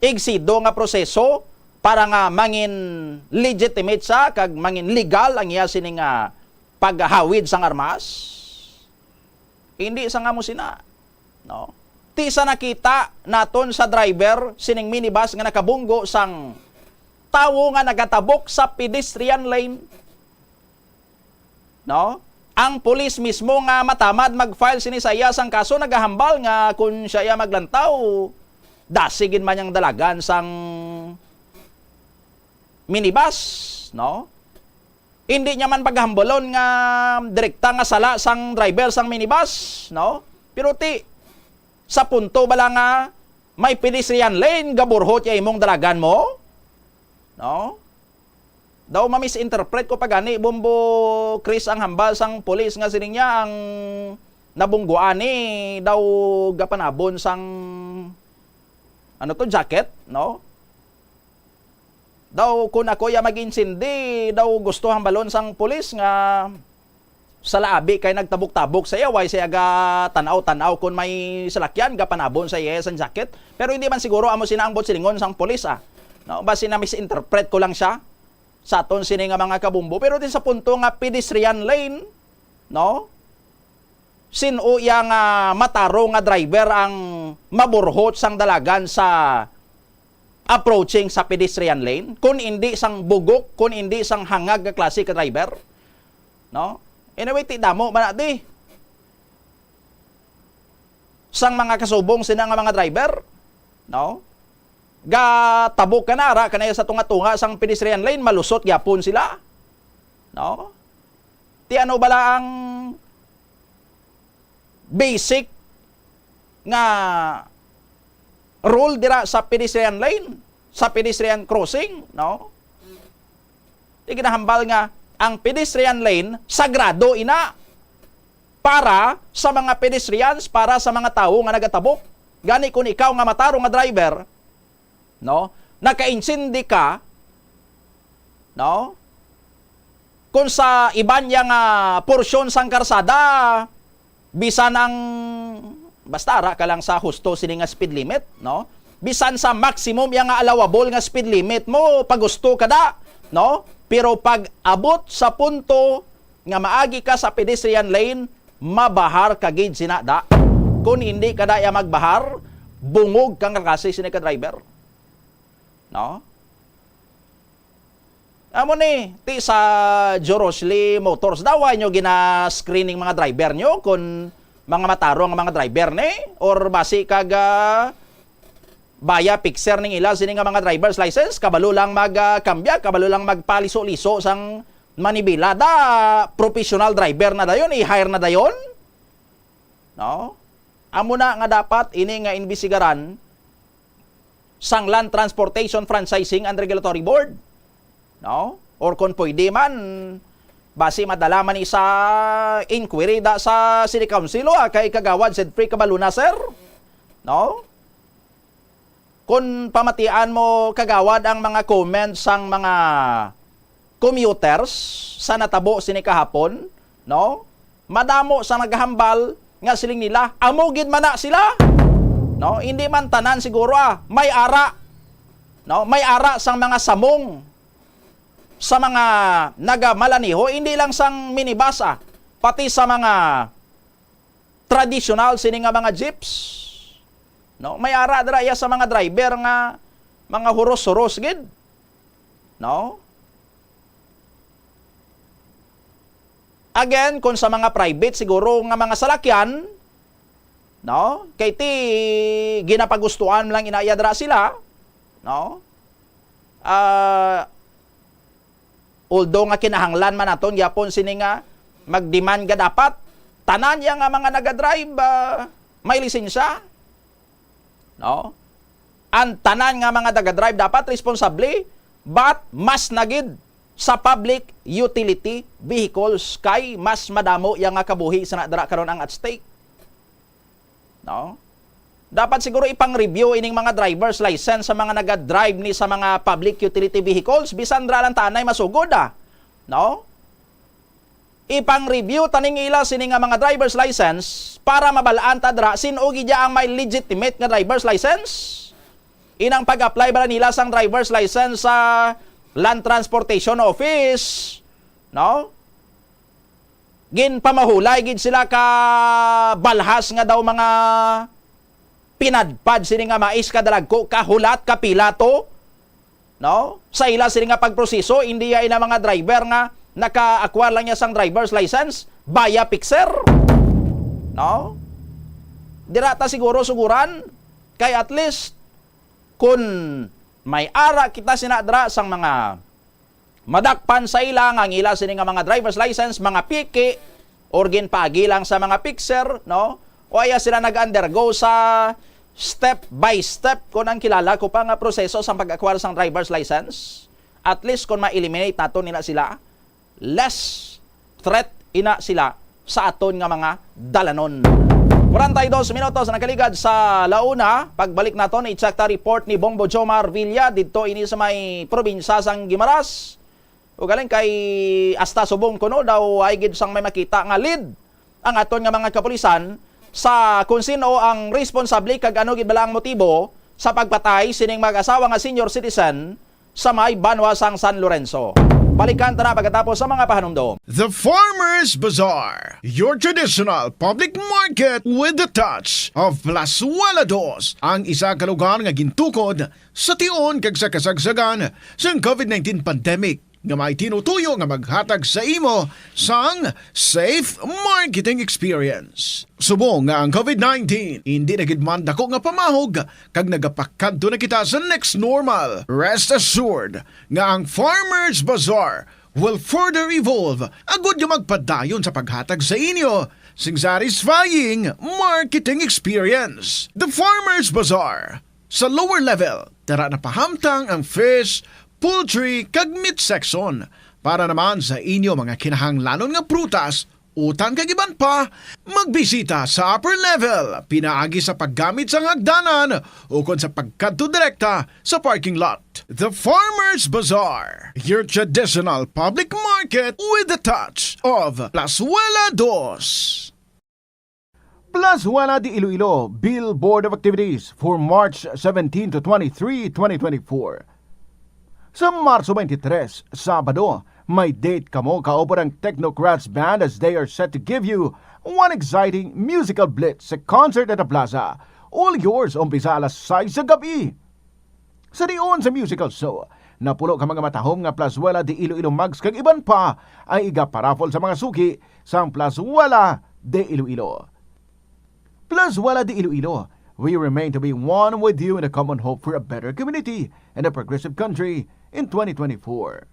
igsido nga proseso para nga mangin legitimate sa kag mangin legal ang iya sini nga paghawid sang armas. Hindi sa nga mo sina, no? Ti sa nakita naton sa driver sining minibus nga nakabunggo sang tawo nga nagatabok sa pedestrian lane, no? Ang pulis mismo nga matamad mag-file sini sa iya sang kaso nagahambal nga kun siya iya maglantaw, dasig gid man yang dalagan sang minibus, no? Hindi niya man paghambalon nga direkta nga sala sang driver sang minibus, no? Pero ti, sa punto bala nga may pedestrian lane, gaburhot ya imong dalagan mo, no? Daw ma-misinterpret ko pa gani, Bombo Chris, ang hambal sang pulis nga sining niya ang nabungguan ni daw gapanabon sang, ano to, jacket, no? Daw kun ako ya mag-insindi, daw gusto hambalon sang pulis nga sa laabi kay nagtabok-tabok sa iya, way siya ga tan-aw-tan-aw kun may salakyan, gapanabon sa iya sang jacket. Pero hindi man siguro amo sina ang buot silingon sang pulis, ah. No, basi na-misinterpret ko lang siya sa aton sini nga mga kabumbo. Pero din sa punto nga pedestrian lane, no? Sin-o iya nga matarong nga driver ang maburhot sang dalagan sa approaching sa pedestrian lane, kun indi sang bugok, kun indi sang hangag nga klase ka driver, no? Anyway, ti damo man na di sang mga kasubong sina nga mga driver, no? Gatabok ka na ara kanay sa tunga-tunga sang pedestrian lane, malusot gyapon sila, no? Ti ano bala ang basic nga rule dira sa pedestrian lane, sa pedestrian crossing, no? Di ginahambal nga ang pedestrian lane sagrado ina para sa mga pedestrians, para sa mga tawo nga nagatabok. Gani, kung ikaw nga matarong nga driver, no, nakaintindi ka, no, kung sa iban niya nga porsyon sang karsada, bisan ang, basta ara ka lang sa husto sini nga speed limit, no? Bisan sa maximum ya nga allowable nga speed limit mo, pagusto ka da, no? Pero pag abot sa punto nga maagi ka sa pedestrian lane, mabahar ka gid sina da. Kung hindi ka da ya magbahar, bungog kang kakasi sini ka driver. No? Amo ni, ti sa Joroshli Motors daw, ay nyo gina-screening mga driver nyo kung mga matarong nga mga driver ni, or basi kag, ah, baya fixer ning ila sini nga mga driver's license, kabalo lang mag, ah, kambya, kabalo lang magpaliso-liso sang manibela da, professional driver na dayon, i-hire na dayon. No? Amo na nga dapat ini nga imbisigaran sang Land Transportation Franchising and Regulatory Board, no? Or kung pwede man, basi madala man ni sa inquiry da sa City Council, ah, kay Kagawad Zedfrey Cabaluna, sir, no? Kung pamatian mo, Kagawad, ang mga comments sang mga commuters sa natabo sini kahapon, no? Madamo sa naghambal nga siling nila, amo gid man na sila. No, hindi man tanan siguro, ah, may ara. No, may ara sang mga samong sa mga nagamaneho, hindi lang sang minibus, ah, pati sa mga tradisyonal sini nga mga jeeps. No, may ara dira iya sa mga driver nga mga huros-huros gid. No? Again, kung sa mga private siguro nga mga salakyan, no? Kay ti ginapagustuhan lang ina iya dira sila, no? Ah, although nga kinahanglan man naton gyapon sini nga mag-demand nga dapat tanan ya nga mga nagadrive, ah, may lisensya, no? Ang tanan nga mga nagadrive dapat responsable, but mas na gid sa public utility vehicles kay mas madamo ya nga kabuhi sa nadara karon ang at stake. No? Dapat siguro ipang-review ining mga driver's license sa mga naga-drive ni sa mga public utility vehicles, bisan ra lang tanay masugod, ah. No? Ipang-review taning ila sini nga mga driver's license para mabalaan ta dira sin-o gid ang may legitimate nga driver's license. Inang pag-apply bala nila sang driver's license sa Land Transportation Office, no? Ginpamahulay gid sila ka balhas nga daw mga pinadpad sini nga mais, kadalagko, kahulat, kapila to, no? Sa ila sini nga pagproseso, hindi ya ina mga driver nga naka-acquire lang niya sang driver's license via fixer, no? Dira ta siguro suguran kay at least kun may ara kita sina dira sang mga madakpan sa ila nga ang ila sini nga mga driver's license, mga piki, or ginpaagi lang sa mga fixer, no? O aya sila nag-undergo sa step by step, kung ang kilala ko pa nga proseso sa pag-acquire sang driver's license. At least kung ma-eliminate nato nila sila, less threat ina sila sa aton nga mga dalanon. Kwarenta y dos minutos na nakaligad sa la una. Pagbalik naton, i-check ta report ni Bombo Jomar Villa didto ini sa may probinsya sang Guimaras. Ugaling kay hasta subong kuno daw ay gid sang may makita nga lead ang aton nga mga kapulisan sa kung sino ang responsable kag ano gid bala ang motibo sa pagpatay sining mag-asawa nga senior citizen sa may banwa sang San Lorenzo. Balikan ta na pagkatapos sa mga pahanumdom. The Farmers Bazaar, your traditional public market with the touch of Plazuela Dos, ang isa ka lugar nga gintukod sa tion kag sa kasagsagan sang covid nineteen pandemic, nga may tinutuyo nga maghatag sa imo sang safe marketing experience. Subong nga ang covid nineteen hindi na gid man dako nga pamahog kag nagapakadto na kita sa next normal, rest assured nga ang Farmers Bazaar will further evolve agud nga magpadayon sa paghatag sa inyo sing satisfying marketing experience. The Farmers Bazaar. Sa lower level, tara na pahamtang ang fish, poultry, kag meat section. Para naman sa inyo mga kinahanglanon nga prutas, utan kag iban pa, magbisita sa upper level pinaagi sa paggamit sang hagdanan ukon sa pagkadto direkta sa parking lot. The Farmers Bazaar, your traditional public market with the touch of Plazuela Dos. Plazuela de Iloilo, Bill Board of Activities for March seventeen to twenty-three, twenty twenty-four. Sa Marso twenty-three, Sabado, may date kamo kauban ang Technocrats Band as they are set to give you one exciting musical blitz sa concert at the plaza. All yours, umpisa alas sais sa gabi. Sa dion sa musical show, napulo ka mga matahom nga Plazuela de Iloilo mugs kag iban pa ay igaparaffle sa mga suki sang Plazuela de Iloilo. Plazuela de Iloilo, we remain to be one with you in a common hope for a better community and a progressive country in twenty twenty-four.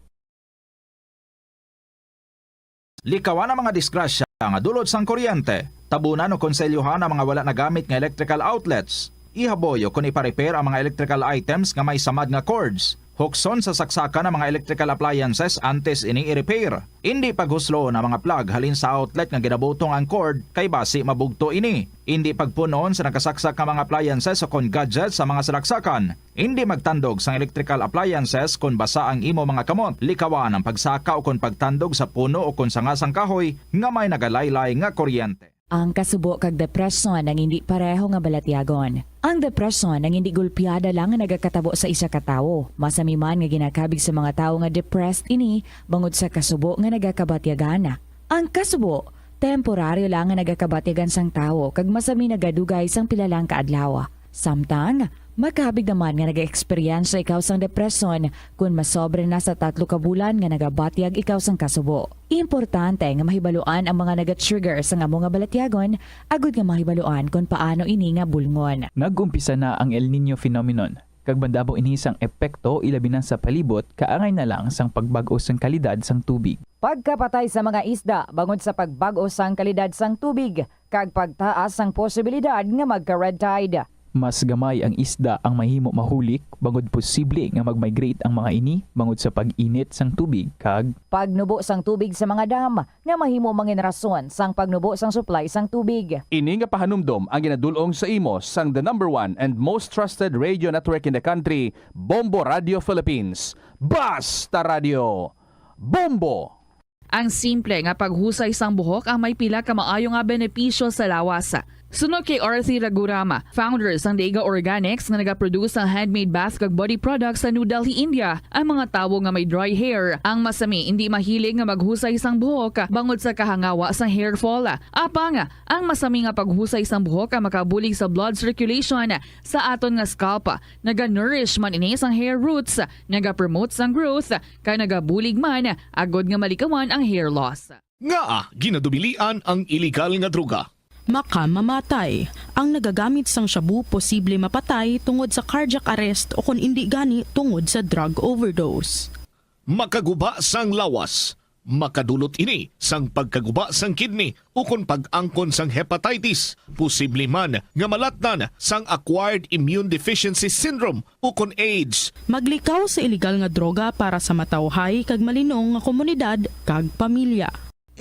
Likawan ang mga disgrasya nga dulot sang kuryente. Tabunan o konselyuhan ang mga wala nagamit nga electrical outlets. Ihaboy o kon ipa-repair ang mga electrical items nga may samad nga cords. Hukson sa saksakan ang mga electrical appliances antes ini i-repair. Indi paghusloon ang mga plug halin sa outlet nga ginabutong ang cord, kay basi mabugto ini. Indi pagpun-on sa nakasaksak nga mga appliances o kon gadgets sa mga salaksakan. Indi magtandog sang electrical appliances kon basa ang imo mga kamot. Likawan ang pagsaka o kon pagtandog sa puno o kon sanga sang kahoy nga may nagalaylay nga kuryente. Ang kasubo kag depresyon ang indi pareho nga balatyagon. Ang depresyon ang indi gulpiada lang nga nagakatabo sa isa ka tawo. Masami man nga ginakabig sa mga tawo nga depressed ini bangod sa kasubo nga nagakabatyagan. Ang kasubo, temporaryo lang nga nagakabatyagan sang tawo kag masami nagadugay sang pila lang ka adlaw. Samtang, makabig naman nga nagaeksperyensya ikaw sang depresyon kon masobra na sa tatlo ka bulan nga nagabatyag ikaw sang kasubo. Importante nga mahibaluan ang mga naga-trigger sang amo nga balatyagon agud nga mahibaluan kon paano ini nga bulngon. Nag-umpisa na ang El Niño phenomenon, kag madamo ini sang epekto, ilabi na sa palibot, kaangay na lang sang pagbag-o sang kalidad sang tubig. Pagkapatay sa mga isda bangod sa pagbag-o sang kalidad sang tubig, kag pagtaas sang posibilidad nga magka-red tide. Mas gamay ang isda ang mahimo mahulik, bangod posible nga mag-migrate ang mga ini bangod sa pag-init sang tubig kag Pagnubo sang tubig sa mga dam nga mahimo mangin rason sang pagnubo sang supply sang tubig. Ini nga pahanumdom ang ginadul-ong sa imo sang the number one and most trusted radio network in the country, Bombo Radio Philippines. Basta Radio, Bombo! Ang simple nga paghusay sang buhok ang may pila ka maayo nga benepisyo sa lawas. Suno kay Arthi Ragurama, founder sang Daiga Organics nga nagaproduce sang handmade bath kag body products sa New Delhi, India, ang mga tawo nga may dry hair ang masami indi mahilig nga maghusay sang buhok bangod sa kahangawa sang hair fall. Apang, ang masami nga paghusay sang buhok ang makabulig sa blood circulation sa aton nga scalp. Naga-nourish man ini sang hair roots, naga-promote sang growth, kag nagabulig man agud nga malikawan ang hair loss. Ngaa ginadumilian ang iligal nga droga? Makamamatay. Ang nagagamit sang shabu posible mapatay tungod sa cardiac arrest o kon indi gani tungod sa drug overdose. Makaguba sang lawas. Makadulot ini sang pagkaguba sang kidney ukon pag-angkon sang hepatitis. Posible man nga malatnan sang acquired immune deficiency syndrome ukon AIDS. Maglikaw sa iligal nga droga para sa matawhay kag malinong nga komunidad kag pamilya.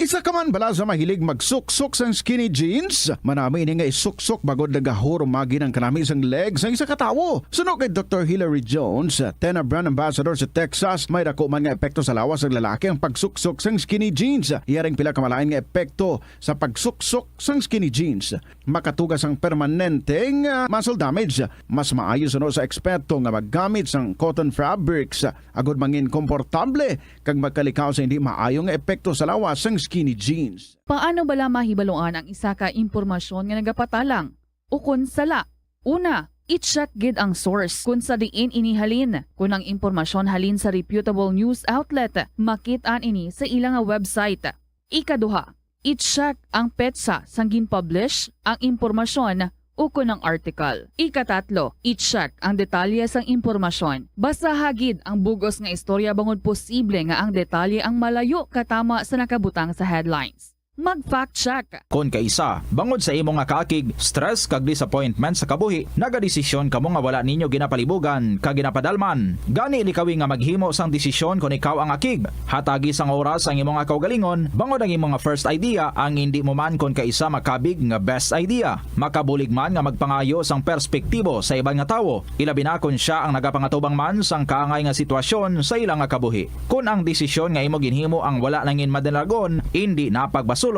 Isa ka man bala sa mahilig magsuksok sang skinny jeans? Manami ini nga isuksok bangod nagahurumagi ang kanami sang leg sang isa ka tawo. Suno kay Doktor Hilary Jones, Tena brand ambassador sa Texas, may dako man nga epekto sa lawas sang lalaki ang pagsuksok sang skinny jeans. Iya ring pila ka malain nga epekto sa pagsuksok sang skinny jeans. Makatuga sang permanenteng, ah, muscle damage. Mas maayo suno sa eksperto nga maggamit sang cotton fabrics, ah, agud mangin komportable kag makalikaw sa hindi maayo nga epekto sa lawas sang skinny jeans. Paano bala mahibaluan ang isa ka impormasyon nga nagapatalang ukon sala? Una, i-check gid ang source kon sa diin ini halin. Kon ang impormasyon halin sa reputable news outlet, makit-an ini sa ila nga website. Ikaduha, i-check ang petsa sang gin-publish ang impormasyon ukon ang article. Ikatatlo, i-check ang detalye sang impormasyon. Basaha gid ang bug-os nga istorya bangod posible nga ang detalye ang malayo katama sa nakabutang sa headlines. Mag-fact check. Kon kaisa, bangod sa imo nga kaakig, stress kag disappointment sa kabuhi, nagadesisyon kamo nga wala ninyo ginapalibugan kag ginapadalman. Gani likawi nga maghimo sang desisyon kon ikaw ang akig. Hatagi sang oras ang imo nga kaugalingon, bangod ang imo nga first idea ang indi mo man kon kaisa makabig nga best idea. Makabulig man nga magpangayo sang perspektibo sa iban nga tawo, ilabi na kon sia ang nagapangatubang man sang kaangay nga sitwasyon sa ila nga kabuhi. Kon ang desisyon nga imo ginhimo ang wala nangin madalagon, indi na pagbasulon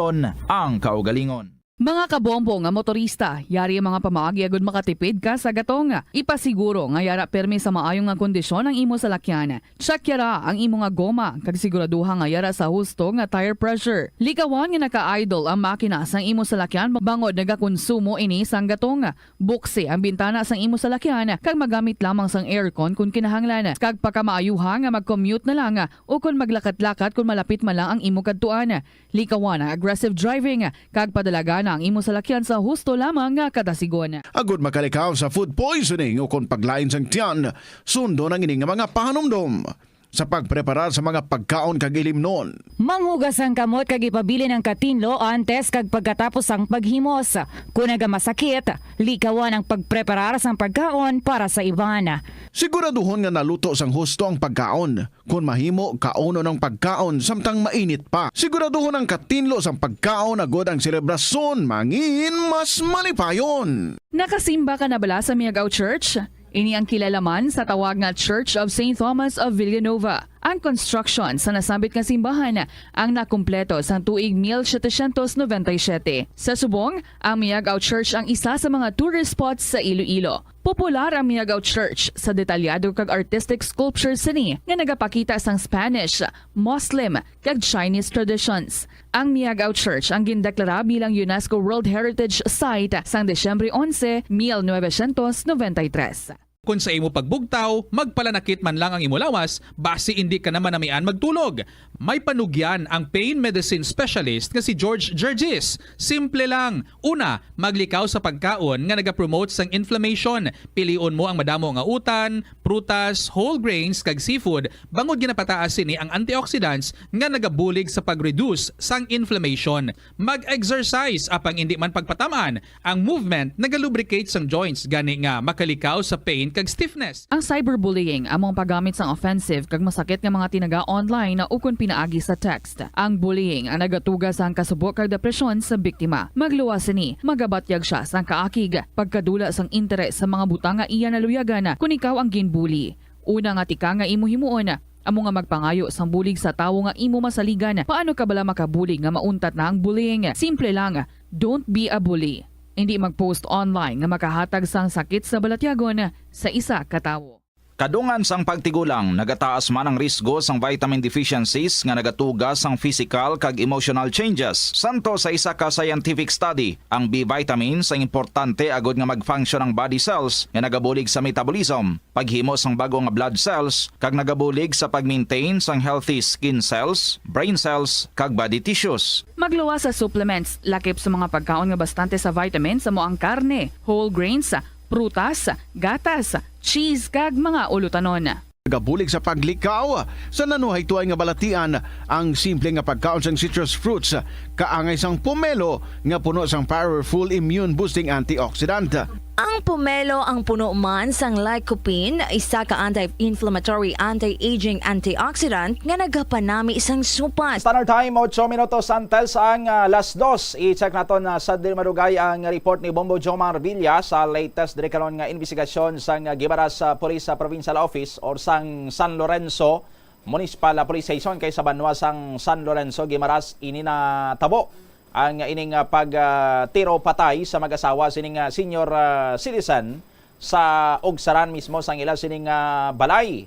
ang kaugalingon. Mga kabombo nga motorista, yari ang mga pamaagi agud makatipid ka sa gatong. Ipasiguro nga yara pirmi sa maayo nga kondisyon ang imo salakyan. Check yara ang imo nga goma, kag siguraduha nga yara sa husto nga tire pressure. Likawan nga naka-idle ang makina sang imo salakyan bangod nagakonsumo ini sang gatong. Buksi ang bintana sang imo salakyan, kag magamit lamang sang aircon kon kinahanglan. Kag pakamaayuha nga mag-commute na lang, o kon maglakat-lakat kon malapit man lang ang imo kadtuan. Likawan ang aggressive driving, kag padalagan ang imo salakyan sa husto lamang nga kadasigon. Agud makalikaw sa food poisoning o kon paglain sang tiyan, sundon ang ini nga mga pahanumdom sa pagpreparar sa mga pagkaon kag ilimnon. Manghugas ang kamot kag ipabilin ang katinlo antes kag pagkatapos sang paghimos. Kon nagamasakit, likawan ang pagpreparar sang pagkaon para sa iban. Siguraduhon nga naluto sang husto ang pagkaon. Kon mahimo, kaunon ang pagkaon samtang mainit pa. Siguraduhon ang katinlo sang pagkaon agud ang selebrasyon mangin mas malipayon. Nakasimba ka na bala sa Miagao Church? Ini ang kilala man sa tawag nga Church of Saint Thomas of Villanova. Ang construction sa nasambit nga simbahan ang nakumpleto sang tuig mil setecientos noventa y siete. Sa subong, ang Miagao Church ang isa sa mga tourist spots sa Iloilo. Popular ang Miagao Church sa detalyado kag artistic sculpture sini nga nagapakita sang Spanish, Muslim, kag Chinese traditions. Ang Miagao Church ang gindeklara bilang UNESCO World Heritage Site sang Disyembre onse, mil novecientos noventa y tres. Kon sa imo pagbugtaw, magpalanakit man lang ang imo lawas, basi indi ka na manamian magtulog. May panugyan ang pain medicine specialist nga si George Gergis. Simple lang. Una, maglikaw sa pagkaon nga nagapromote sang inflammation. Pilion mo ang madamo nga utan, prutas, whole grains, kag seafood, bangod ginapataas sini ang antioxidants nga nagabulig sa pag-reduce sang inflammation. Mag-exercise, apang indi man pagpatam-an. Ang movement nagalubricate sang joints, gani nga makalikaw sa pain kag stiffness. Ang cyberbullying amo ang paggamit sang offensive kag masakit nga mga tinaga online ukon pinaagi sa text. Ang bullying ang nagatuga sang kasubo kag depresyon sa biktima. Magluwas sini, magabatyag sia sang kaakig, pagkadula sang interes sa mga butang nga iya naluyagan kon ikaw ang ginbully. Una nga tikang nga imo himuon, amo nga magpangayo sang bulig sa tawo nga imo masaligan. Paano ka bala makabulig nga mauntat na ang bullying? Simple lang, don't be a bully. Indi mag-post online nga makahatag sang sakit sa balatyagon sa isa ka tawo. Kadungan sang pagtigulang, nagataas man ang risgo sang vitamin deficiencies nga nagatuga sang physical kag emotional changes. Santo sa isa ka scientific study, ang B vitamins ang importante agud nga mag-function ang body cells nga nagabulig sa metabolism, paghimo sang bag-o nga blood cells, kag nagabulig sa pag-maintain sang healthy skin cells, brain cells, kag body tissues. Magluwas sa supplements, lakip sa mga pagkaon nga bastante sa vitamins, amo ang karne, whole grains, prutas, gatas, cheese, kag mga ulutanon. Nagabulig sa paglikaw sa nanuhaytoay nga balatian ang simple nga pagkaon sang citrus fruits, kaangay sang pomelo nga puno sang powerful immune boosting antioxidant. Ang pomelo ang puno man sang lycopene, isa ka anti-inflammatory, anti-aging antioxidant nga nagapanami sang supas. Standard Time, otso minutos antes ang ah, las dos. I-check naton na sa diri madugay ang report ni Bombo Jomar Villa sa latest diri karon nga investigasyon sang ah, Guimaras ah, Police sa Provincial Office or sang San Lorenzo Municipal ah, Police Station kay sa banwa sang San Lorenzo Guimaras ini natabo ang ining ah, pag ah, tiro patay sa mag-asawa sining ah, senior ah, citizen sa ugsaran mismo sang ila sining ah, balay.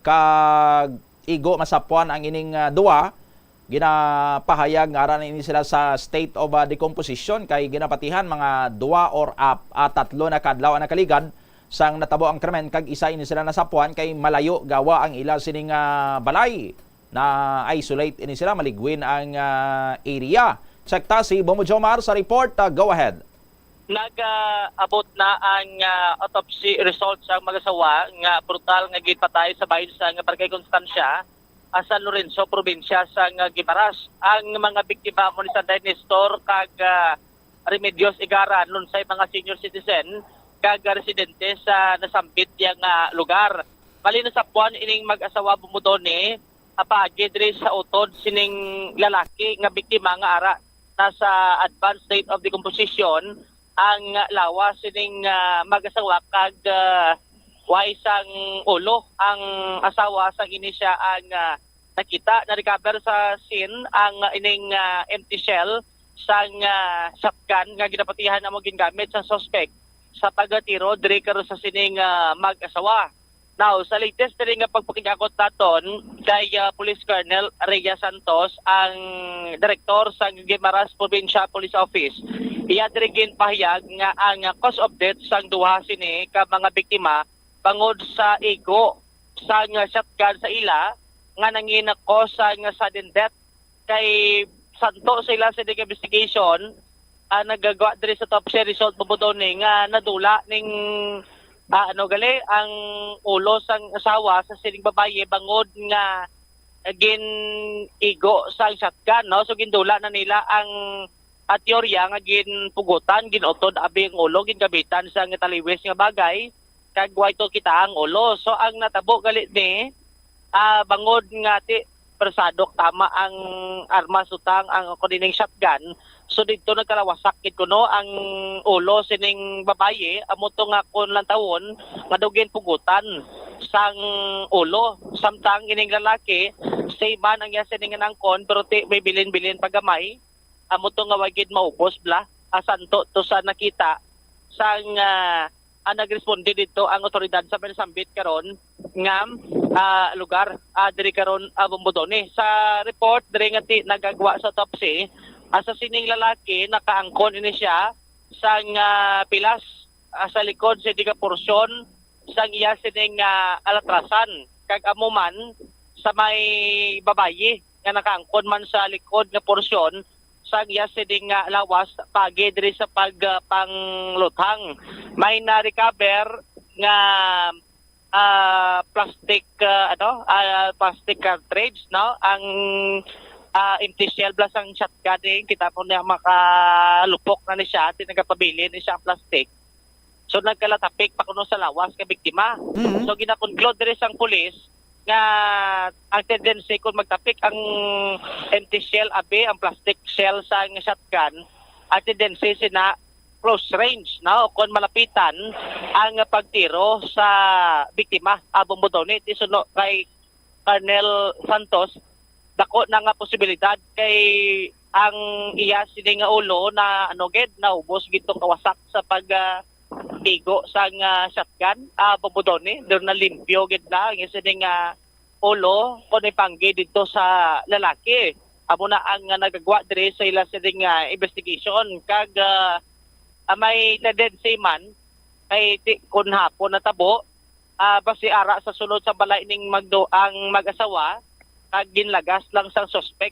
Kag igo masapwan ang ining ah, duwa, ginapahayag nga ara na ini sila sa state of ah, decomposition kay ginapatihan mga duwa or ap, ah, tatlo na ka adlaw ang nakaligad sang natabo ang krimen kag isa ini sila nasapwan kay malayo gawa ang ila sining ah, balay. Na-isolate ini sila, maligwin ang ah, area. Check ta si Bombo Jomar sa report. Ah, go ahead. Nag-abot na ang ah, autopsy result sa mag-asawa nga brutal nga ginpatay sa bahin sa nga Barangay Constancia, ah, San Lorenzo, probinsya sa nga Guimaras. Ang mga biktima amo ni Sanday Nestor kag ah, Remedios Igara, lunsay mga senior citizen kag residente sa nasambit niya nga lugar. Bali, nasapwan ining mag-asawa Bumudone, ah, paagi diri sa utod sining lalaki nga biktima nga ara na sa advanced state of decomposition ang lawas sining ah, mag-asawa kag ah, way sang ulo ang asawa sang ini siya ang ah, nakita. Na-recover sa scene ang ah, ining ah, empty shell sang ah, shotgun nga ginapatihan amo gingamit sa suspect sa pagtiro diri karon sa sining ah, mag-asawa. Now, sa latest diri nga pagpakig-akot naton kay ah, Police Colonel Rhea Santos, ang direktor sa Guimaras Provincial Police Office, iya diri ginpahayag nga ang ah, cause of death sang duha sini ka mga biktima bangod sa igo sang ah, shotgun sa ila nga nangin-cause sang ah, sudden death. Kay santo sila sa ining investigation, ah, nagagwa diri sa autopsy result, Bumudone, nga nadula ning ah, ano gali ang ulo sang asawa sa sining babayi bangod nga gin-igo sang shotgun, no? So gindula na nila ang ah, teorya nga ginpugutan, gin-utod abi ang ulo, gingamitan sang taliwis nga bagay kag way to kita ang ulo. So ang natabo gali ni ah, bangod nga ti persado tama ang armas utang ang kuno ning shotgun. So didto nagkalawasak gid kuno ang ulo sining babayi, amo to nga kon lantawon nga daw ginpugutan sang ulo. Samtang ining lalaki, same man ang iya sining inangkon, pero ti may bilin-bilin pa gamay. Amo to nga wa gid maubos bala. Ah, santo to sa nakita sang ah, ah, nagresponde didto ang awtoridad sa may nasambit karon nga ah, lugar ah, diri karon, ah, Bombodone. Sa report diri nga ti nagagwa sa autopsy, ah, sa sining lalaki nakaangkon ini siya sang ah, pilas ah, sa likod sa di ka porsyon sang iya sining ah, alatrasan, kag amo man sa may babayi nga nakaangkon man sa likod nga porsyon sang iya sining ah, lawas paagi diri sa pag ah, pangluthang. May na-recover nga ah, plastic ah, ano ah, plastic cartridge, no, ang ah, empty shell bala sang shotgun, eh, kita po niya makalupok na ni siya, ti nagapabilin ni siya ang plastic. So nagkalatapik pa kuno sa lawas ka biktima. Mhm. So gina-conclude diri sang pulis nga ang tendency kung magtapik ang empty shell abi, ang plastic shell sang shotgun, ang tendency sina close range, no, kung malapitan ang pagtiro sa biktima, ah, Bombodone, ti suno kay Colonel Santos, dako na nga posibilidad kay ang iya sini nga ulo na ano gid, naubos gid to kawasak sa pag ah, igo sang ah, shotgun, ah, Bombodone, pero nalimpyo gid na ang iya sini nga ulo kon ipanggi didto sa lalaki. Amo na ang ah, nagagwa diri sa ila sini nga investigation kag ah, ah, may tendency man kay ti, kon hapon natabo, ah, basi ara sa sulod sa balay ning magdo ang mag-asawa kag ginlagas lang sang suspek,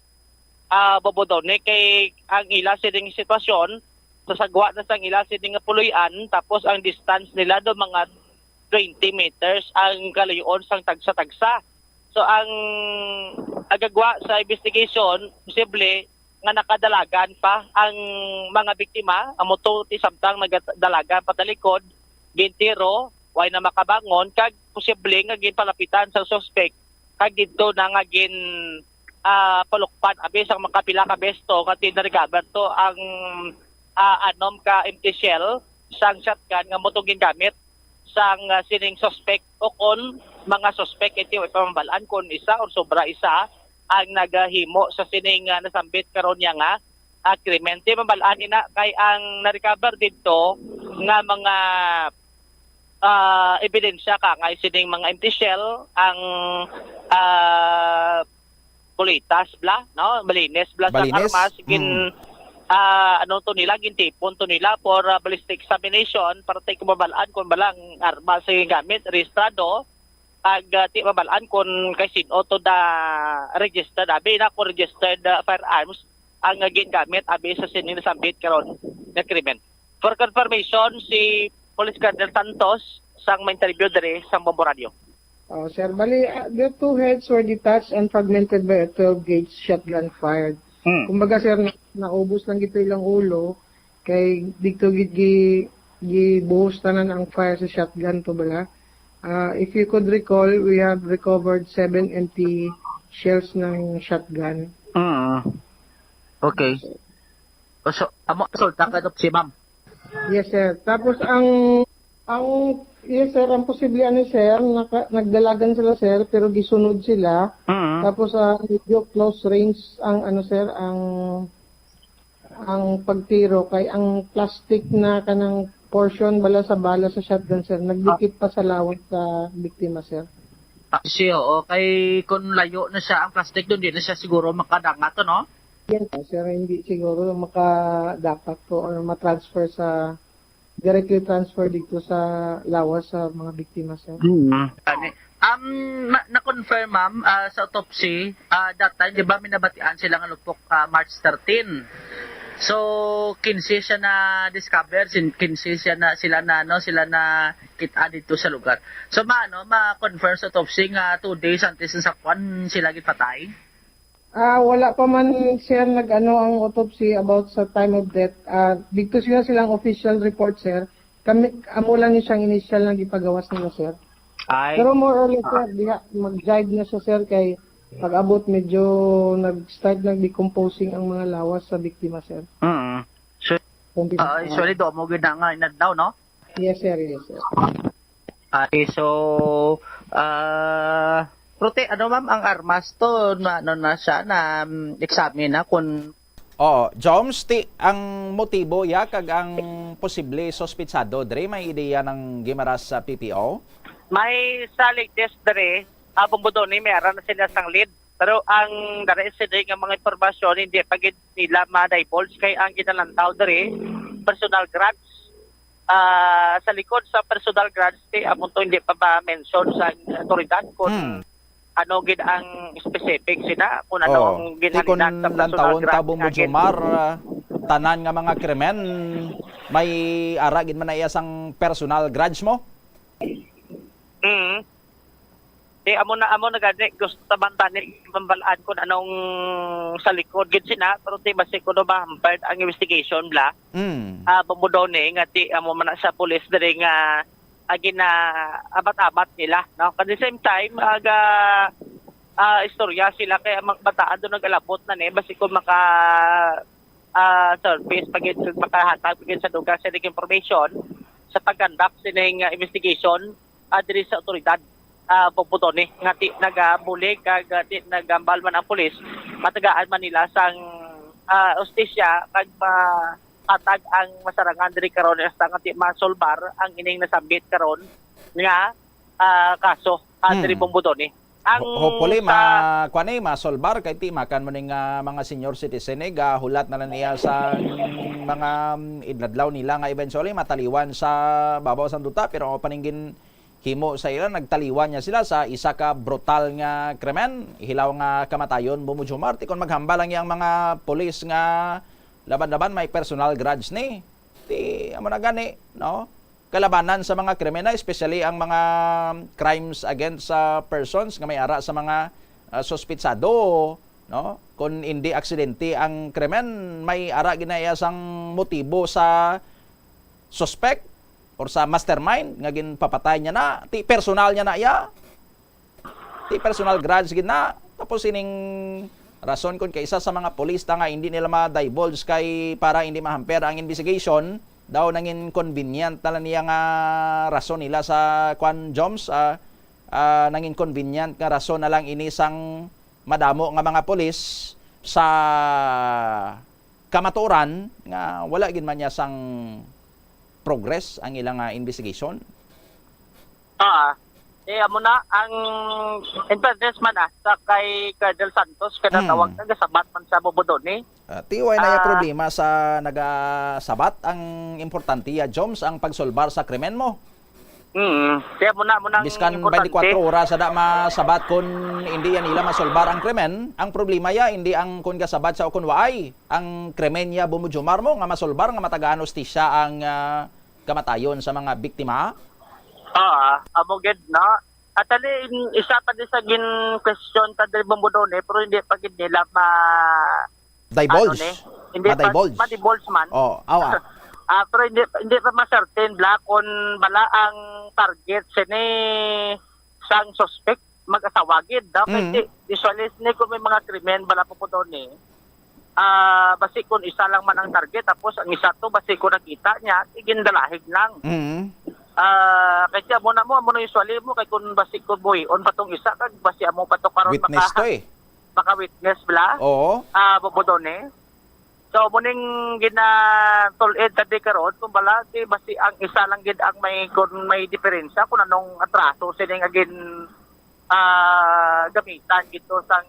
ah, Bombodone, kay ang ila sining sitwasyon sa sagwa na sang ila sining nga puloy-an, tapos ang distance nila do mga twenty meters ang kaluyoon sang tagsa-tagsa. So ang agagwa sa investigation, posible nga nakadalagan pa ang mga biktima, amo to ti samtang nagadalagan patalikod, gintiro, way na makabangon, kag posible nga ginpalapitan sang suspek, kag didto na nga gin, ah, palukpan abi sang makapila ka beses to nga ti-recover to ang, ah, anom ka empty shell sang shotgun nga amo to gingamit sang, ah, sining suspek o kon mga suspek, iti way pa mabal-an kon isa or sobra isa ang nagahimo sa sining, ah, nasambit karon niya nga, ah, krimen. Ti mabal-an ina kay ang na-recover didto nga mga, ah, ebidensya ka nga sining mga empty shell, ang, ah, bulitas bla, no? Balinis bla sa Balinis? armas, gin, Mm. ah, ano to nila, gintipon to nila for, ah, ballistic examination para ti kumabal-an kung balang armas sa gamit, rehistrado, kag, ah, ti mabal-an kung kay sin-o to da registered, abi na kung registered, ah, firearms ang, ah, gingamit, abi sa sining nasambit karon nga krimen. For confirmation, si Police Colonel Santos sang ma-interview diri sa Bombo Radio. Oh, sir, bali, ah, the two heads were detached and fragmented by a twelve gauge shotgun fired. Hmm. Kumbaga, sir, na-, naubos lang gito ilang ulo, kay dito gi-, gi-, gibuhos tanan ang fire sa shotgun to bala. Ah, if you could recall, we have recovered seven empty shells ng shotgun. Ah, okay. O, so, amo, so, takadop si ma'am. Yes, sir. Tapos ang, ang, yes, sir, ang posible, ano, sir, naka-, nagdalagan sila, sir, pero gisunod sila. Mm. Tapos, ah, medyo close range ang, ano, sir, ang, ang pagtiro kay ang plastic na kanang portion bala sa bala sa shotgun, sir, nagdikit pa sa lawas sa biktima, sir. Ah, siya, oo. Kay kung layo na siya ang plastic doon, di na siya siguro makadanga to, no? Yes, sir, hindi siguro makadapat to or matransfer sa, directly transfer dito sa lawas sa mga biktima, sir. Mm. Ani, um, na, na-confirm, ma'am, ah, sa autopsy, ah, that time, di ba, may nabatian sila nga lupok, ah, March thirteen. So, kinse siya na discover, sin-, kinse siya na, sila na, ano, sila na kita dito sa lugar. So, ma-, ano, ma-confirm sa autopsy nga two days antes sa kwan sila gipatay? Ah, wala pa man, sir, nag-ano ang autopsy about sa time of death. Ah, dito sila silang official report, sir. Kami, amo lang ni siyang initial nga gipagawas nila, sir. Ay. Pero more or less, sir, diha, mag-jive na siya, sir, kay pag-abot, medyo nag-start nag-decomposing ang mga lawas sa biktima, sir. Mm. So, Twenty-six ah, hours. Usually, do mo gid na nga inadlaw, no? Yes, sir. Yes, sir. Ay, so, ah, pero ti, ano, ma'am, ang armas to, na, ano na siya, na, um, examine na kung Oo, Joms, ti, ang motibo, ya, kag ang posible suspitsado, dre, may ideya ng Guimaras sa P P O? May sa latest, dre, ah, Bombo Donny, may ara na sila sang lead. Pero ang dara sila nga mga impormasyon, hindi pa gid nila ma-divulge kay ang ginalantaw diri, personal grudge. Ah, sa likod sa personal grudge, ti, amo to hindi pa ba mention sa autoridad kung Hmm. ano gid ang specific sila, kung ano Oo. ang Ti, kung ginhalinan sa personal lantawon grudge tabong mo, nga gin- Jomar, ah, tanan nga mga krimen, may ara gid man na iya sang personal grudge mo? Mm. Eh, amo na, amo na gani, gusto ta man tani mambalaan kung anong sa likod gid sina, pero ti basi kuno ma-hampered ang investigation bla. Mm. Ah, Bombo Donny, nga ti amo man na sa pulis diri nga, ah, gina-abat-abat nila, no? At the same time, aga, ah, istorya sila kay ang mga bataan do nag-alabot na ni, basi kung maka, ah, surface pa gid, makahatag pa gid sa dugang sa information sa pag-conduct sining, ah, investigation, ah, diri sa otoridad, ah, Bombo Donny, nga ti nagabulig kag, ah, ti nagambal man ang pulis, matagaan man nila sang, ah, hustisya kag mahatag ang masarangan diri karon hasta nga ti masolbar ang ining nasambit karon nga, ah, kaso, ah, diri Hmm. Bombo Donny. Ang Ho-, hopefully, sa ma-, kuwan eh, masolbar kay ti makan mo ning, ah, mga senior citizen eh, gahulat na lang niya sa mga, mm, inadlaw nila nga eventually mataliwan sa babaw sang duta, pero ang paningin himo sa ila, nagtaliwan niya sila sa isa ka brutal nga krimen, hilaw nga kamatayon, Bombo Jomar. Ti kon maghambal lang yang mga pulis nga laban-laban may personal grudge ni. Ti, amo na gani, no? Kalabanan sa mga krimen, especially ang mga crimes against sa persons nga may ara sa mga, ah, suspitsado. no? Kung hindi aksidente ang krimen, may ara gid na iya sang motibo sa suspect or sa mastermind nga ginpapatay niya na, ti personal niya na iya. Ti personal grudge gid na. Tapos ining rason kon kaisa sa mga pulis na nga hindi nila ma-divulge kay para hindi mahamper ang investigation, daw nangin convenient na lang niya nga rason nila sa kwan, Joms, ah, ah, nangin convenient nga rason na lang ini sang madamo nga mga pulis sa kamatuoran nga wala gid man niya sang progress ang ilang, ah, investigation. Ah, eh, amo na ang, in fairness man, ah, sa kay Colonel Santos, kada Mm. tawag na gasabat man sa Bobodoni. Ah, tiway na yung Ah. problema sa nagasabat. Ang importante, ya, Joms, ang pagsolbar sa krimen mo. Mm. Kaya mo na, mo nang Biskan importante. twenty-four oras ada masabat kun hindi yan nila masolbar ang krimen. Ang problema ya, hindi ang kun gasabat sa o kun waay. Ang krimen ya, Bombo Jomar, mo nga masolbar nga matagaan hustisya ang, ah, kamatayon sa mga biktima. Ah, amo gid na. At ali, in-, isa pa di sa gin-question ta diri, Bombo Don, eh, pero hindi pa gid nila ma-, Divulge. ano ni? Hindi pa Ma-divulge. ma-divulge man. Oh, awa. Ah, pero hindi, hindi pa ma-certain bala kung bala ang target sini sang suspect mag-asawa gid, no? Mm. Kasi usually sini kung may mga krimen bala, Bombo Don, eh. Ah, basi kung isa lang man ang target, tapos ang isa to, basi kung nakita niya, igindalahig lang. Mm. Ah, kasi amo na mo, amo na usually mo, kay kung basi kung buhion pa tong isa, kag basi amo pa to karon Witness maka-, to eh. maka-witness bala. Oo. Ah, Bombo Don, eh. So, muning ginatul-id tadi karon, kung bala, di basi ang isa lang gid ang may, kung may diferensya kung anong atraso sini nga gin-, ah, gamitan gito sang,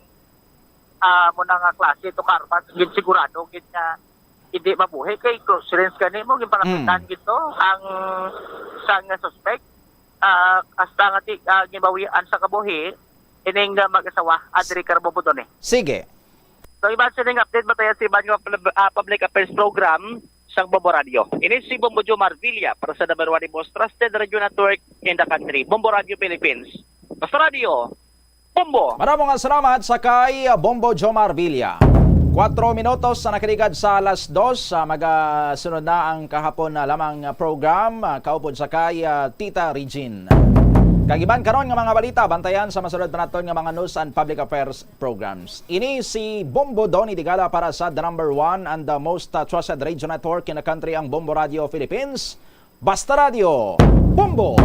ah, mo na nga klase to karma, gid sigurado gid nga hindi mabuhi kay close friends gani mo, ginpalapitan Mm. gito ang sang suspect. Ah, hasta nga ti-, ah, ginbawian sa kabuhi ining, ah, mag-asawa, Adri Carbobodone. Sige. So, iban sining update, batayan sa iban nga pub-, ah, public affairs program sang Bombo Radio. Ini si Bombo Joe Marvilla para sa number one and most trusted radio network in the country, Bombo Radio Philippines. Basta Radio, Bombo! Maramong nga salamat sa kay Bombo Joe Marvilla. Kuwatro minutos sa nakaligad sa alas dos, ah, magasunod na ang kahapon na lamang, ah, program, ah, kaupod sa kay, ah, Tita Regine. Kag iban karon nga mga balita, bantayan sa masunod pa naton nga mga news and public affairs programs. Ini si Bombo Donny Digala para sa the number one and the most, uh, trusted radio network in the country, ang Bombo Radio Philippines. Basta Radio, Bombo!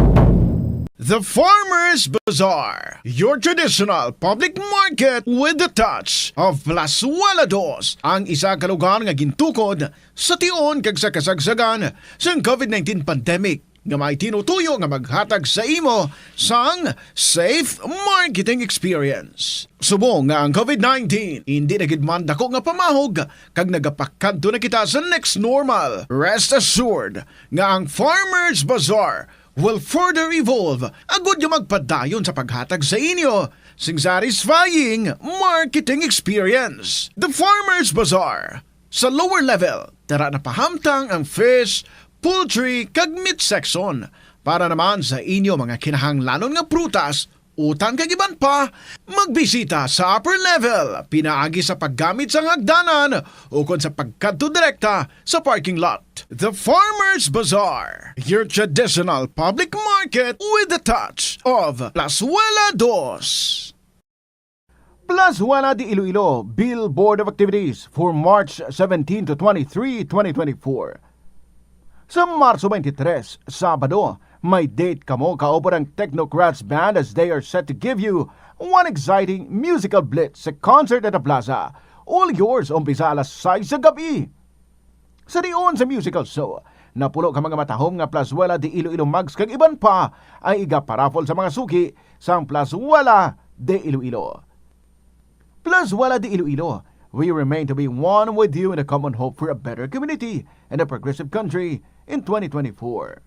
The Farmers Bazaar, your traditional public market with the touch of Plazuela Dos, ang isa ka lugar nga gintukod sa tion kag sa kasagsagan sang covid nineteen pandemic, nga may tinutuyo nga maghatag sa imo sang safe marketing experience. Subong nga ang covid nineteen hindi na gid man dako nga pamahog kag nagapakadto na kita sa next normal, rest assured nga ang Farmers Bazaar will further evolve agud nga magpadayon sa paghatag sa inyo sing satisfying marketing experience. The Farmers Bazaar, sa lower level, tara na pahamtang ang fish, poultry, kag meat section. Para naman sa inyo mga kinahanglanon nga prutas, utan kag iban pa, magbisita sa upper level, pinaagi sa paggamit sang hagdanan ukon sa pagkadto direkta sa parking lot. The Farmers Bazaar, your traditional public market with the touch of Plazuela Dos. Plazuela de Iloilo, Billboard of Activities for March seventeen to twenty-three, twenty twenty-four. Sa Marso twenty-three, Sabado, may date kamo kaupod ang Technocrats Band as they are set to give you one exciting musical blitz sa concert at the plaza. All yours, umpisa alas sais sa gabi. Sa dion sa musical show, napulo ka mga matahom nga Plazuela de Iloilo mugs kag iban pa ay igaparaffle sa mga suki sang Plazuela de Iloilo. Plazuela de Iloilo, we remain to be one with you in a common hope for a better community and a progressive country in twenty twenty-four.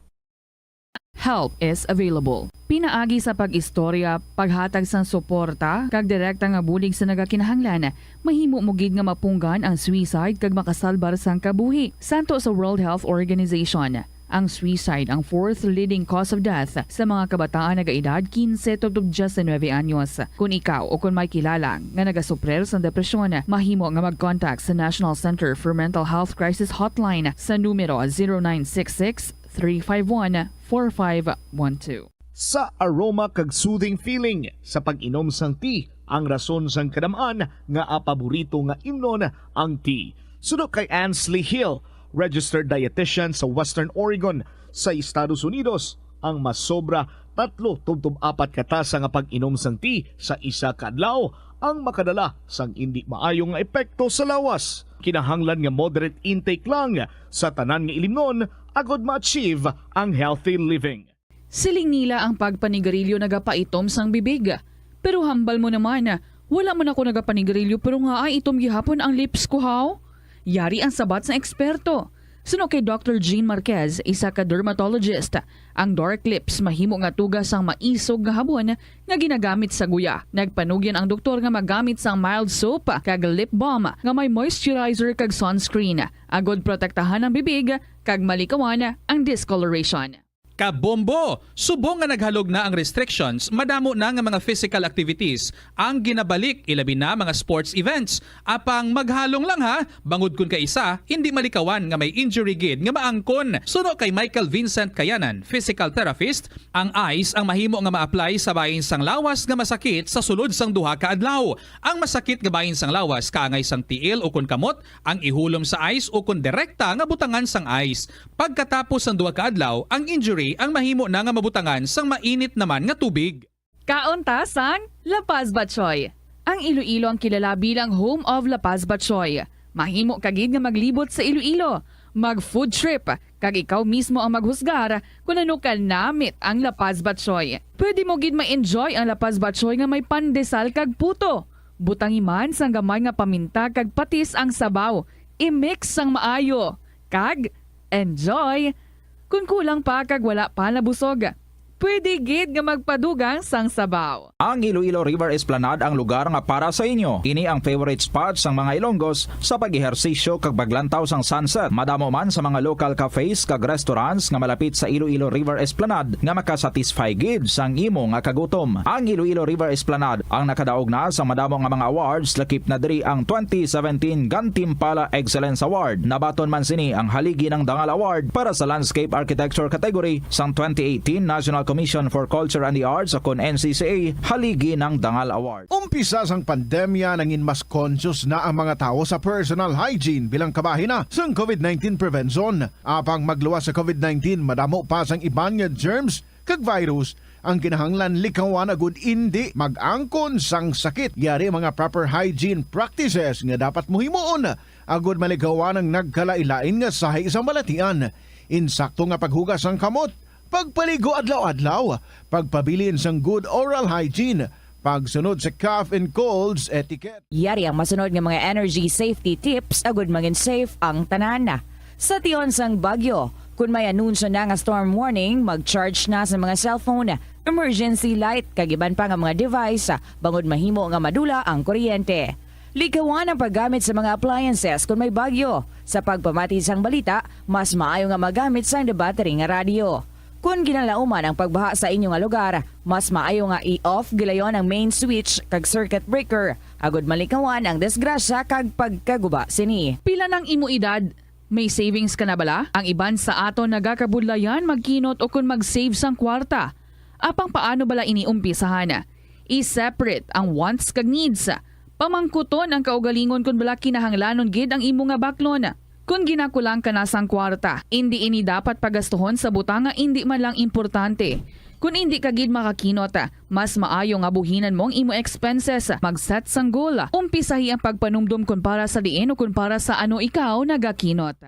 Help is available. Pinaagi sa pag-istorya, paghatag sang suporta, kag direkta nga bulig sa nagakinahanglan, mahimo mo gid nga mapunggan ang suicide kag makasalbar sang kabuhi. Santo sa World Health Organization. Ang suicide ang fourth leading cause of death sa mga kabataan nagaedad quince tubtob diecinuebe anyos. Kung ikaw o kung may kilala nga nagasuprir sang depresyon, mahimo nga mag-contact sa National Center for Mental Health Crisis Hotline sa numero zero nine six six, three five one, four five one two. Sa aroma kag soothing feeling sa pag-inom sang tea ang rason sang kadam-an nga paborito nga imnon ang tea. Suno kay Ansley Hill, registered dietitian sa Western Oregon sa Estados Unidos, ang masobra tatlo tubtob apat ka tasa nga pag-inom sang tea sa isa ka adlaw ang makadala sang indi maayo nga epekto sa lawas. Kinahanglan nga moderate intake lang sa tanan nga ilimnon agod ma-achieve ang healthy living. Siling nila ang pagpanigarilyo nagapaitom sang bibig. Pero hambal mo naman, wala man ako nagapanigarilyo pero nga ay itom gihapon ang lips ko, haw? Yari ang sabat sang eksperto. Suno kay Doctor Jean Marquez, isa ka dermatologist, ang dark lips mahimo nga tuga sang maisog nga habon nga ginagamit sa guya. Nagpanugyan ang doktor nga magamit sang mild soap kag lip balm nga may moisturizer kag sunscreen, agod protektahan ang bibig kag malikawan ang discoloration. Kabombo! Subong nga naghalog na ang restrictions, madamo na nga mga physical activities ang ginabalik, ilabi na mga sports events. Apang maghalong lang ha, bangod kun kaisa, hindi malikawan nga may injury gid nga maangkon. Suno kay Michael Vincent Kayanan, physical therapist, ang ice ang mahimo nga ma-apply sa bahin sang lawas nga masakit sa sulod sang duha ka adlaw. Ang masakit nga bahin sang lawas kaangay sang tiil ukon kamot ang ihulom sa ice ukon direkta nga butangan sang ice. Pagkatapos sang duha ka adlaw, ang injury ang mahimo na nga mabutangan sang mainit naman nga tubig. Kaon ta sang La Paz Batchoy. Ang Iloilo ang kilala bilang home of La Paz Batchoy. Mahimo ka gid nga maglibot sa Iloilo, mag-food trip, kag ikaw mismo ang maghusgar kon ano ka namit ang La Paz Batchoy. Pwede mo gid ma-enjoy ang La Paz Batchoy nga may pandesal kag puto. Butangi man sang gamay nga paminta kag patis ang sabaw. I-mix sang maayo. Kag enjoy! Kon kulang pa kag wala pa nabusog, pwede gid nga magpadugang sang sabaw. Ang Iloilo River Esplanade ang lugar nga para sa inyo. Ini ang favorite spot sang mga Ilonggos sa pag-ehersisyo kag paglantaw sang sunset. Madamo man sa mga local cafes kag restaurants nga malapit sa Iloilo River Esplanade nga makasatisfy gid sang imo nga kagutom. Ang Iloilo River Esplanade ang nakadaog na sa madamo nga mga awards, lakip na diri ang twenty seventeen Gantimpala Excellence Award. Nabaton man sini ang Haligi ng Dangal Award para sa Landscape Architecture category sang twenty eighteen National Commission for Culture and the Arts o kon N C C A Haligi ng Dangal Award. Umpisa sang pandemya, nangin mas conscious na ang mga tawo sa personal hygiene bilang kabahin na sang COVID nineteen prevention. Apang magluwas sa COVID nineteen, madamo pa sang iban nga germs kag virus ang kinahanglan likawan agud indi mag-angkon sang sakit. Yari ang mga proper hygiene practices nga dapat mo himuon agud malikawan ang nagkalain-lain nga sahi sang balatian. Insakto nga paghugas sang kamot, pagpaligo adlaw-adlaw, pagpabilin sang good oral hygiene, pagsunod sa cough and colds etiquette. Yari ang masunod nga mga energy safety tips agud mangin safe ang tanan. Sa tion sang bagyo, kun may anunsyo na nga storm warning, mag-charge na sa mga cellphone, emergency light, kag iban pa nga mga device, bangod mahimo nga madula ang kuryente. Likawan ang paggamit sa mga appliances kun may bagyo. Sa pagpamati sang balita, mas maayo nga magamit sang battery nga radyo. Kun ginalauman ang pagbaha sa inyo nga lugar, mas maayo nga i-off gilayon ang main switch kag circuit breaker, agud malikawan ang disgrasya kag pagkaguba sini. Pila nang imo edad? May savings ka na bala? Ang iban sa aton nagakabudlayan magkinot ukon mag-save sang kwarta. Apang paano bala ini umpisahan? I-separate ang wants kag needs. Pamangkuton ang kaugalingon kon bala kinahanglanon gid ang imo nga baklon. Kon ginakulang ka na sang kwarta, indi ini dapat pagastuhon sa butang nga indi man lang importante. Kon indi ka gid makakinot, mas maayo nga buhinan mo ang imo expenses. Mag-set sang goal. Umpisahi ang pagpanumdom kon para sa diin o kon para sa ano ikaw nagakinot.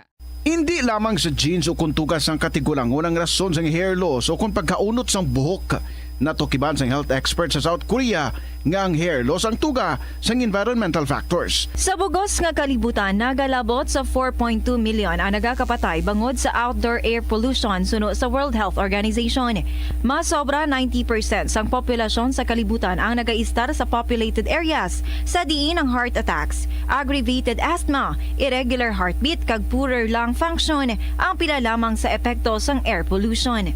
Indi lamang sa jeans o kon tugas sang katigulangon ang rason sang hair loss o kon pagkaunot sang buhok. Natukiban sang health expert sa South Korea nga ang hair loss ang tuga sang environmental factors. Sa bugos nga kalibutan, nagalabot sa four point two million ang nagakapatay bangod sa outdoor air pollution, suno sa World Health Organization. Mas sobra ninety percent sang populasyon sa kalibutan ang nagaistar sa populated areas, sa diin ang heart attacks, aggravated asthma, irregular heartbeat, kag poorer lung function ang pila lamang sa epekto sang air pollution.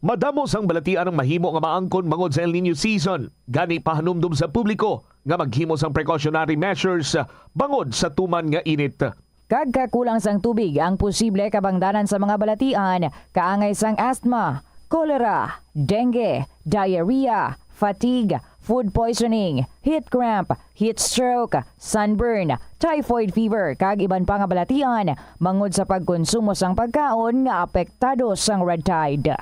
Madamo sang balatian ang mahimo nga maangkon bangod sa El Niño season, gani pahanumdom sa publiko nga maghimo sang precautionary measures bangod sa tuman nga init. Kag kakulang sang tubig ang posible kabangdanan sa mga balatian, kaangay sang asthma, cholera, dengue, diarrhea, fatigue, food poisoning, heat cramp, heat stroke, sunburn, typhoid fever, kag iban pa nga balatian bangod sa pagkonsumo sang pagkaon nga apektado sang red tide.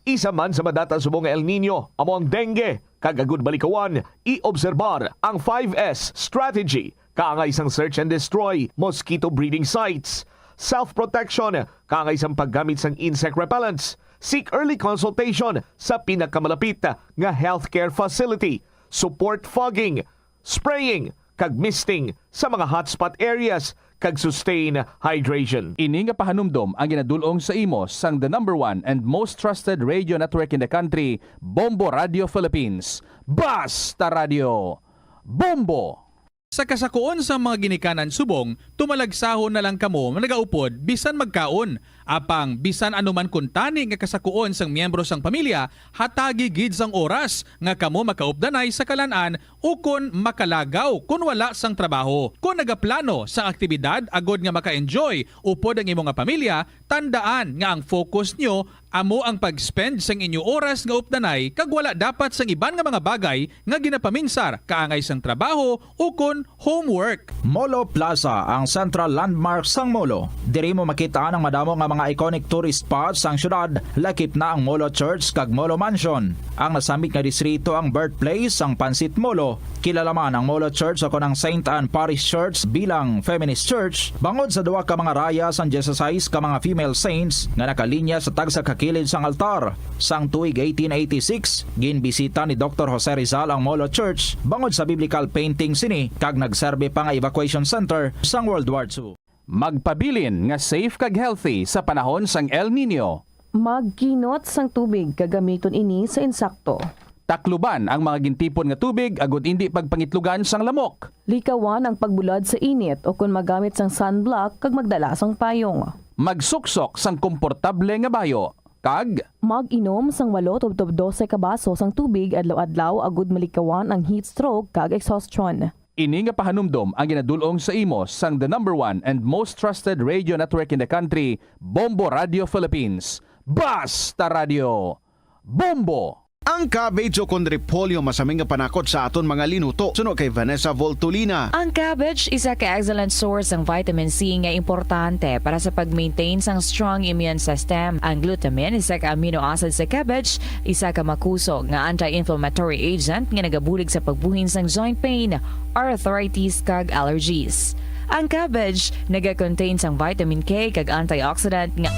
Isa man sa madata subong nga El Niño amo ang dengue, kag agud malikawan, i-obserbar ang five S strategy, kaangay sang search and destroy mosquito breeding sites, self-protection, kaangay sang paggamit sang insect repellents, seek early consultation sa pinakamalapit nga healthcare facility, support fogging, spraying, kag misting sa mga hotspot areas, kag sustain hydration. Ini nga pahanumdom ang ginadul-ong sa imo sang the number one and most trusted radio network in the country, Bombo Radio Philippines. Basta Radio, Bombo! Sa kasakuon sang mga ginikanan subong, tumalagsahon na lang kamo nagaupod bisan magkaon. Apang bisan ano man kuntani nga kasakuon sang miyembro sang pamilya, hatagi gid sang oras nga kamo makaupdanay sa kalan-an ukon makalagaw kon wala sang trabaho. Kon nagaplano sang aktibidad agod nga maka-enjoy upod ang imo nga pamilya, tandaan nga ang focus nyo amo ang pag-spend sang inyo oras nga updanay kag wala dapat sang iban nga mga bagay nga ginapaminsar kaangay sang trabaho ukon homework. Molo Plaza, ang central landmark sang Molo. Diri mo makit-an ang madamo nga mga iconic tourist spots sang syudad, lakip na ang Molo Church kag Molo Mansion. Ang nasambit nga distrito ang birthplace sang Pansit Molo. Kilala man ang Molo Church ukon ang Saint Anne Parish Church bilang feminist church bangod sa duha ka mga raya sang dieciséis ka mga female saints nga nakalinya sa tagsa ka kilid sang altar. Sang tuig eighteen eighty-six, ginbisita ni Doktor Jose Rizal ang Molo Church bangod sa biblical painting sini kag nagserbi pa nga evacuation center sang World War Two. Magpabilin nga safe kag healthy sa panahon sang El Niño. Magkinot sang tubig kag gamiton ini sa insakto. Takluban ang mga gintipon nga tubig agud indi pagpangitlugan sang lamok. Likawan ang pagbulad sa init ukon magamit sang sunblock kag magdala sang payong. Magsuksok sang komportable nga bayo. Kag mag-inom sang walo tubtob dose ka baso sang tubig adlaw-adlaw agud malikawan ang heat stroke kag exhaustion. Ini nga pahanumdom ang ginadul-ong sa imo sang the number one and most trusted radio network in the country, Bombo Radio Philippines. Basta Radio, Bombo! Ang cabbage ukon repolyo masami nga panakot sa aton mga linuto, suno kay Vanessa Voltolina. Ang cabbage isa ka excellent source sang vitamin C nga importante para sa pag-maintain sang strong immune system. Ang glutamine, isa ka amino acid sa cabbage, isa ka makusog nga anti-inflammatory agent nga nagabulig sa pagbuhin sang joint pain, arthritis, kag allergies. Ang cabbage naga-contain sang vitamin K kag antioxidant nga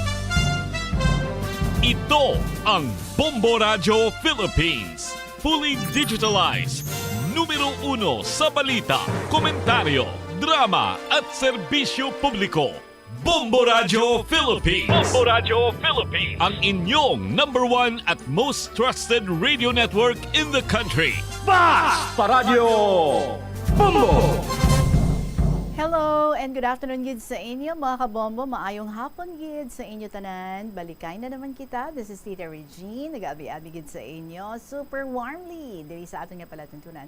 Ito ang Bombo Radyo Philippines, fully digitalized, numero uno sa balita, komentaryo, drama, at serbisyo publiko. Bombo Radyo Philippines. Bombo Radyo Philippines. Ang inyong number one at most trusted radio network in the country. Basta Radyo Bombo! Hello and good afternoon gid sa inyo, mga kabombo. Maayong hapon gid sa inyo tanan. Balikay na naman kita. This is Tita Regine, nag-abi-abi gid sa inyo super warmly diri sa aton nga palatuntunan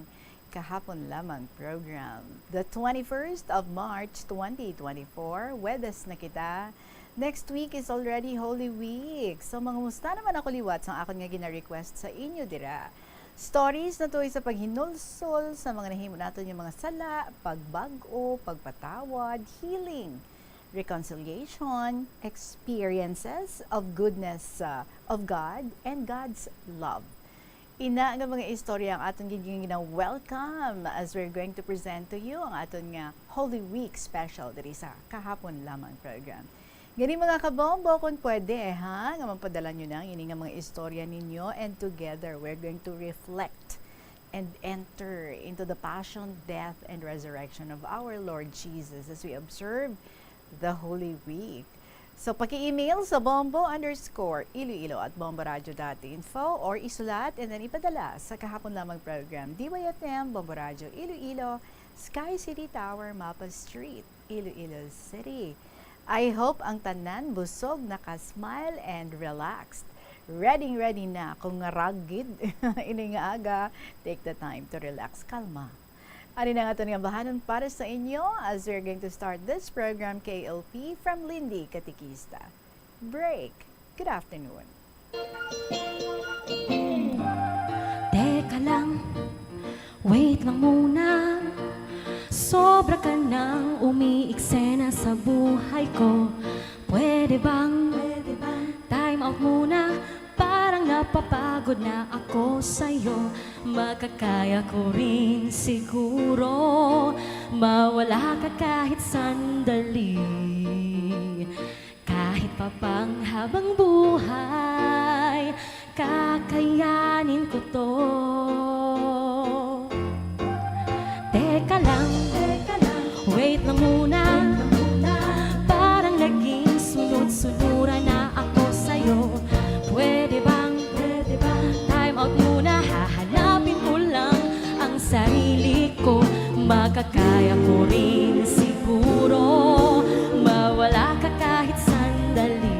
kahapon lamang program. The twenty-first of March, twenty twenty-four, Huwebes na kita. Next week is already Holy Week. So, mangumusta naman ako liwat sang akon nga gina-request sa inyo dira. Stories na to sa paghinulsol sa mga nahimo naton nga mga sala, pagbag-o, pagpatawad, healing, reconciliation, experiences of goodness, uh, of God, and God's love. Ina nga mga istorya ang aton gin-, gina-welcome as we're going to present to you ang aton nga Holy Week special diri sa Kahapon Lamang program. Gani, mga kabombo, kung pwede, ha, nga mapadala nyo na ang ini nga mga istorya ninyo, and together we're going to reflect and enter into the passion, death, and resurrection of our Lord Jesus as we observe the Holy Week. So, paki-email sa bombo underscore iloilo at bomboradio dot info or isulat and then ipadala sa kahapon lamang program, D Y F M, Bombo Radio Iloilo, Sky City Tower, Mapa Street, Iloilo City. I hope ang tanan busog, naka-smile, and relaxed. Ready, ready na kung ngarag gid ini nga aga. Take the time to relax. Kalma. Ari na ang aton nga bahanon para sa inyo as we're going to start this program, K L P, from Lindy Katikista. Break. Good afternoon. Teka lang, wait lang muna. Sobra ka nang umiiksena sa buhay ko. Pwede bang, pwede bang time out muna? Parang napapagod na ako sa'yo. Makakaya ko rin siguro mawala ka kahit sandali. Kahit pa pang habang buhay, kakayanin ko to. Teka lang, teka lang, wait lang muna. Parang naging sunod-sunuran na ako sa'yo. Pwede bang, pwede bang time out muna? Hahanapin ko lang ang sarili ko. Makakaya ko rin siguro mawala ka kahit sandali.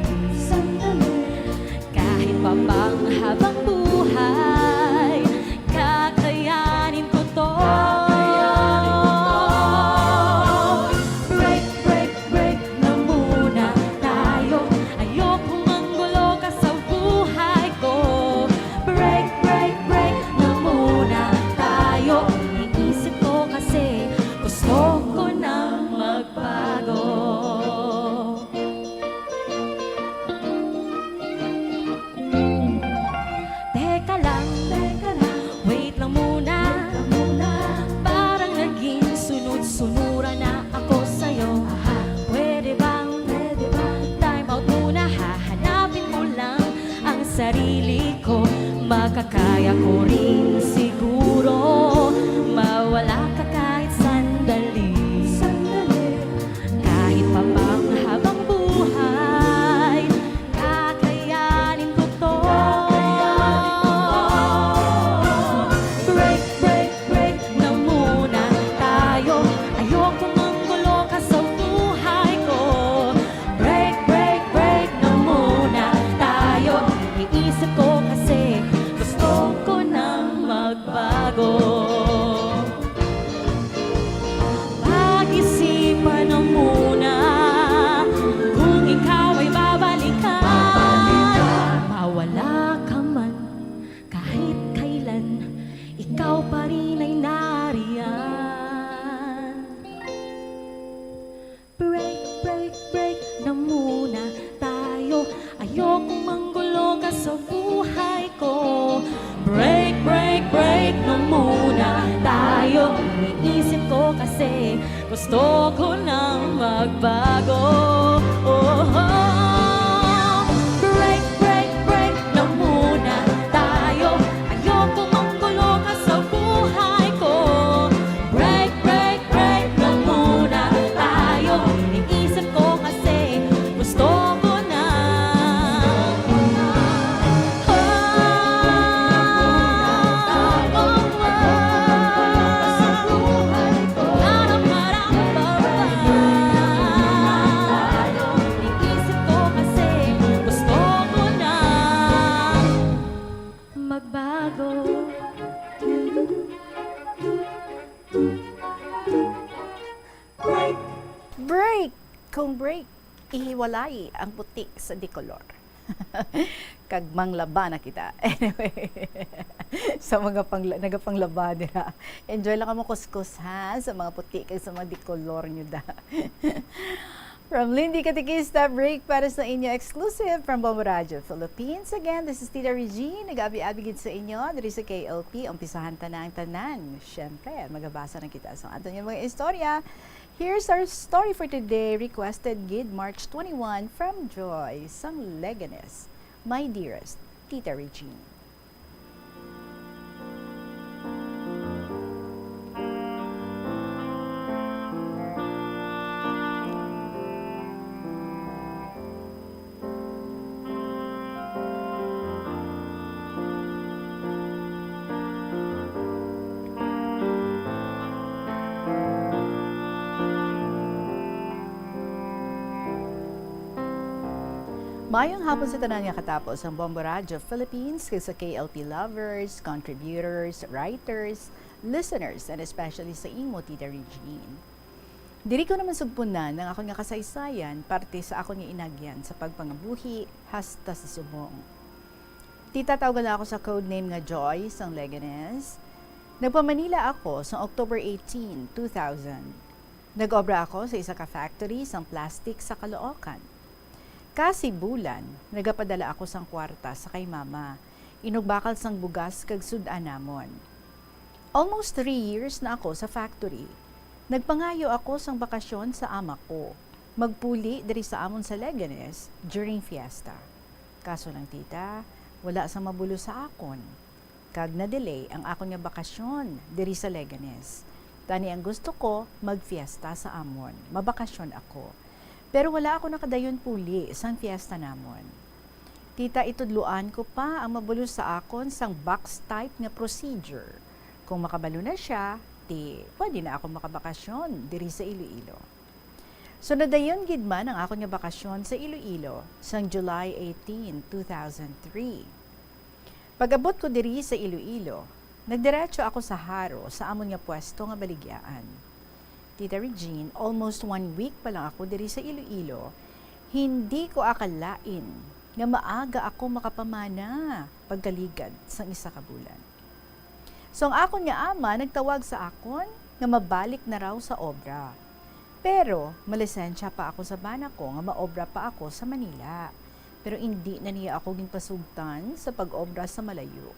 Kahit pa pang habang buhay, kakayanin ko to. Break, break, break na muna tayo. Ayokong manggulo ka sa buhay ko. Break, break, break na muna tayo. Iniisip ko kasi gusto ko nang magbago. Teka lang, teka lang, wait lang muna. Parang naging sunod-sunuran na ako sa'yo. Pwede bang, pwede bang time out muna? Hahanapin ko lang ang sarili ko. Makakaya ko rin siguro mawala ka kahit sandali. Kahit pa pang habang buhay, kakayanin ko to. Break, break, break na muna tayo. Ayokong manggulo ka sa buhay ko. Break, break, break na muna tayo. Iniisip ko kasi gusto ko nang magbago. Pag-isipan na muna kung ikaw ay babalikan. Mawala ka man kahit kailan, ikaw pa rin ay nariyan. Break, break, break na muna tayo. Ayokong manggulo ka sa buhay ko. Break, break, break na muna tayo. Iniisip ko kasi gusto ko nang magbago. Oh, break, break, break na muna tayo. Ayokong manggulo ka sa buhay ko. Break, break, break na muna tayo. Iniisip ko kasi gusto ko na. Oh, oh, oh. Para, para, para. Iniisip ko kasi gusto ko na magbago. Break! Kung break, ihiwalay ang puti sa dikolor. Kag manglaba na kita. Anyway, sa mga pangla-, nagapanglaba dira, enjoy lang kamo kuskus, ha, sa mga puti kag sa mga dikolor nyo da. From Lindy Katikista, break para sa inyo exclusive from Bombo Radio Philippines. Again, this is Tita Regine. Nag-abi-abi gid sa inyo diri sa K L P. Umpisahan ta na ang tanan. Siyempre, magabasa na kita sa aton nga mga istorya. Here's our story for today, requested gid March twenty-one from Joy sang Leganes, My Dearest Tita Regine. Mayong hapon sa tanan nga katapos ang Bombo Radio Philippines, kag sa K L P lovers, contributors, writers, listeners, and especially sa imo, Tita Regine. Diri ko naman sugpunan ang akon nga kasaysayan, parte sa akon nga inagyan sa pagpangabuhi hasta sa subong. Tita, tawgan na ako sa code name nga Joy sang Leganes. Nagpa-Manila ako sa October eighteen, two thousand. Nag-obra ako sa isa ka factory sang plastic sa Caloocan. Kasi bulan, nagapadala ako sang kwarta sa kay mama, inugbakal sang bugas kag sud-an namon. Almost three years na ako sa factory. Nagpangayo ako sang bakasyon sa ama ko, magpuli diri sa amon sa Leganes during fiesta. Kaso lang, tita, wala sang mabulos sa akon. Kag na-delay ang akon nga bakasyon diri sa Leganes. Tani ang gusto ko, magfiesta sa amon. Mabakasyon ako. Pero wala ako nakadayon puli sang fiesta namon. Tita, itudloan ko pa ang mabulos sa akon sang box type nga procedure. Kung makabalo na siya, ti pwede na ako makabakasyon diri sa Iloilo. So, nadayon gid man ang akon nga bakasyon sa Iloilo sang July eighteen, two thousand three. Pag-abot ko diri sa Iloilo, nagdiretso ako sa Jaro, sa amon nga pwesto nga baligyaan. Tita Regine, almost one week pa lang ako diri sa Iloilo, hindi ko akalain nga maaga ako makapamana pagkaligad sang isa ka bulan. So, ang akon nga ama nagtawag sa akon nga mabalik na raw sa obra. Pero malisensya pa ako sa bana ko nga maobra pa ako sa Manila. Pero indi na niya ako ginpasugtan sa pag-obra sa malayo.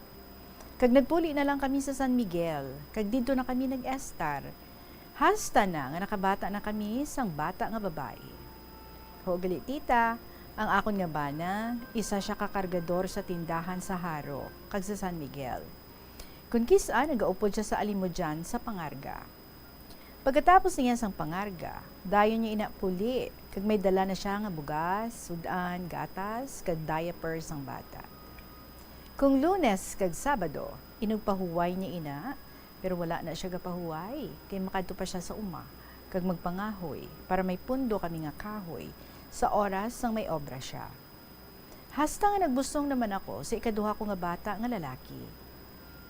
Kag nagpuli na lang kami sa San Miguel, kag didto na kami nag-estar. Hasta na nga nakabata na kami sang bata nga babayi. Huo gali, tita, ang akon nga bana, isa sia ka kargador sa tindahan sa Jaro kag sa San Miguel. Kon kis-a, nagaupod sia sa Alimodian sa pangarga. Pagkatapos niya sang pangarga, dayon niya ina puli, kag may dala na sia nga bugas, sud-an, gatas, kag diaper sang bata. Kung Lunes kag Sabado, inugpahuway niya ina, pero wala na sia gapahuway, kay makadto pa sia sa uma, kag magpangahoy, para may pundo kami nga kahoy, sa oras sang may obra sia. Hasta nga nagbusong naman ako sa ikaduha ko nga bata nga lalaki.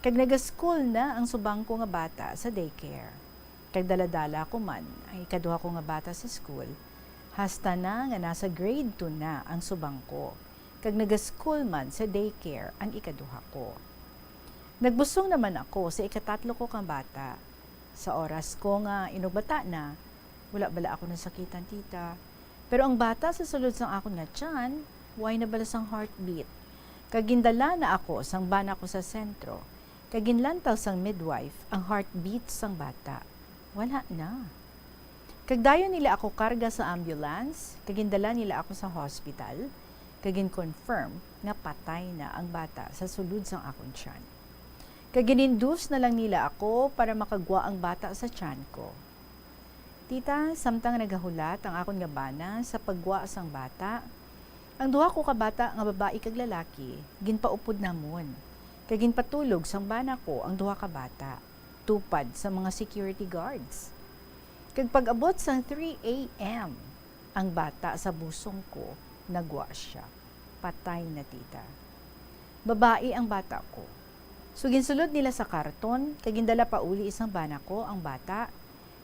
Kag naga-school na ang subang ko nga bata sa daycare. Kag dala-dala ko man ang ikaduha ko nga bata sa school, hasta na nga nasa grade two na ang subang ko, kag naga-school man sa daycare ang ikaduha ko. Nagbusong naman ako sa ikatatlo ko nga bata. Sa oras ko nga inugbata na, wala bala ako nasakitan, tita. Pero ang bata sa sulod sang akon nga tiyan, way na bala sang heartbeat. Kag gindala na ako sang bana ko sa sentro, kag ginlantaw sang midwife ang heartbeat sang bata. Wala na. Kag dayon nila ako karga sa ambulance, kag gindala nila ako sa hospital, kag gin-confirm nga patay na ang bata sa sulod sang akon tiyan. Kag gin-induce na lang nila ako para makagwa ang bata sa tiyan ko. Tita, samtang nagahulat ang akon nga bana sa paggwa sang bata, ang duha ko ka bata nga babayi kag lalaki ginpaupod namon, kag ginpatulog sang bana ko ang duha ka bata, tupad sa mga security guards. Kag pag-abot sang three A M, ang bata sa busong ko nagwa sia. Patay na, tita. Babayi ang bata ko. So, ginsulod nila sa karton, kag gindala pauli sang bana ko ang bata.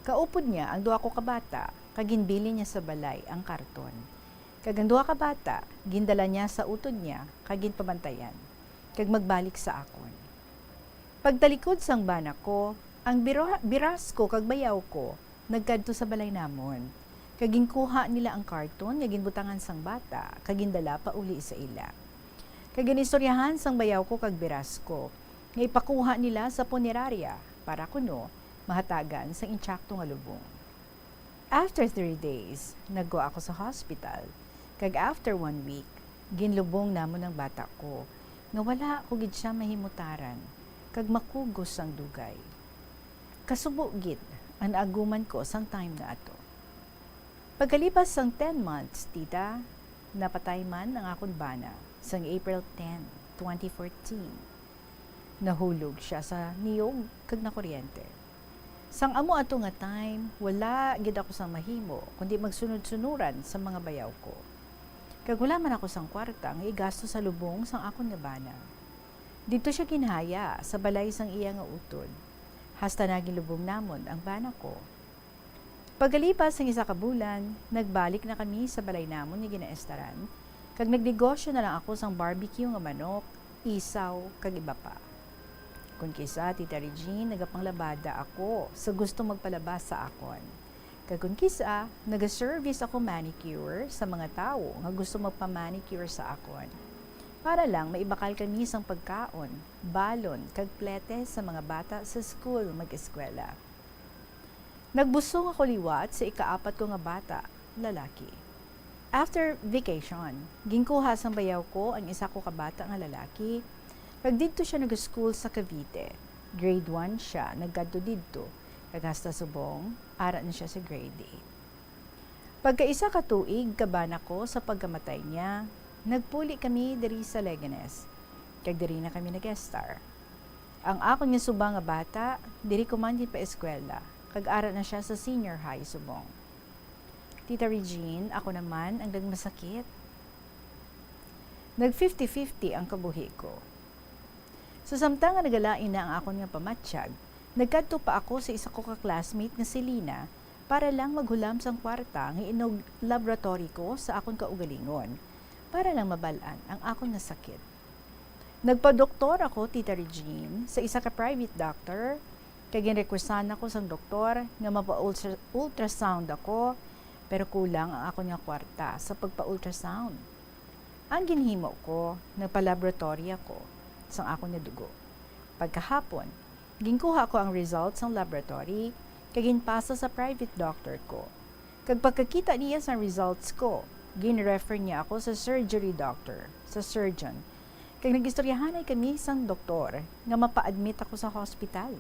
Kaupod niya ang duha ko ka bata, kag ginbilin niya sa balay ang karton. Kag ang duha ka bata, gindala niya sa utod niya, kag ginpabantayan, kag magbalik sa akon. Pagtalikod sang bana ko, ang bira-, biras ko kag bayaw ko nagkadto sa balay namon, kag ginkuha nila ang karton nga ginbutangan sang bata kag gindala pauli sa ila. Kag ginistoryahan sang bayaw ko kag biras ko nga ipakuha nila sa punerarya para kuno mahatagan sang intsakto nga lubong. After three days, nagwa ako sa hospital. Kag after one week, ginlubong namon ang bata ko, nga wala ko gid siya mahimutaran, kag makugos sang dugay. Kasubo gid ang naaguman ko sang time nga ato. Pagkalipas sang ten months, tita, napatay man ang akon bana sang April ten, twenty fourteen. Nahulog sia sa niyog kag nakuryente. Sang amo ato nga time, wala gid ako sang mahimo kundi magsunod-sunuran sa mga bayaw ko. Kag wala man ako sang kwarta nga igasto sa lubong sang akon nga bana. Didto sia ginhaya sa balay sang iya nga utod, hasta naginlubong namon ang bana ko. Pagkalipas sang isa ka bulan, nagbalik na kami sa balay namon nga ginaestaran, kag nagnegosyo na lang ako sang barbecue nga manok, isaw, kag iba pa. Kon kis-a, Tita Regine, nagapanglabada ako sa gusto magpalabas sa akon. Kag kon kis-a, nagaservice ako manicure sa mga tawo nga gusto magpa-manicure sa akon, para lang maibakal kami sang pagkaon, balon, kag plete sa mga bata sa school mag-eskwela. Nagbusong ako liwat sa ikaapat ko nga bata, lalaki. After vacation, ginkuha sang bayaw ko ang isa ko ka bata nga lalaki, kag didto sia nag-school sa Cavite. Grade one sia nagkadto didto, kag hasta subong ara na sia sa grade eight. Pagkaisa ka tuig kabana ko sa pagkamatay niya, nagpuli kami diri sa Leganes, kag diri na kami nag-estar. Ang akon nga suba nga bata, diri ko man ginpaeskwela, kag ara na sia sa senior high subong. Tita Regine, ako naman ang nagmasakit. Nag fifty fifty ang kabuhi ko. Sa samtang nga nagalain na ang akon nga pamatyag, nagkadto pa ako sa isa ko ka classmate nga si Lina para lang maghulam sang kwarta nga inog-laboratory ko sa akon kaugalingon, para lang mabal-an ang akon nga sakit. Nagpadoktor ako, Tita Regine, sa isa ka private doctor, kag ginrequestan ako sang doktor nga mapa-ultra-, ultrasound ako, pero kulang ang akon nga kwarta sa pagpa-ultrasound. Ang ginhimo ko, nagpa-laboratory ako sang akon nga dugo. Pagkahapon, ginkuha ko ang result sang laboratory kag ginpasa sa private doctor ko. Kag pagkakita niya sang results ko, gin-refer niya ako sa surgery doctor, sa surgeon. Kag nag-istoryahanay kami sang doktor nga mapa-admit ako sa hospital.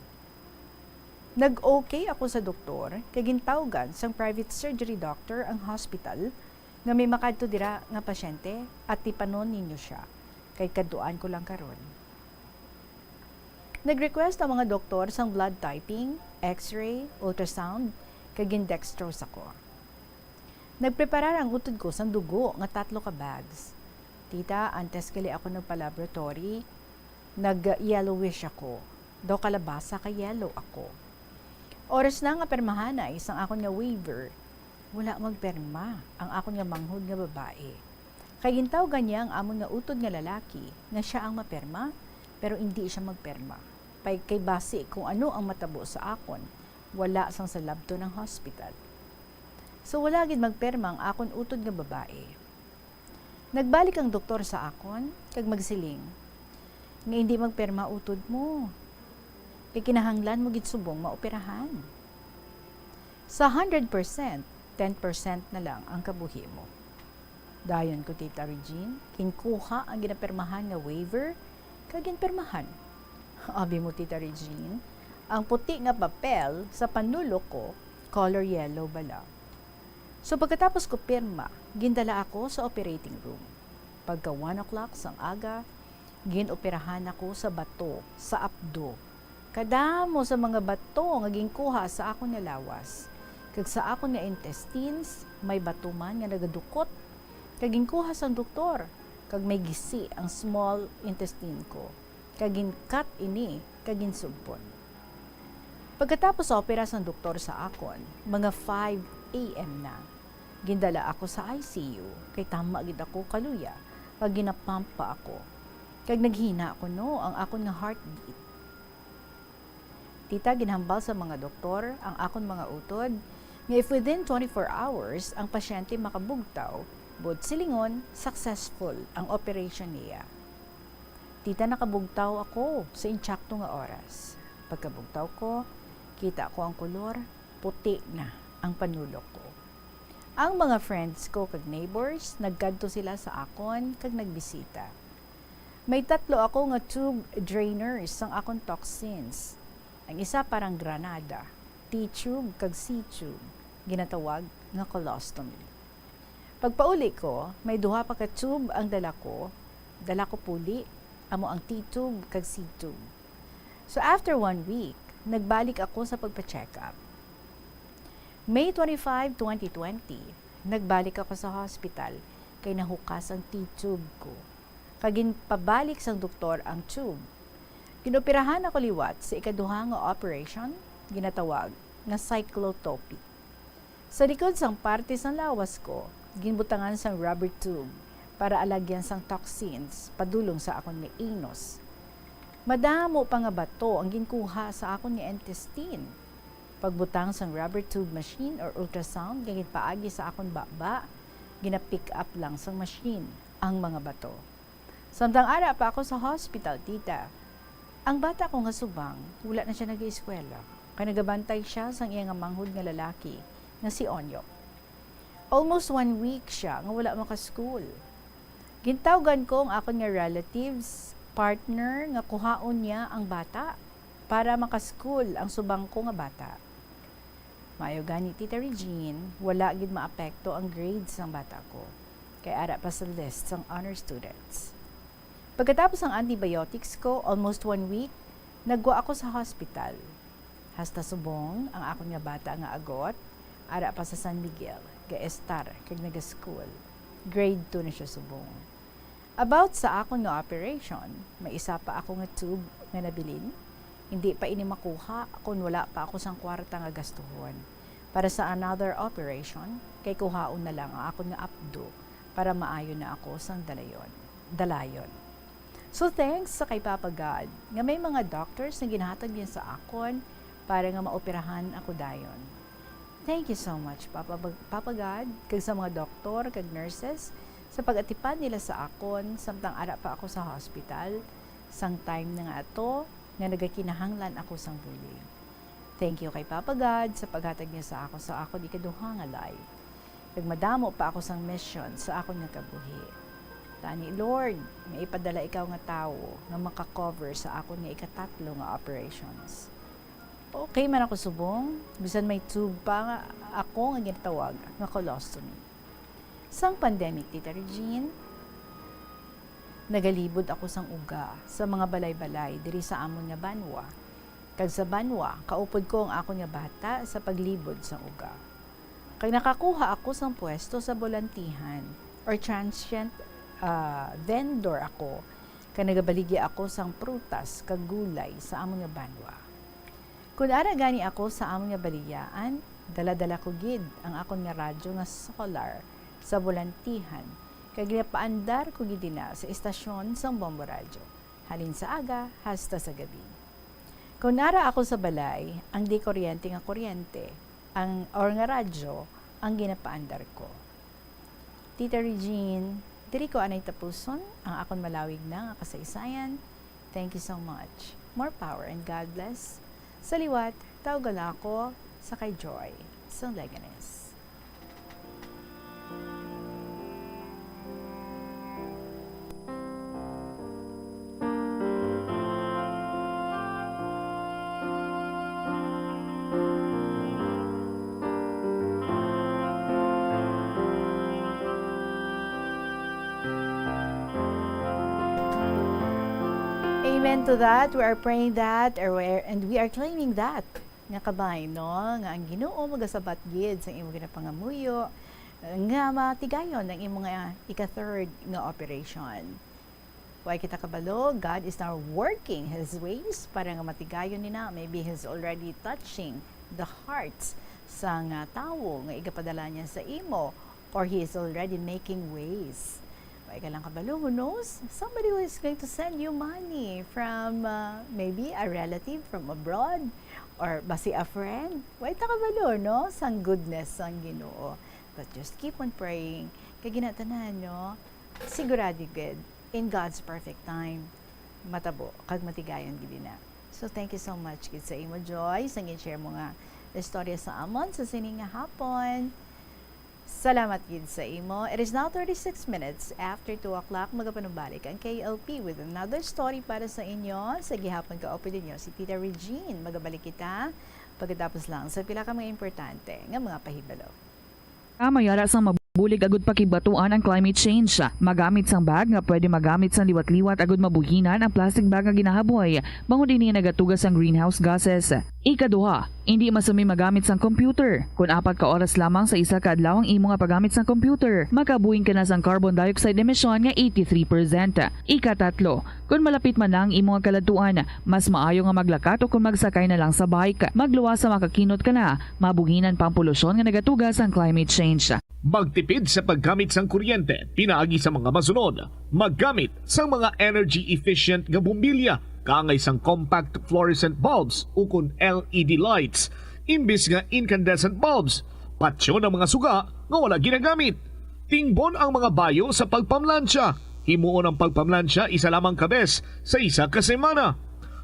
Nag-okay ako sa doktor, kag gintawgan sang private surgery doctor ang hospital nga may makadto dira nga pasyente, at tipanon ninyo sia, kay kadtuan ko lang karon. Nag-request ang mga doktor sang blood typing, X-ray, ultrasound, kag gin-dextrose ako. Nagpreparar ang utod ko sang dugo nga tatlo ka bags. Tita, antes gali ako nagpa-laboratory, nag-yellowish ako. Daw kalabasa ka yellow ako. Oras na nga pirmahanay sang akon nga waiver, wala magpirma ang akon nga manghod nga babae. Kay gintawgan niya ang amon nga utod nga lalaki nga sia ang mapirma, pero indi sia magpirma. Pay-, kay basi kung ano ang matabo sa akon, wala sang salabton ang hospital. So, wala gid magpirma ang akon utod nga babae. Nagbalik ang doktor sa akon kag magsiling nga indi magpirma utod mo, kay kinahanglan mo gid subong maoperahan. Sa hundred percent, ten percent na lang ang kabuhi mo. Dayon ko, Tita Regine, ginkuha ang ginapirmahan nga waiver kag ginpirmahan. Abi mo, Tita Regine, ang puti nga papel sa panulok ko, color yellow bala. So, pagkatapos ko pirma, gindala ako sa operating room. Pagka one o'clock sang aga, gin-operahan ako sa bato sa apdo. Kadamo sa mga bato nga ginkuha sa akon nga lawas, kag sa akon nga intestines may bato man nga nagadukot, kag ginkuha sang doktor, kag may gisi ang small intestine ko, kag gin-cut ini kag ginsugpon. Pagkatapos sa opera sang doktor sa akon, mga five a m na. Gindala ako sa I C U, kay tama gid ako kaluya, kag ginapump pa ako. Kag naghina kuno ang akon nga heartbeat. Tita, ginhambal sa mga doktor ang akon mga utod nga if within twenty-four hours ang pasyente makabugtaw, buot silingon, successful ang operation niya. Tita, nakabugtaw ako sa insakto nga oras. Pagkabugtaw ko, kita ko ang kolor, puti na. ang panulok ko. Ang mga friends ko kag neighbors, nagkadto sila sa akon kag nagbisita. May tatlo ako nga tube drainers sang akon toxins. Ang isa parang granada, T-tube kag C-tube, ginatawag nga colostomy. Pagpauli ko, may duha pa ka tube ang dala ko, dala ko puli, amo ang T-tube kag C-tube. So after one week, nagbalik ako sa pagpa-check-up. May twenty-five, twenty twenty, nagbalik ako sa hospital kay nahukas ang T-tube ko. Kag ginpabalik sang doktor ang tube. Ginoperahan ako liwat sa ikaduha nga operation, ginatawag nga cyclotopy. Sa likod sang parte sang lawas ko, ginbutangan sang rubber tube para alagyan sang toxins padulong sa akon nga anus. Madamo pa nga bato ang ginkuha sa akon nga intestine. Pagbutang sang rubber tube machine or ultrasound nga ginpaagi sa akon baba, gina-pick up lang sang machine ang mga bato. Samtang ara pa ako sa hospital, tita, ang bata ko nga subang, wala na siya nag-eskwela, kay nagabantay siya sang iya nga manghod nga lalaki nga si Onyok. Almost one week siya nga wala maka-school. Gintawgan ko ang akon nga relatives, partner, nga kuhaon niya ang bata para maka-school ang subang ko nga bata. Maayo gani, Tita Regine, wala gid maapekto ang grades sang bata ko, kay ara pa sa list sang honor students. Pagkatapos sang antibiotics ko, almost one week, nagwa ako sa hospital. Hasta subong ang akon nga bata nga agot, ara pa sa San Miguel, ga-estar kag naga-school. Grade two na siya subong. About sa akon nga operation, may isa pa ako nga tube nga nabilin. Hindi pa ini makuha kon wala pa ako sang kwarta nga gastuhon. Para sa another operation, kay kuhaon na lang ang akon nga apdo para maayo na ako sang dalayon, dalayon. So thanks sa kay Papa God nga may mga doctors nga ginhatag niya sa akon para nga maoperahan ako dayon. Thank you so much, Papa, Papa God, kag sa mga doktor kag nurses sa pag-atipan nila sa akon samtang ara pa ako sa hospital, sang time na nga ato nga nagakinahanglan ako sang bulig. Thank you kay Papa God sa paghatag niya sa ako sa akon ikaduha nga life. Kag madamo pa ako sang mission sa akon nga kabuhi. Tani, Lord, may ipadala ikaw nga tawo nga maka-cover sa akon nga ikatatlo nga operations. Okay man ako subong, bisan may tube pa nga ako nga ginatawag nga colostomy. Sang pandemic, Tita Regine, nagalibod ako sang uga sa mga balay-balay diri sa amon nga banwa. Kag sa banwa, kaupod ko ang akon nga bata sa paglibod sang uga. Kag nakakuha ako sang pwesto sa bolantihan or transient, ah, vendor ako, kag nagabaligya ako sang prutas kag gulay sa amon nga banwa. Kon ara gani ako sa amon nga baligyaan, dala-dala ko gid ang akon nga radyo nga solar sa bolantihan, kag ginapaandar ko gid ina sa estasyon sang Bombo Radyo, halin sa aga hasta sa gabi. Kon ara ako sa balay, ang di kuryente nga kuryente, ang, or nga radyo, ang ginapaandar ko. Tita Regine, diri ko anay tapuson ang akon malawig na nga kasaysayan. Thank you so much. More power and God bless. Sa liwat, tawga lang ako sa kay Joy sang Leganes. Amen to that. We are praying that, or we are, and we are claiming that nga kabay, no? Nga ang Ginoo magasabat gid sa imo ginapangamuyo, nga matigayon ang imo nga ika-third nga operation. Way kita kabalo, God is now working His ways para nga matigayon nina. Maybe He's already touching the hearts sang, ah, tawo nga igapadala niya sa imo, or He is already making ways. Way ka lang kabalo, who knows? Somebody who is going to send you money from, uh, maybe a relative from abroad, or basi a friend. Way ta kabalo, no? Sang goodness sang Ginoo. But just keep on praying. Kay ginatanan, no? Sigurado gid, in God's perfect time, matabo kag matigayon gid na. So, thank you so much gid sa imo, Joy, sa gin-share mo nga Istorya sa amon sa sini nga hapon. Salamat gid sa imo. It is now thirty-six minutes after two o'clock. Magapanumbalik ang K L P with another story para sa inyo. Sa gihapon, kaupod ninyo si Tita Regine. Magabalik kita pagkatapos lang sa pila ka mga importante nga mga pahibalo. Kamayara sang mabulig agud pakibatuan ang climate change. Magamit sang bag nga pwede magamit sang liwat-liwat agud mabuhinan ang plastic bag nga ginahaboy, bangod ini nagatuga sang greenhouse gases. Ikaduha, indi masumi magamit sang computer. Kon apat ka oras lamang sa isa ka adlaw ang imo nga paggamit sang computer, makabuhin ka na sang carbon dioxide emission nga eighty-three percent. Ikatatlo, kon malapit man na ang imo nga kaladtuan, mas maayo nga maglakat o kon magsakay na lang sa bike. Magluwas sa makakinot ka na, mabuhinan pa ang polusyon nga nagatuga sang climate change. Magtipid sa paggamit sang kuryente pinaagi sa mga masunod. Maggamit sang mga energy efficient nga bombilya kaangay sang compact fluorescent bulbs ukon L E D lights imbis nga incandescent bulbs. Patyon ang mga suga nga wala ginagamit. Tingbon ang mga bayo sa pagpamlansya. Himuon ang pagpamlansya isa lamang ka bes sa isa ka semana.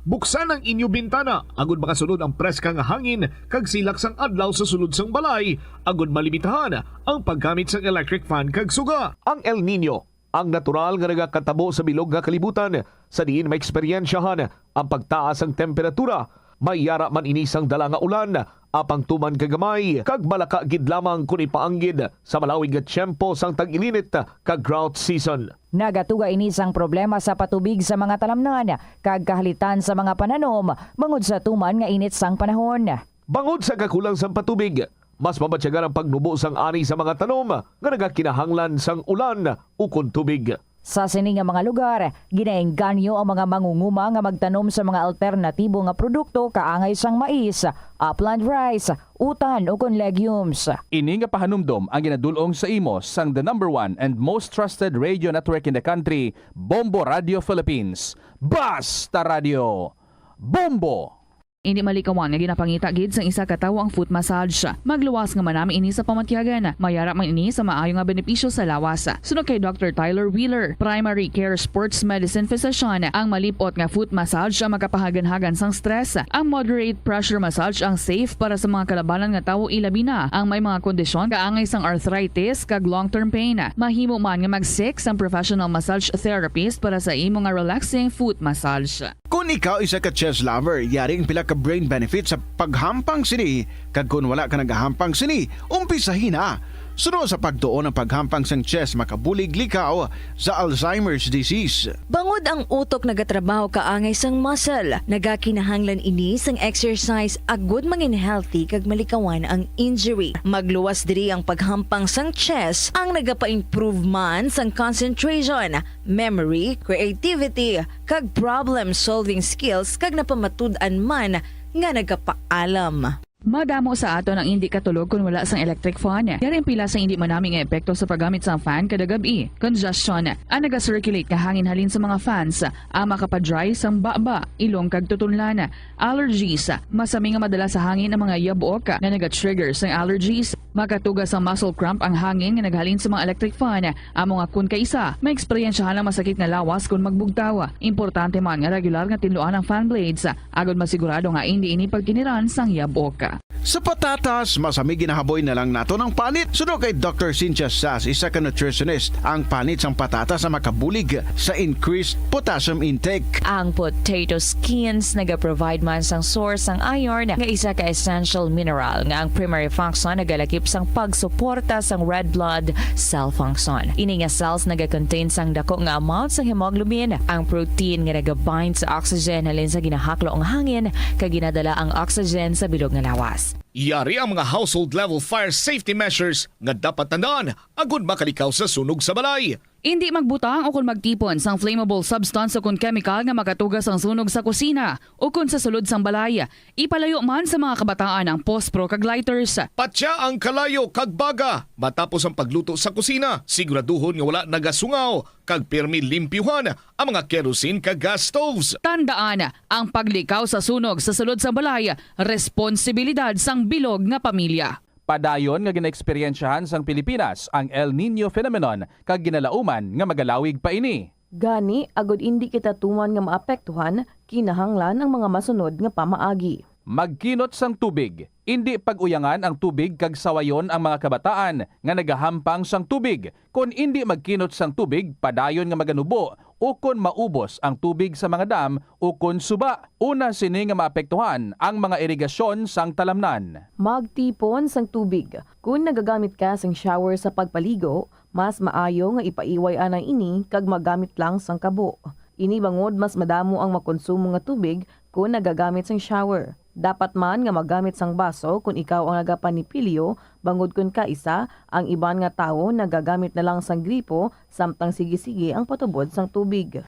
Buksan ang inyo bintana agud makasulod ang preska nga hangin kag silak sang adlaw sa sulod sang balay, agud malimitahan ang paggamit sang electric fan kag suga. Ang El Niño, ang natural nga nagakatabo sa bilog nga kalibutan, sa diin maeksperyensyahan ang pagtaas sang temperatura. May yara man ini sang dala nga ulan, apang tuman ka gamay, kag malaka gid lamang kon ipaanggid sa malawig nga tiyempo sang tag-ilinit kag drought season. Nagatuga ini sang problema sa patubig sa mga talamnan, kag kahalitan sa mga pananom, bangod sa tuman nga init sang panahon. Bangod sa kakulang sang patubig, mas mabatyagan ang pagnubo sang ani sa mga tanom nga nagakinahanglan sang ulan ukon tubig. Sa sini nga mga lugar, ginaengganyo ang mga mangunguma nga magtanom sa mga alternatibo nga produkto kaangay sang mais, upland rice, utan, ukon legumes. Ini nga pahanumdom ang ginadul-ong sa imo sang the number one and most trusted radio network in the country, Bombo Radio Philippines. Basta Radio Bombo! Indi malikawan nga ginapangita gid sang isa ka tawo ang foot massage. Magluwas nga manami ini sa pamatyagan. Mayara man ini sa maayo nga benepisyo sa lawas. Suno kay Doctor Tyler Wheeler, primary care sports medicine physician, ang malip-ot nga foot massage ang makapahaganhagan sang stress. Ang moderate pressure massage ang safe para sa mga kalabanan nga tawo, ilabi na ang may mga kondisyon kaangay sang arthritis kag long-term pain. Mahimo man nga mag-seek sang professional massage therapist para sa imo nga relaxing foot massage. Kon ikaw isa ka chess lover, yari ang pila ka brain benefits sa paghampang sini, kag kon wala ka nagahampang sini, umpisahi na. Suno sa pagtuon ang paghampang sang chess makabulig likaw sa Alzheimer's disease. Bangod ang utok nagatrabaho kaangay sang muscle, nagakinahanglan ini sang exercise agud mangin healthy kag malikawan ang injury. Magluwas diri ang paghampang sang chess ang nagapa-improve man sang concentration, memory, creativity, kag problem-solving skills, kag napamatud-an man nga nagapaalam. Madamo sa aton ang indi katulog kon wala sang electric fan. Yari ang pila sa indi manami nga epekto sa paggamit sang fan kada gab-i. Congestion, ang naga-circulate nga hangin halin sa mga fans, ang makapa-dry sang baba, ilong kag tutunlan. Allergies, masami nga madala sa hangin ang mga yabok nga naga-trigger sang allergies. Makatuga sang muscle cramp ang hangin nga naghalin sa mga electric fan. Amo nga kon kaisa, maeksperiensyahan ang masakit nga lawas kon magbugtaw. Importante man nga regular nga tinluan ang fan blades, agod masigurado nga indi ini pagkiniran sang yabok. Sa patatas, masami ginahaboy na lang naton ang panit. Suno kay Doctor Cynthia Sass, isa ka nutritionist, ang panit sang patatas ang makabulig sa increased potassium intake. Ang potato skins nagaprovide man sang source sang iron nga isa ka essential mineral nga ang primary function nagalakip sang pagsuporta sang red blood cell function. Ini nga cells nagakontain sang dako nga amount sang hemoglobin, ang protein nga nagabind sa oxygen halin sa ginahaklo nga hangin kag ginadala ang oxygen sa bilog nga lawas. Yari ang mga household level fire safety measures nga dapat tandaan agud makalikaw sa sunog sa balay. Indi magbutang o kon magtipon sang flammable substance o kon chemical nga makatuga sang sunog sa kusina o kon sa sulod sang balay. Ipalayo man sa mga kabataan ang pospro kag lighters. Patya ang kalayo kag baga matapos ang pagluto sa kusina. Siguraduhon nga wala nagasungaw kag pirmi limpyuhan ang mga kerosene kag gas stoves. Tandaan, ang paglikaw sa sunog sa sulod sang balay, responsibilidad sang bilog nga pamilya. Padayon nga ginaeksperyensyahan sang Pilipinas ang El Niño phenomenon kag ginalauman nga magalawig pa ini. Gani, agud indi kita tuman nga maapektuhan, kinahanglan ang mga masunod nga pamaagi. Magkinot sang tubig. Indi pag-uyangan ang tubig kag sawayon ang mga kabataan nga nagahampang sang tubig. Kon indi magkinot sang tubig, padayon nga maganubo ukon maubos ang tubig sa mga dam ukon suba. Una sini nga maapektuhan ang mga irigasyon sang talamnan. Magtipon sang tubig. Kon nagagamit ka sang shower sa pagpaligo, mas maayo nga ipaiway anay ini kag magamit lang sang kabo. Ini bangod mas madamo ang makonsumo nga tubig kon nagagamit sang shower. Dapat man nga magamit sang baso kon ikaw ang nagapanipilyo, bangod kon kaisa, ang iban nga tawo nagagamit na lang sang gripo samtang sige-sige ang patubod sang tubig.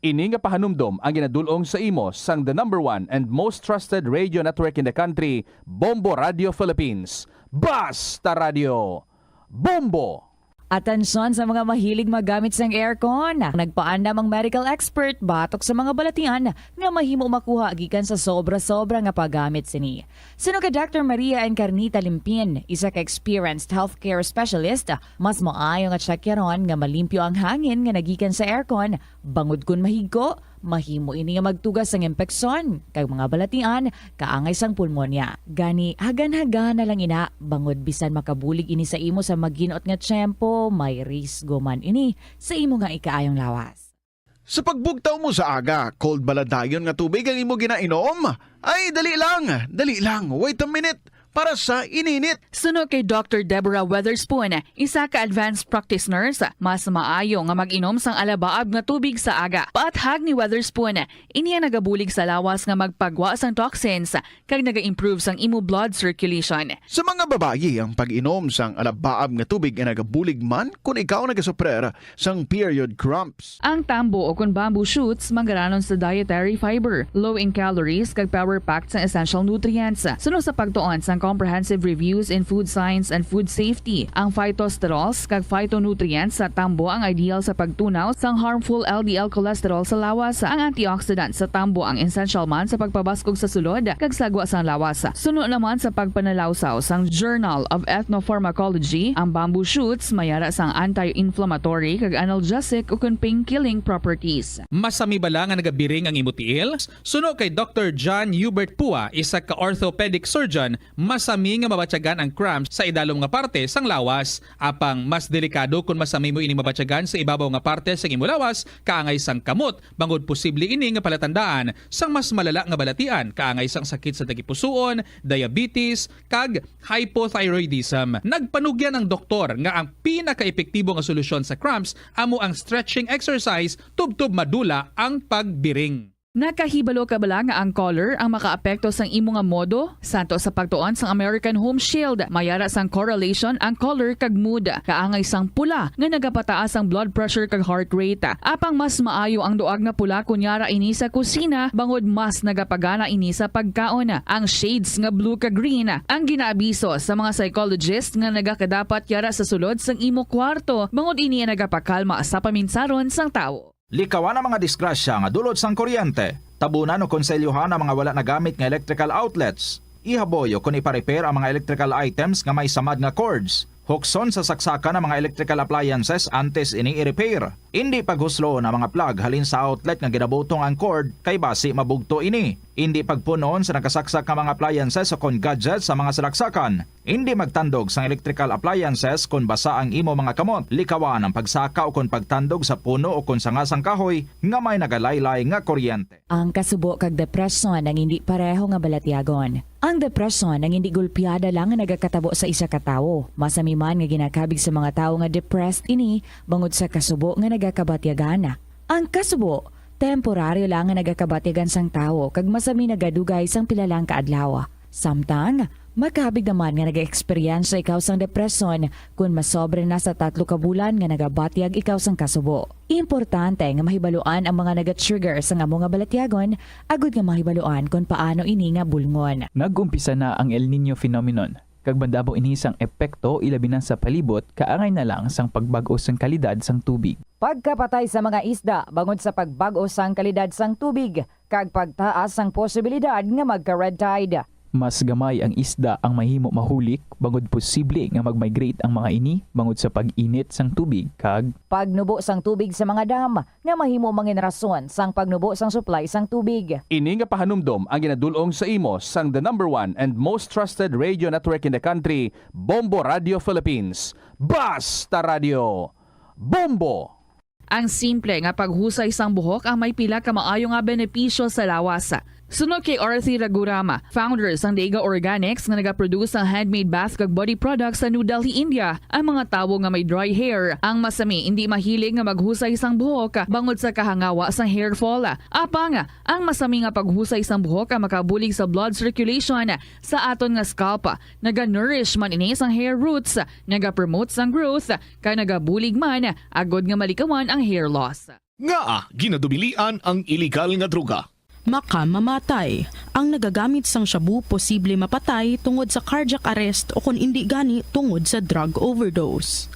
Ini nga pahanumdom ang ginadul-ong sa imo sang the number one and most trusted radio network in the country, Bombo Radio Philippines. Basta Radio Bombo! Atensyon sa mga mahilig magamit sang aircon. Nagpaandam ang medical expert batok sa mga balatian nga mahimo makuha gikan sa sobra-sobra nga paggamit sini. Suno kay Doctor Maria Encarnita Limpin, isa ka experienced healthcare specialist, mas maayo nga tsakyaron nga malimpyo ang hangin nga nagikan sa aircon, bangod kon mahigko, mahimo ini nga magtuga sang impeksyon kag mga balatian kaangay sang pulmonya. Gani, hagan-hagan na lang ina, bangod bisan makabulig ini sa imo sa maghinot nga tiyempo, may risgo man ini sa imo nga ikaayong lawas. Sa pagbugtaw mo sa aga, cold bala dayon nga tubig ang imo ginainom? Ay, dali lang, dali lang, wait a minute, para sa ininit. Suno kay Doctor Deborah Weatherspoon, isa ka advanced practice nurse, mas maayo nga mag-inom sang alabaab nga tubig sa aga. Paathag ni Weatherspoon, ini ang nagabulig sa lawas nga magpagwa sang toxins kag naga-improve sang imo blood circulation. Sa mga babayi, ang pag-inom sang alabaab nga tubig ay nagabulig man kon ikaw nagasuprer sang period cramps. Ang tambo o kon bamboo shoots manggaranon sa dietary fiber, low in calories, kag power-packed sang essential nutrients. Suno sa pagtuon sang Comprehensive Reviews in Food Science and Food Safety, ang phytosterols kag phytonutrients sa tambo ang ideal sa pagtunaw sang harmful L D L cholesterol sa lawas. Ang antioxidant sa tambo ang essential man sa pagpabaskog sa sulod kag sagwa sang lawas. Suno naman sa pagpanalawsaw sang Journal of Ethnopharmacology, ang bamboo shoots may ara sang anti-inflammatory kag analgesic ukon pain-killing properties. Masami bala nga nagabiring ang imo tiil? Suno kay Doctor John Hubert Pua, isa ka orthopedic surgeon, masami nga mabatyagan ang cramps sa idalom nga parte sang lawas. Apang mas delikado kon masami mo ini mabatyagan sa ibabaw nga parte sang imo lawas, kaangay sang kamot, bangod posible ini nga palatandaan sang mas malala nga balatian, kaangay sang sakit sa tagipusoon, diabetes, kag hypothyroidism. Nagpanugyan ang doktor nga ang pinakaepektibo nga solusyon sa cramps amo ang stretching exercise tubtob madula ang pagbiring. Nakahibalo ka bala nga ang color ang makaapekto sang imo nga modo? Santo sa pagtuon sang American Home Shield, may ara sang correlation ang color kag mood. Kaangay sang pula nga nagapataas ang blood pressure kag heart rate. Apang mas maayo ang duag nga pula kon yara ini sa kusina, bangod mas nagapagana ini sa pagkaon. Ang shades nga blue kag green ang ginaabiso sa mga psychologist nga nagakadapat yara sa sulod sang imo kwarto, bangod ini ang nagapakalma sa paminsaron sang tawo. Likawan ang mga disgrasya nga dulot sang kuryente. Tabunan o konselyuhan ang mga wala nagamit nga electrical outlets. Ihaboy o kon ipa-repair ang mga electrical items nga may samad nga cords. Hukson sa saksakan ang mga electrical appliances antes ini i-repair. Indi paghusloon ang mga plug halin sa outlet nga ginabutong ang cord, kay basi mabugto ini. Indi pagpun-on sa nakasaksak nga mga appliances o kon gadgets sa mga salaksakan. Indi magtandog sang electrical appliances kon basa ang imo mga kamot. Likawan ang pagsaka o kon pagtandog sa puno o kon sanga sang kahoy nga may nagalaylay nga kuryente. Ang kasubo kag depresyon ang indi pareho nga balatyagon. Ang depresyon ang indi gulpiada lang nga nagakatabo sa isa ka tawo. Masami man nga ginakabig sa mga tawo nga depressed ini bangod sa kasubo nga nagakabatyagan. Ang kasubo, temporaryo lang nga nagakabatyagan sang tawo kag masami nagadugay sang pila lang ka adlaw. Samtang, makabig naman nga nag-eksperyensya ikaw sang depresyon kon masobra na sa tatlo ka bulan nga nagabatyag ikaw sang kasubo. Importante nga mahibaluan ang mga naga-trigger sang amo nga balatyagon agud nga mahibaluan kon paano ini nga bulngon. Nag-umpisa na ang El Niño phenomenon, kag madamo ini sang epekto ilabi na sa palibot kaangay na lang sang pagbag-o sang kalidad sang tubig. Pagkapatay sa mga isda bangod sa pagbag-o sang kalidad sang tubig kag pagtaas sang posibilidad nga magka-red tide. Mas gamay ang isda ang mahimo mahulik, bangod posible nga mag-migrate ang mga ini bangod sa pag-init sang tubig kag Pagnubo sang tubig sa mga dam nga mahimo mangin rason sang pagnubo sang supply sang tubig. Ini nga pahanumdom ang ginadul-ong sa imo sang the number one and most trusted radio network in the country, Bombo Radio Philippines. Basta Radio Bombo! Ang simple nga paghusay sang buhok ang may pila ka maayo nga benepisyo sa lawas. Suno kay Arthur Ragurama, founder sang Dega Organics nga nagaproduce sang handmade bath kag body products sa New Delhi, India, ang mga tawo nga may dry hair, ang masami indi mahilig nga maghusay sang buhok bangod sa kahangawa sang hair fall. Apang, ang masami nga paghusay sang buhok ang makabulig sa blood circulation sa aton nga scalp. Naga-nourish man ini sang hair roots, nagapromote sang growth, kag nagabulig man agod nga malikawan ang hair loss. Ngaa ginadubilian ang iligal nga droga? Makamamatay. Ang nagagamit sang shabu posible mapatay tungod sa cardiac arrest o kon indi gani tungod sa drug overdose.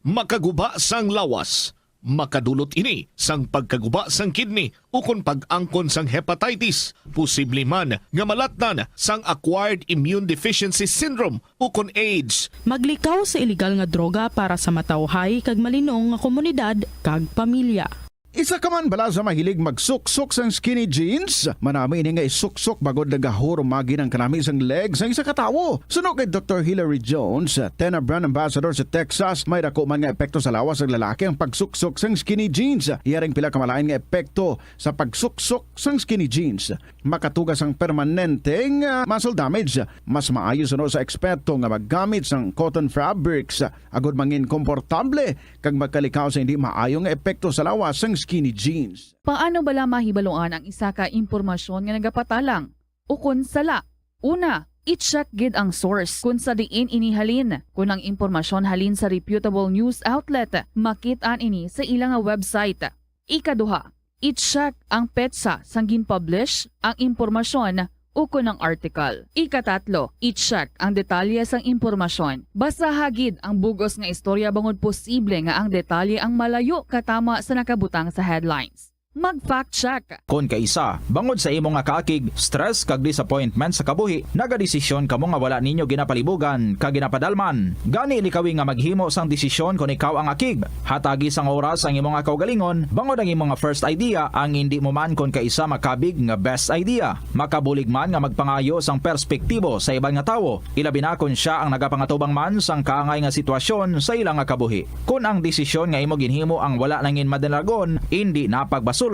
Makaguba sang lawas. Makadulot ini sang pagkaguba sang kidney ukon pag-angkon sang hepatitis, posible man nga malatnan sang acquired immune deficiency syndrome ukon AIDS. Maglikaw sa iligal nga droga para sa matawhay kag malinong nga komunidad kag pamilya. Isa ka man bala sa mahilig magsuksok sang skinny jeans? Manami ini nga isuksok bangod nagahurumagi ang kanami sang leg sang isa ka tawo. Suno kay Doktor Hilary Jones, Tena brand ambassador sa Texas, may dako man nga epekto sa lawas sang lalaki ang pagsuksok sang skinny jeans. Iya ring pila ka malain nga epekto sa pagsuksok sang skinny jeans. Makatuga sang permanente nga muscle damage. Mas maayo suno sa eksperto nga maggamit sang cotton fabrics agod mangin komportable kag makalikaw sa hindi maayo nga epekto sa lawas sang skinny jeans. Paano bala mahibaluan ang isa ka impormasyon nga nagapatalang ukon sala? Una, i-check gid ang source kon sa diin ini halin. Kon ang impormasyon halin sa reputable news outlet, makit-an ini sa ila nga website. Ikaduha, i-check ang petsa sang gin-publish ang impormasyon ukon ang article. Ikatatlo, i-check ang detalye sang impormasyon. Basaha gid ang bug-os nga istorya bangod posible nga ang detalye ang malayo katama sa nakabutang sa headlines. Mag-fact check. Kon kaisa, bangod sa imo nga kaakig, stress kag disappointment sa kabuhi, nagadesisyon kamo nga wala ninyo ginapalibugan kag ginapadalman. Gani, likawi nga maghimo sang desisyon kon ikaw ang akig. Hatagi sang oras ang imo nga kaugalingon, bangod ang imo nga first idea ang indi mo man kon kaisa makabig nga best idea. Makabulig man nga magpangayo sang perspektibo sa iban nga tawo, ilabi na kon sia ang nagapangatubang man sang kaangay nga sitwasyon sa ila nga kabuhi. Kon ang desisyon nga imo ginhimo ang wala nangin madalagon, indi na pagbasulon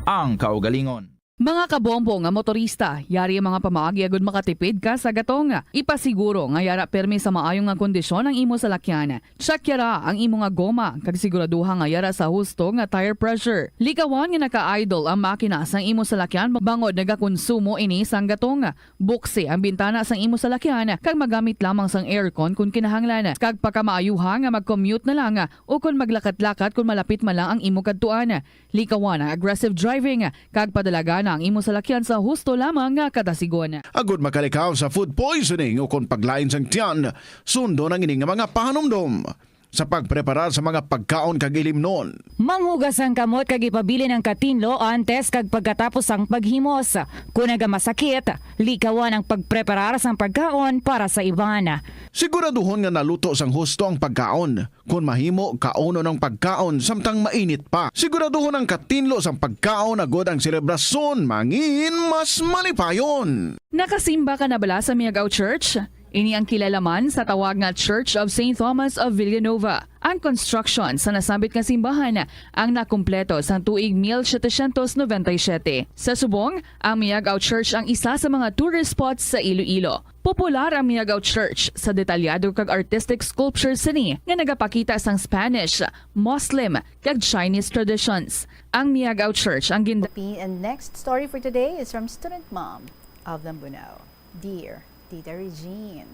ang kaugalingon. Mga kabombo nga motorista, yari ang mga pamaagi agud makatipid ka sa gatong. Ipasiguro nga yara pirmi sa maayo nga kondisyon ang imo salakyan. Check yara ang imo nga goma kag siguraduha nga yara sa husto nga tire pressure. Likawan nga naka-idle ang makina sang imo salakyan bangod nagakonsumo ini sang gatong. Buksi ang bintana sang imo salakyan kag magamit lamang sang aircon kon kinahanglan, kag pakamaayuha nga mag-commute na lang o kon maglakat-lakat kon malapit man lang ang imo kadtuan. Likawan ang aggressive driving kag padalagana ang imo salakyan sa husto lamang nga kadasigon. Agud makalikaw sa food poisoning o kon paglain sang tiyan, sundon ang ini nga mga pahanumdom sa pagpreparar sa mga pagkaon kag ilimnon. Manghugas ang kamot kag ipabilin ang katinlo antes kag pagkatapos sang paghimos. Kon nagamasakit, likawan ang pagpreparar sang pagkaon para sa iban. Siguraduhon nga naluto sang husto ang pagkaon. Kon mahimo, kaunon ang pagkaon samtang mainit pa. Siguraduhon ang katinlo sang pagkaon agud ang selebrasyon mangin mas malipayon. Nakasimba ka na bala sa Miagao Church? Ini ang kilala man sa tawag nga Church of Saint Thomas of Villanova. Ang construction sa nasambit nga simbahan ang nakumpleto sang tuig mil setecientos noventa y siete. Sa subong, ang Miagao Church ang isa sa mga tourist spots sa Iloilo. Popular ang Miagao Church sa detalyado kag artistic sculptures sini nga nagapakita sang Spanish, Muslim, kag Chinese traditions. Ang Miagao Church ang gin- And next story for today is from student mom of Lambunao. Dear Tita Regine,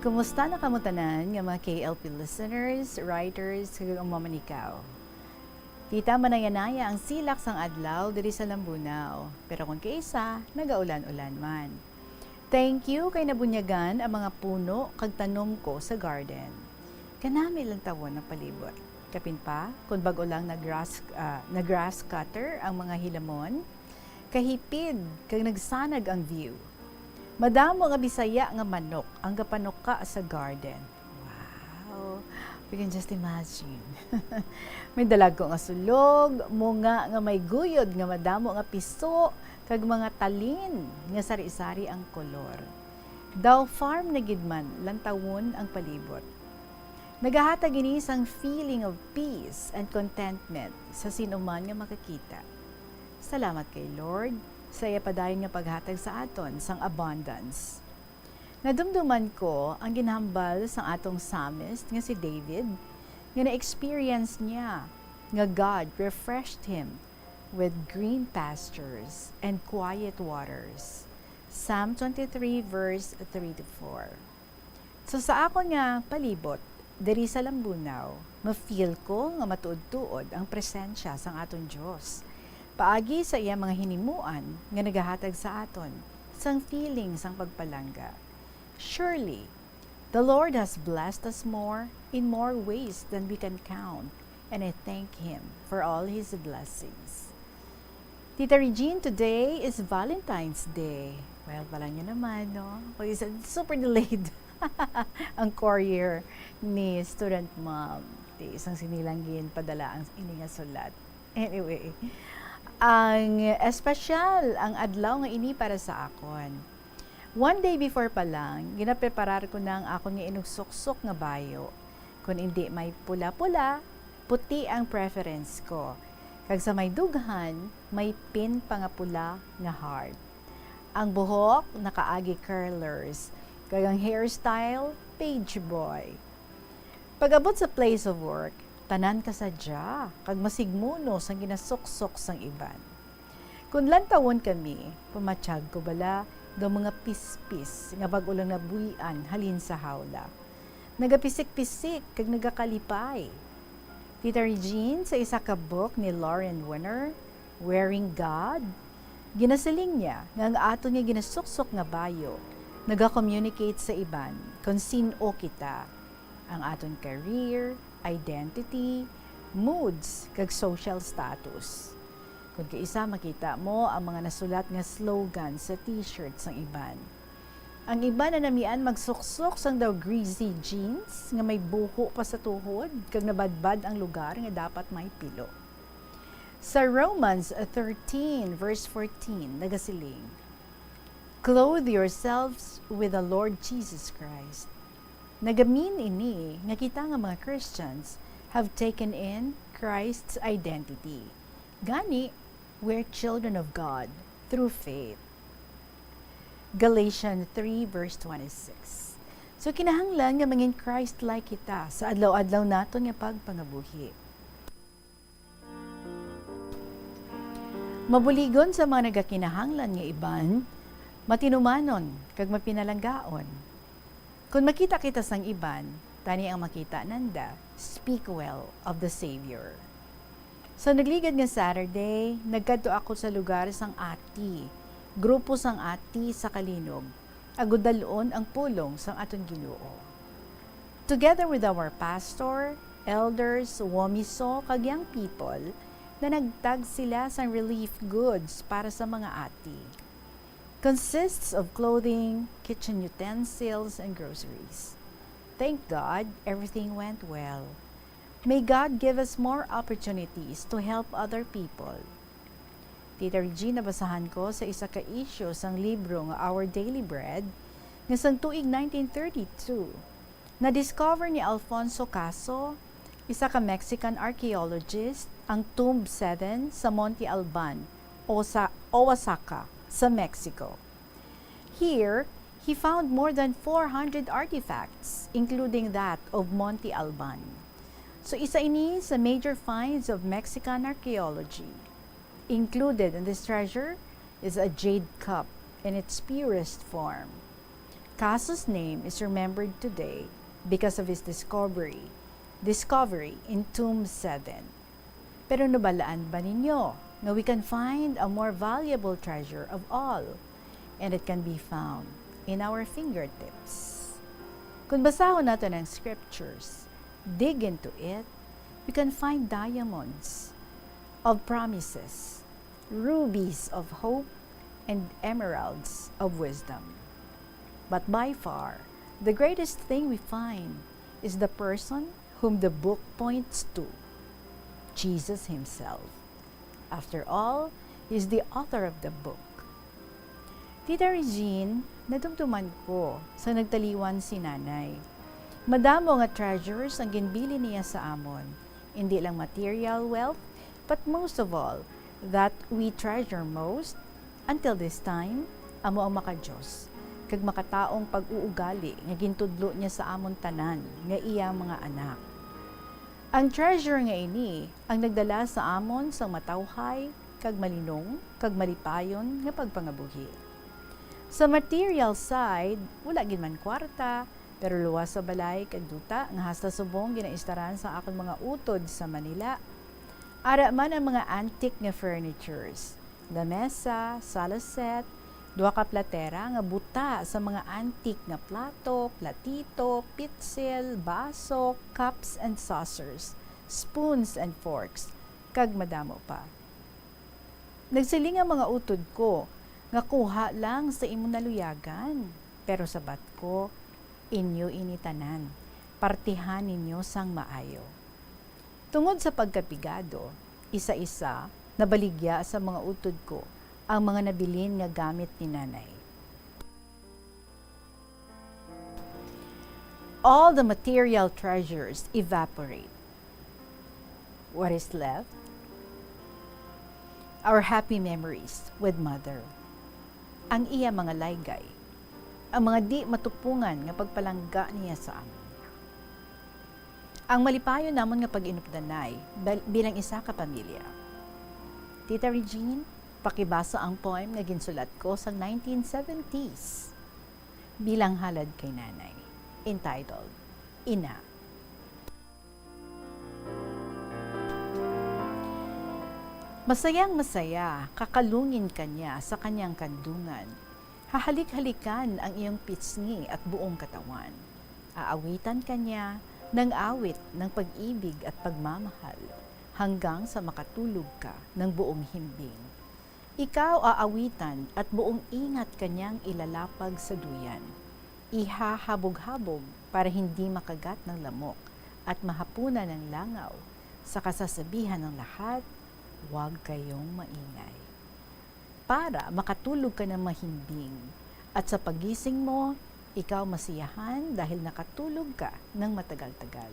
kumusta na kamo tanan nga mga K L P listeners, writers, kag ang mamanikaw? Tita, manayanaya ang silak sang adlaw diri sa Lambunao, pero kon kaisa, nagaulan-ulan man. Thank you kay nabunyagan ang mga puno kag tanom ko sa garden. Kanami lantawon ang palibot. Kapin pa, kon bag-o lang na grass, ah, na grass cutter ang mga hilamon, kahipid kag nagsanag ang view. Madamo nga Bisaya nga manok ang gapanuka sa garden. Wow! We can just imagine. May dalagko nga sulog, munga nga may guyod nga madamo nga piso, kag mga talin nga sari-sari ang kolor. Daw farm na gid man lantawon ang palibot. Nagahatag ini sang feeling of peace and contentment sa sin-o man nga makakita. Salamat kay Lord sa iya padayon nga paghatag sa aton sang abundance. Nadumduman ko ang ginhambal sang atong psalmist nga si David, nga na-experience niya nga God refreshed him with green pastures and quiet waters. Psalm twenty-three, verse three to four. So, sa akon nga palibot, diri sa Lambunao, ma-feel ko nga matuod-tuod ang presensya sang aton Dios paagi sa iya mga hinimuan nga nagahatag sa aton sang feeling sang pagpalangga. Surely, the Lord has blessed us more in more ways than we can count, and I thank Him for all His blessings. Tita Regine, today is Valentine's Day. Well, pala niyo naman, no? Kung isa, super delayed ang courier ni student mom. Di isang sinilang ginpadala ang ini nga sulat. Anyway, ang espesyal ang adlaw nga ini para sa akon. One day before pa lang, ginapreparar ko na ang akon nga inugsuksok nga bayo. Kon indi may pula-pula, puti ang preference ko. Kag sa may dughan, may pin pa nga pula nga heart. Ang buhok, nakaagi curlers, kag ang hairstyle, page boy. Pag-abot sa place of work, tanan kasadya kag masigmuno sang ginasuksok sang iban. Kon lantawon kami, pamatyag ko bala daw mga pispis nga bag-o lang nabuy-an halin sa hawla. Nagapisik-pisik kag nagakalipay. Tita Regine, sa isa ka book ni Lauren Winner, Wearing God, ginasiling niya nga ang aton nga ginasuksok nga bayo naga-communicate sa iban kon sin-o kita, ang aton career, identity, moods, kag social status. Kon kaisa, makita mo ang mga nasulat nga slogan sa t-shirt sang iban. Ang iban nanamian magsuksok sang daw greasy jeans nga may buho pa sa tuhod kag nabadbad ang lugar nga dapat may pilo. Sa Romans thirteen, verse fourteen, nagasiling, "Clothe yourselves with the Lord Jesus Christ." Nagamin ini nga kita nga mga Christians have taken in Christ's identity. Gani, we're children of God through faith. Galatians three, verse twenty-six. So, kinahanglan nga mangin Christ-like kita sa adlaw-adlaw naton nga pagpangabuhi. Mabuligon sa mga nagakinahanglan nga iban, matinumanon kag mapinalanggaon. Kon makita kita sang iban, tani ang makita nanda, speak well of the Savior. Sa nagligad nga Saturday, nagkadto ako sa lugar sang Ati, grupo sang Ati sa Kalinog, agod dal-on ang pulong sang aton Ginoo. Together with our pastor, elders, womiso, kag young people, nanagtag sila sang relief goods para sa mga Ati. Consists of clothing, kitchen utensils, and groceries. Thank God, everything went well. May God give us more opportunities to help other people. Tita Regine, nabasahan ko sa isa ka issue sang libro nga Our Daily Bread nga sang tuig nineteen thirty-two, na-discover ni Alfonso Caso, isa ka Mexican archaeologist, ang Tomb seven sa Monte Alban, o sa Oaxaca, sa Mexico. Here, he found more than four hundred artifacts, including that of Monte Alban. So, isa ini sa major finds of Mexican archaeology. Included in this treasure is a jade cup in its purest form. Caso's name is remembered today because of his discovery, discovery in Tomb seven. Pero nabalaan ba ninyo nga we can find a more valuable treasure of all, and it can be found in our fingertips? Kung basahon naton ang scriptures, dig into it, we can find diamonds of promises, rubies of hope, and emeralds of wisdom. But by far, the greatest thing we find is the person whom the book points to, Jesus himself. After all, he is the author of the book. Tita Regine, nadumduman ko sa nagtaliwan si Nanay. Madamo nga treasures ang ginbilin niya sa amon, indi lang material wealth, but most of all, that we treasure most, until this time, amo ang maka-Dios kag makataong pag-uugali nga gintudlo niya sa amon tanan nga iya mga anak. Ang treasure nga ini ang nagdala sa amon sang matawhay kag malinong kag malipayon nga pagpangabuhi. Sa material side, wala gid man kwarta, pero luwas sa balay kag duta nga hasta subong ginaistaran sa akon mga utod sa Manila. Ara man ang mga antique nga furnitures, lamesa, sala set, duha ka platera nga buta sa mga antique nga plato, platito, pitsil, baso, cups and saucers, spoons and forks, kag madamo pa. Nagsiling ang mga utod ko nga kuha lang sa imo naluyagan, pero sabat ko, inyo ini tanan, partihan ninyo sang maayo. Tungod sa pagkapigado, isa-isa nabaligya sa mga utod ko ang mga nabilin nga gamit ni Nanay. All the material treasures evaporate. What is left? Our happy memories with Mother. Ang iya mga laygay, ang mga di matupungan nga pagpalangga niya sa amon. Ang malipayon namon nga pag-inupdanay bal-, bilang isa ka pamilya. Tita Regine, pakibasa ang poem nga ginsulat ko sang nineteen seventies. Bilang halad kay Nanay, entitled Ina. Masayang masaya, kakalungin ka niya sa kanyang kandungan. Hahalik-halikan ang iyong pisngi at buong katawan. Aawitan ka niya ng awit ng pag-ibig at pagmamahal hanggang sa makatulog ka ng buong himbing. Ikaw aawitan at buong ingat kanyang ilalapag sa duyan. Ihahabog-habog para hindi makagat ng lamok at mahapunan ng langaw, sa kasasabihan ng lahat, "Huwag kayong maingay." Para makatulog ka ng mahimbing, at sa pagising mo, ikaw masiyahan dahil nakatulog ka ng matagal-tagal.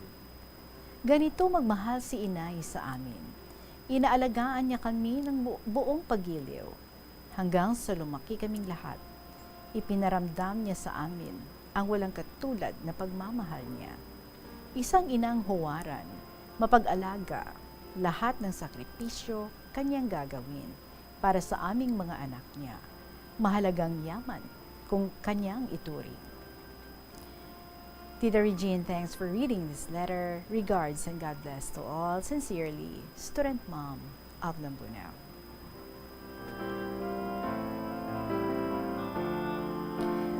Ganito magmahal si Inay sa amin. Inaalagaan niya kami ng bu-, buong pagiliw. Hanggang sa lumaki kaming lahat, ipinaramdam niya sa amin ang walang katulad na pagmamahal niya. Isang inang huwaran, mapag-alaga, lahat ng sakripisyo kanyang gagawin para sa aming mga anak niya. Mahalagang yaman kung kanyang ituring. Tita Regine, thanks for reading this letter. Regards and God bless to all. Sincerely, Student Mom of Lambunao.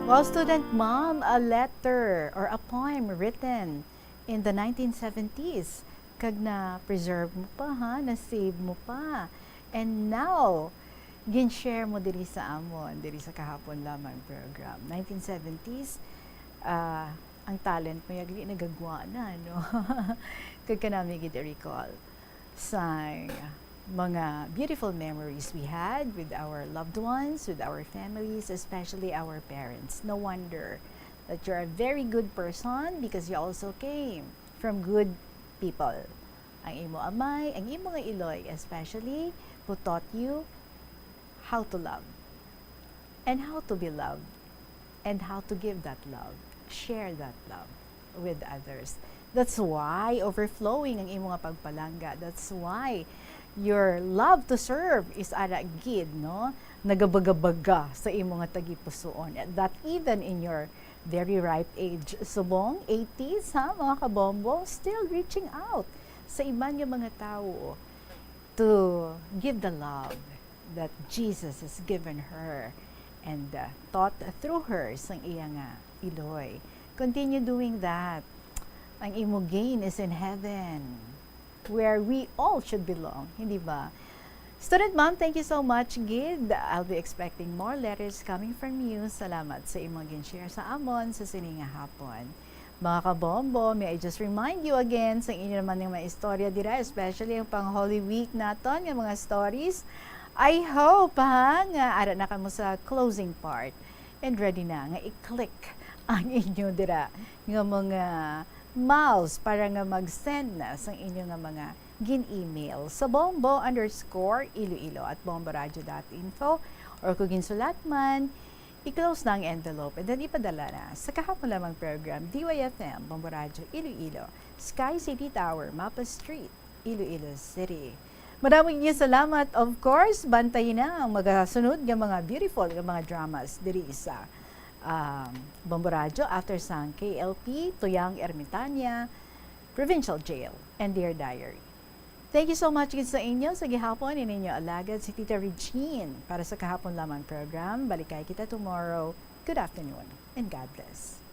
Wow, Student Mom, a letter or a poem written in the nineteen seventies. Kag na-preserve mo pa, ha? Na-save mo pa. And now, gin-share mo diri sa amon, diri sa Kahapon Lamang program. Nineteen seventies, ah, ang talent mo yagli nagagwa na, no? Kag kanami gid i-recall sa mga beautiful memories we had with our loved ones, with our families, especially our parents. No wonder that you're a very good person because you also came from good people. Ang imo amay, ang imo nga iloy, especially, who taught you how to love and how to be loved and how to give that love, share that love with others. That's why overflowing ang imo nga pagpalangga. That's why your love to serve is ara gid, no? Nagabagabaga sa imo nga tagipusoon. That even in your very ripe age, subong eighties, ha, mga kabombo, still reaching out sa iban nga mga tawo to give the love that Jesus has given her and, uh, taught through her sang iya nga iloy. Continue doing that. Ang imo gain is in heaven, where we all should belong, hindi ba? Student Mom, thank you so much gid. I'll be expecting more letters coming from you. Salamat sa imong gin-share sa amon sa sini nga hapon. Mga kabombo, may I just remind you again sa inyo naman nga mga istorya dira, especially ang pang Holy Week naton nga mga stories. I hope, ha, nga ara na kamo sa closing part and ready na nga i-click ang inyo dira nga mga mouse para nga mag-send na sa inyo nga mga gin-email sa bombo underscore iloilo at bomboradio dot info, or kung ginsulat man, i-close na ang envelope and then ipadala na sa kahapon lamang program, D Y F M, Bombo Radio Iloilo, Sky City Tower, Mapa Street, Iloilo City. Madamo ninyo salamat. Of course, bantayi na ang magasunod nga mga beautiful nga mga dramas diri sa, um, Bombo Radio after sang K L P, Tuyang Ermitania, Provincial Jail, and Dear Diary. Thank you so much gid sa inyo. Sa gihapon, ini ninyo alagad si Tita Regine para sa kahapon lamang program. Balikay kita tomorrow. Good afternoon and God bless.